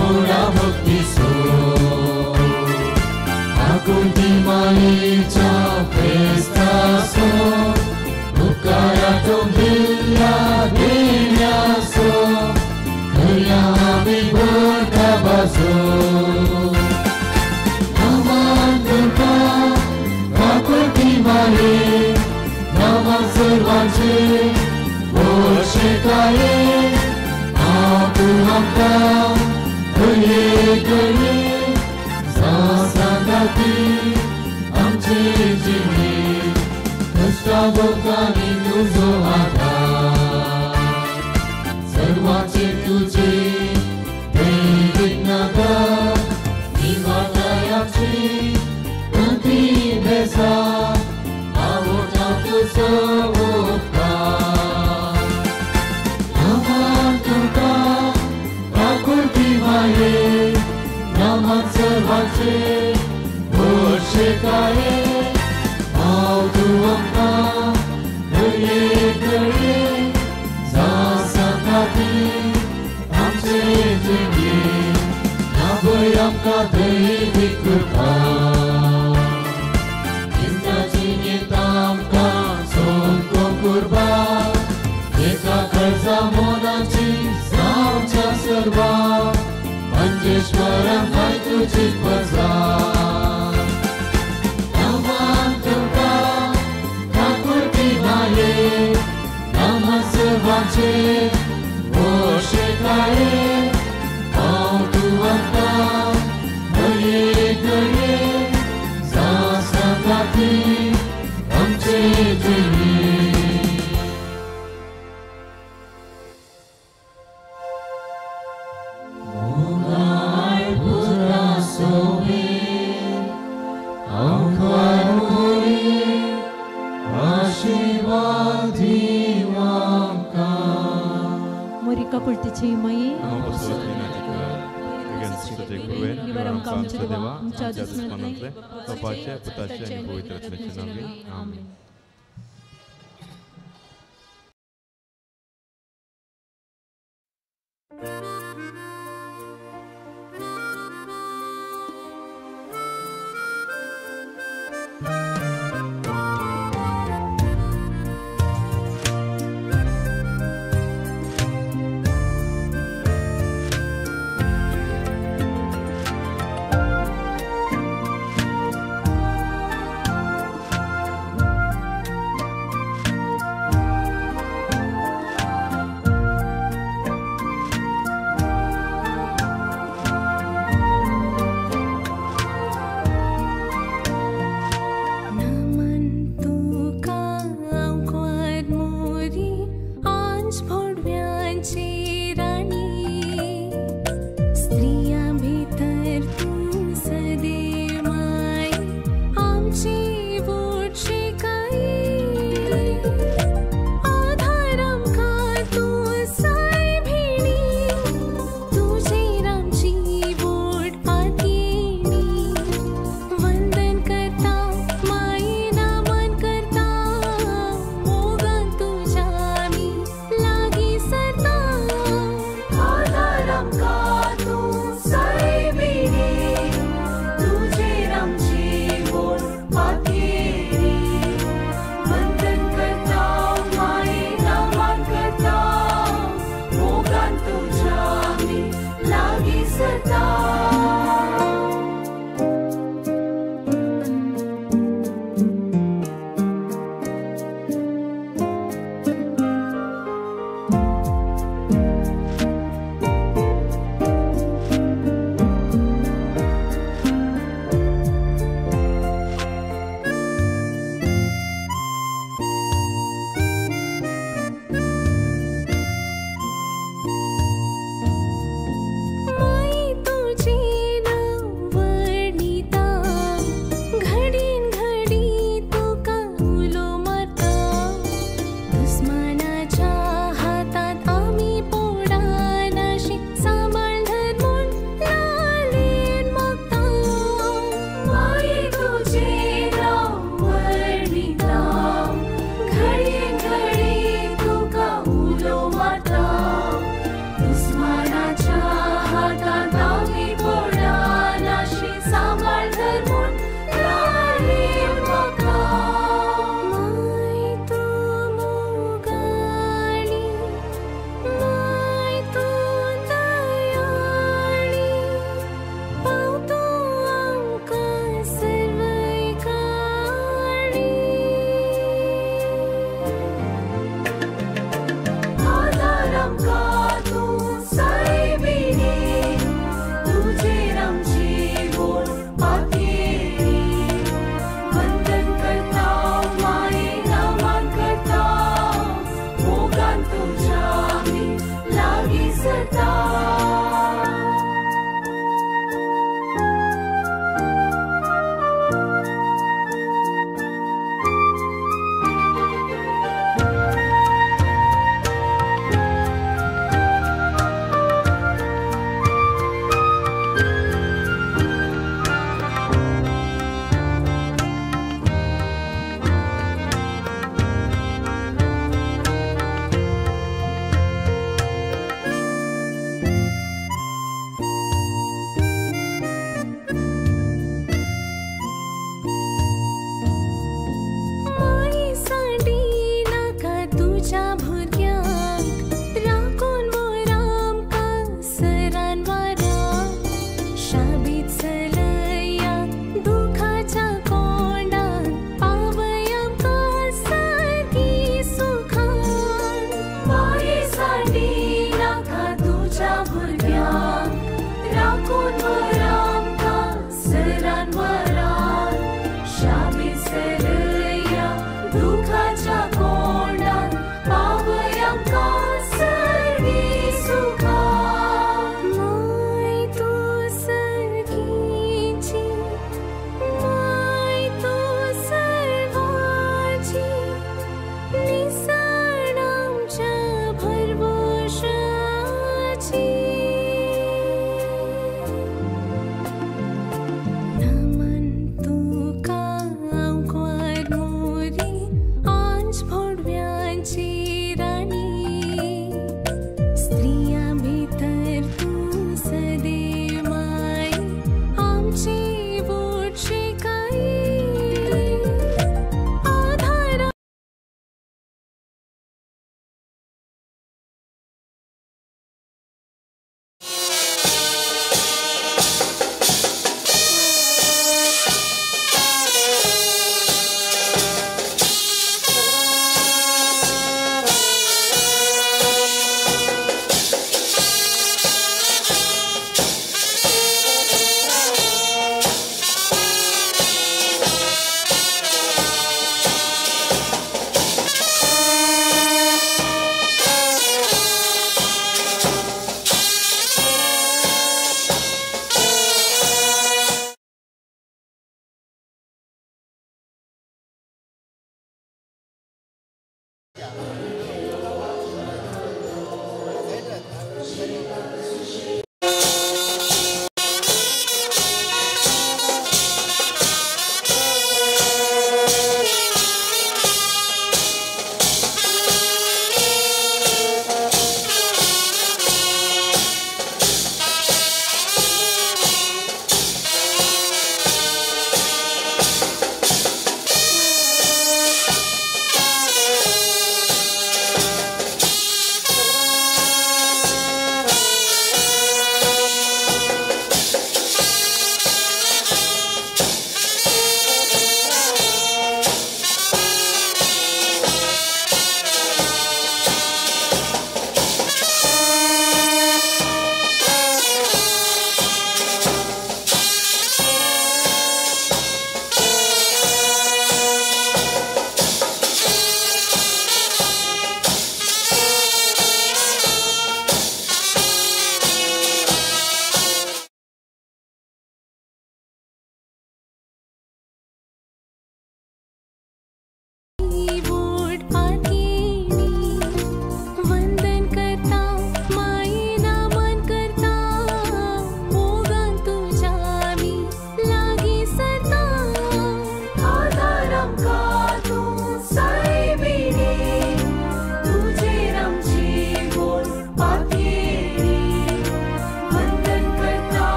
Mora भक्तिसो आकुंती मायेच्या फेस्तासो उपकारा तुमदिल्ल्या देण्यासो खऱ्या आमी भरता बाजो नमन तुमकां आकुंती माये नमन सर्वांचे भरशेकाये हांव तूं आमकां गये गये सांगाती आमचे जिणे कश्टा भोगांनी तुजो आधार सर्वांचे तुजे दैवीक नगर निवाताय आमची गती बेजार आवडटा तुजो उपकार नमन तुमकां आकुंती माये नमन सर्वांचे भरशेकाये हांव तूं आमकां गये गये सांगाती आमचे जिणे नाभय आमकां दैवीक कृपा क्रिस्ता जिणेंत आमकां सोमको कुर्बा एका काळजा मनाची जावच्या सर्वा मंजेश्वरम हाय तुजी प्रजा नमन तुमकां आकुंती माये नमन सर्वांचे भरशेकाये हांव तूं आमकां गये गये सांगाती आमचे जिणे. काकुळतीची माई बापाचे पुताचे आनी पवित्र आत्म्याच्या नांवान आमेन. Thank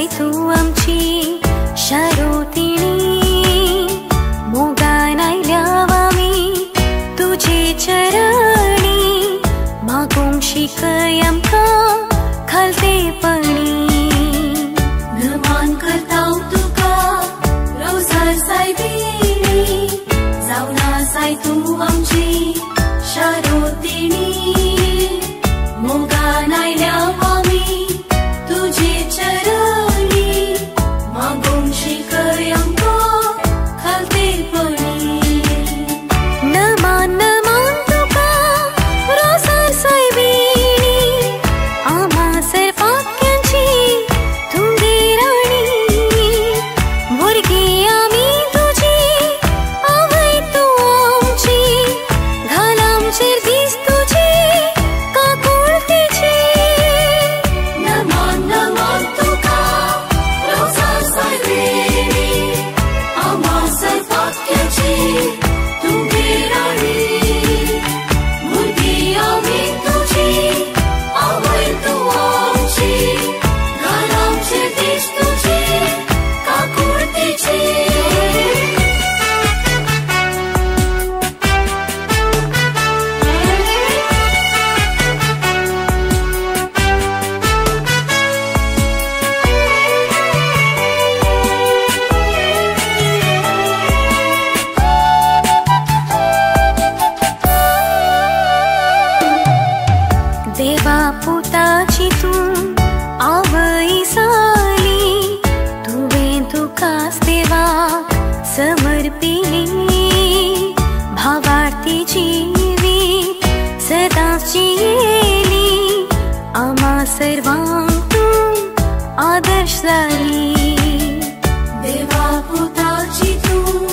साय तूं आमची शारोतिणी मोगान आयल्या आमी तुजे चरणी मागूंक शिकय आमकां खालतेपणी नमान करता तुका रोजार सायबिणी जावन आसाय तूं आमची शारोतिणी मोगान आयल्या आमी तुजे चरणी मागूंक शिकय आमकां खालतेपणी नमान नमान तुका रोजार सायबिणी आमा सर्वाक्यांची तूं गे राणी भुरगीं आमी तुजी आवय तूं आमची घाल आमचेर दीस तुजी काकुळतेची नमान नमान तुका रोजार सायबिणी आमा सर्वाक्यांची तूं गे राणी भुरगीं आमी तुजी आवय तूं आमची घाल आमचेर दीस तुजी काकुळतेची. देवा पुताची तूं आवय जाली तुवें तुकाच देवाक समर्पिली भावार्थी जिवीत सदांच जियेली आमा सर्वांक तूं आदर्श जाली. देवा पुताची तूं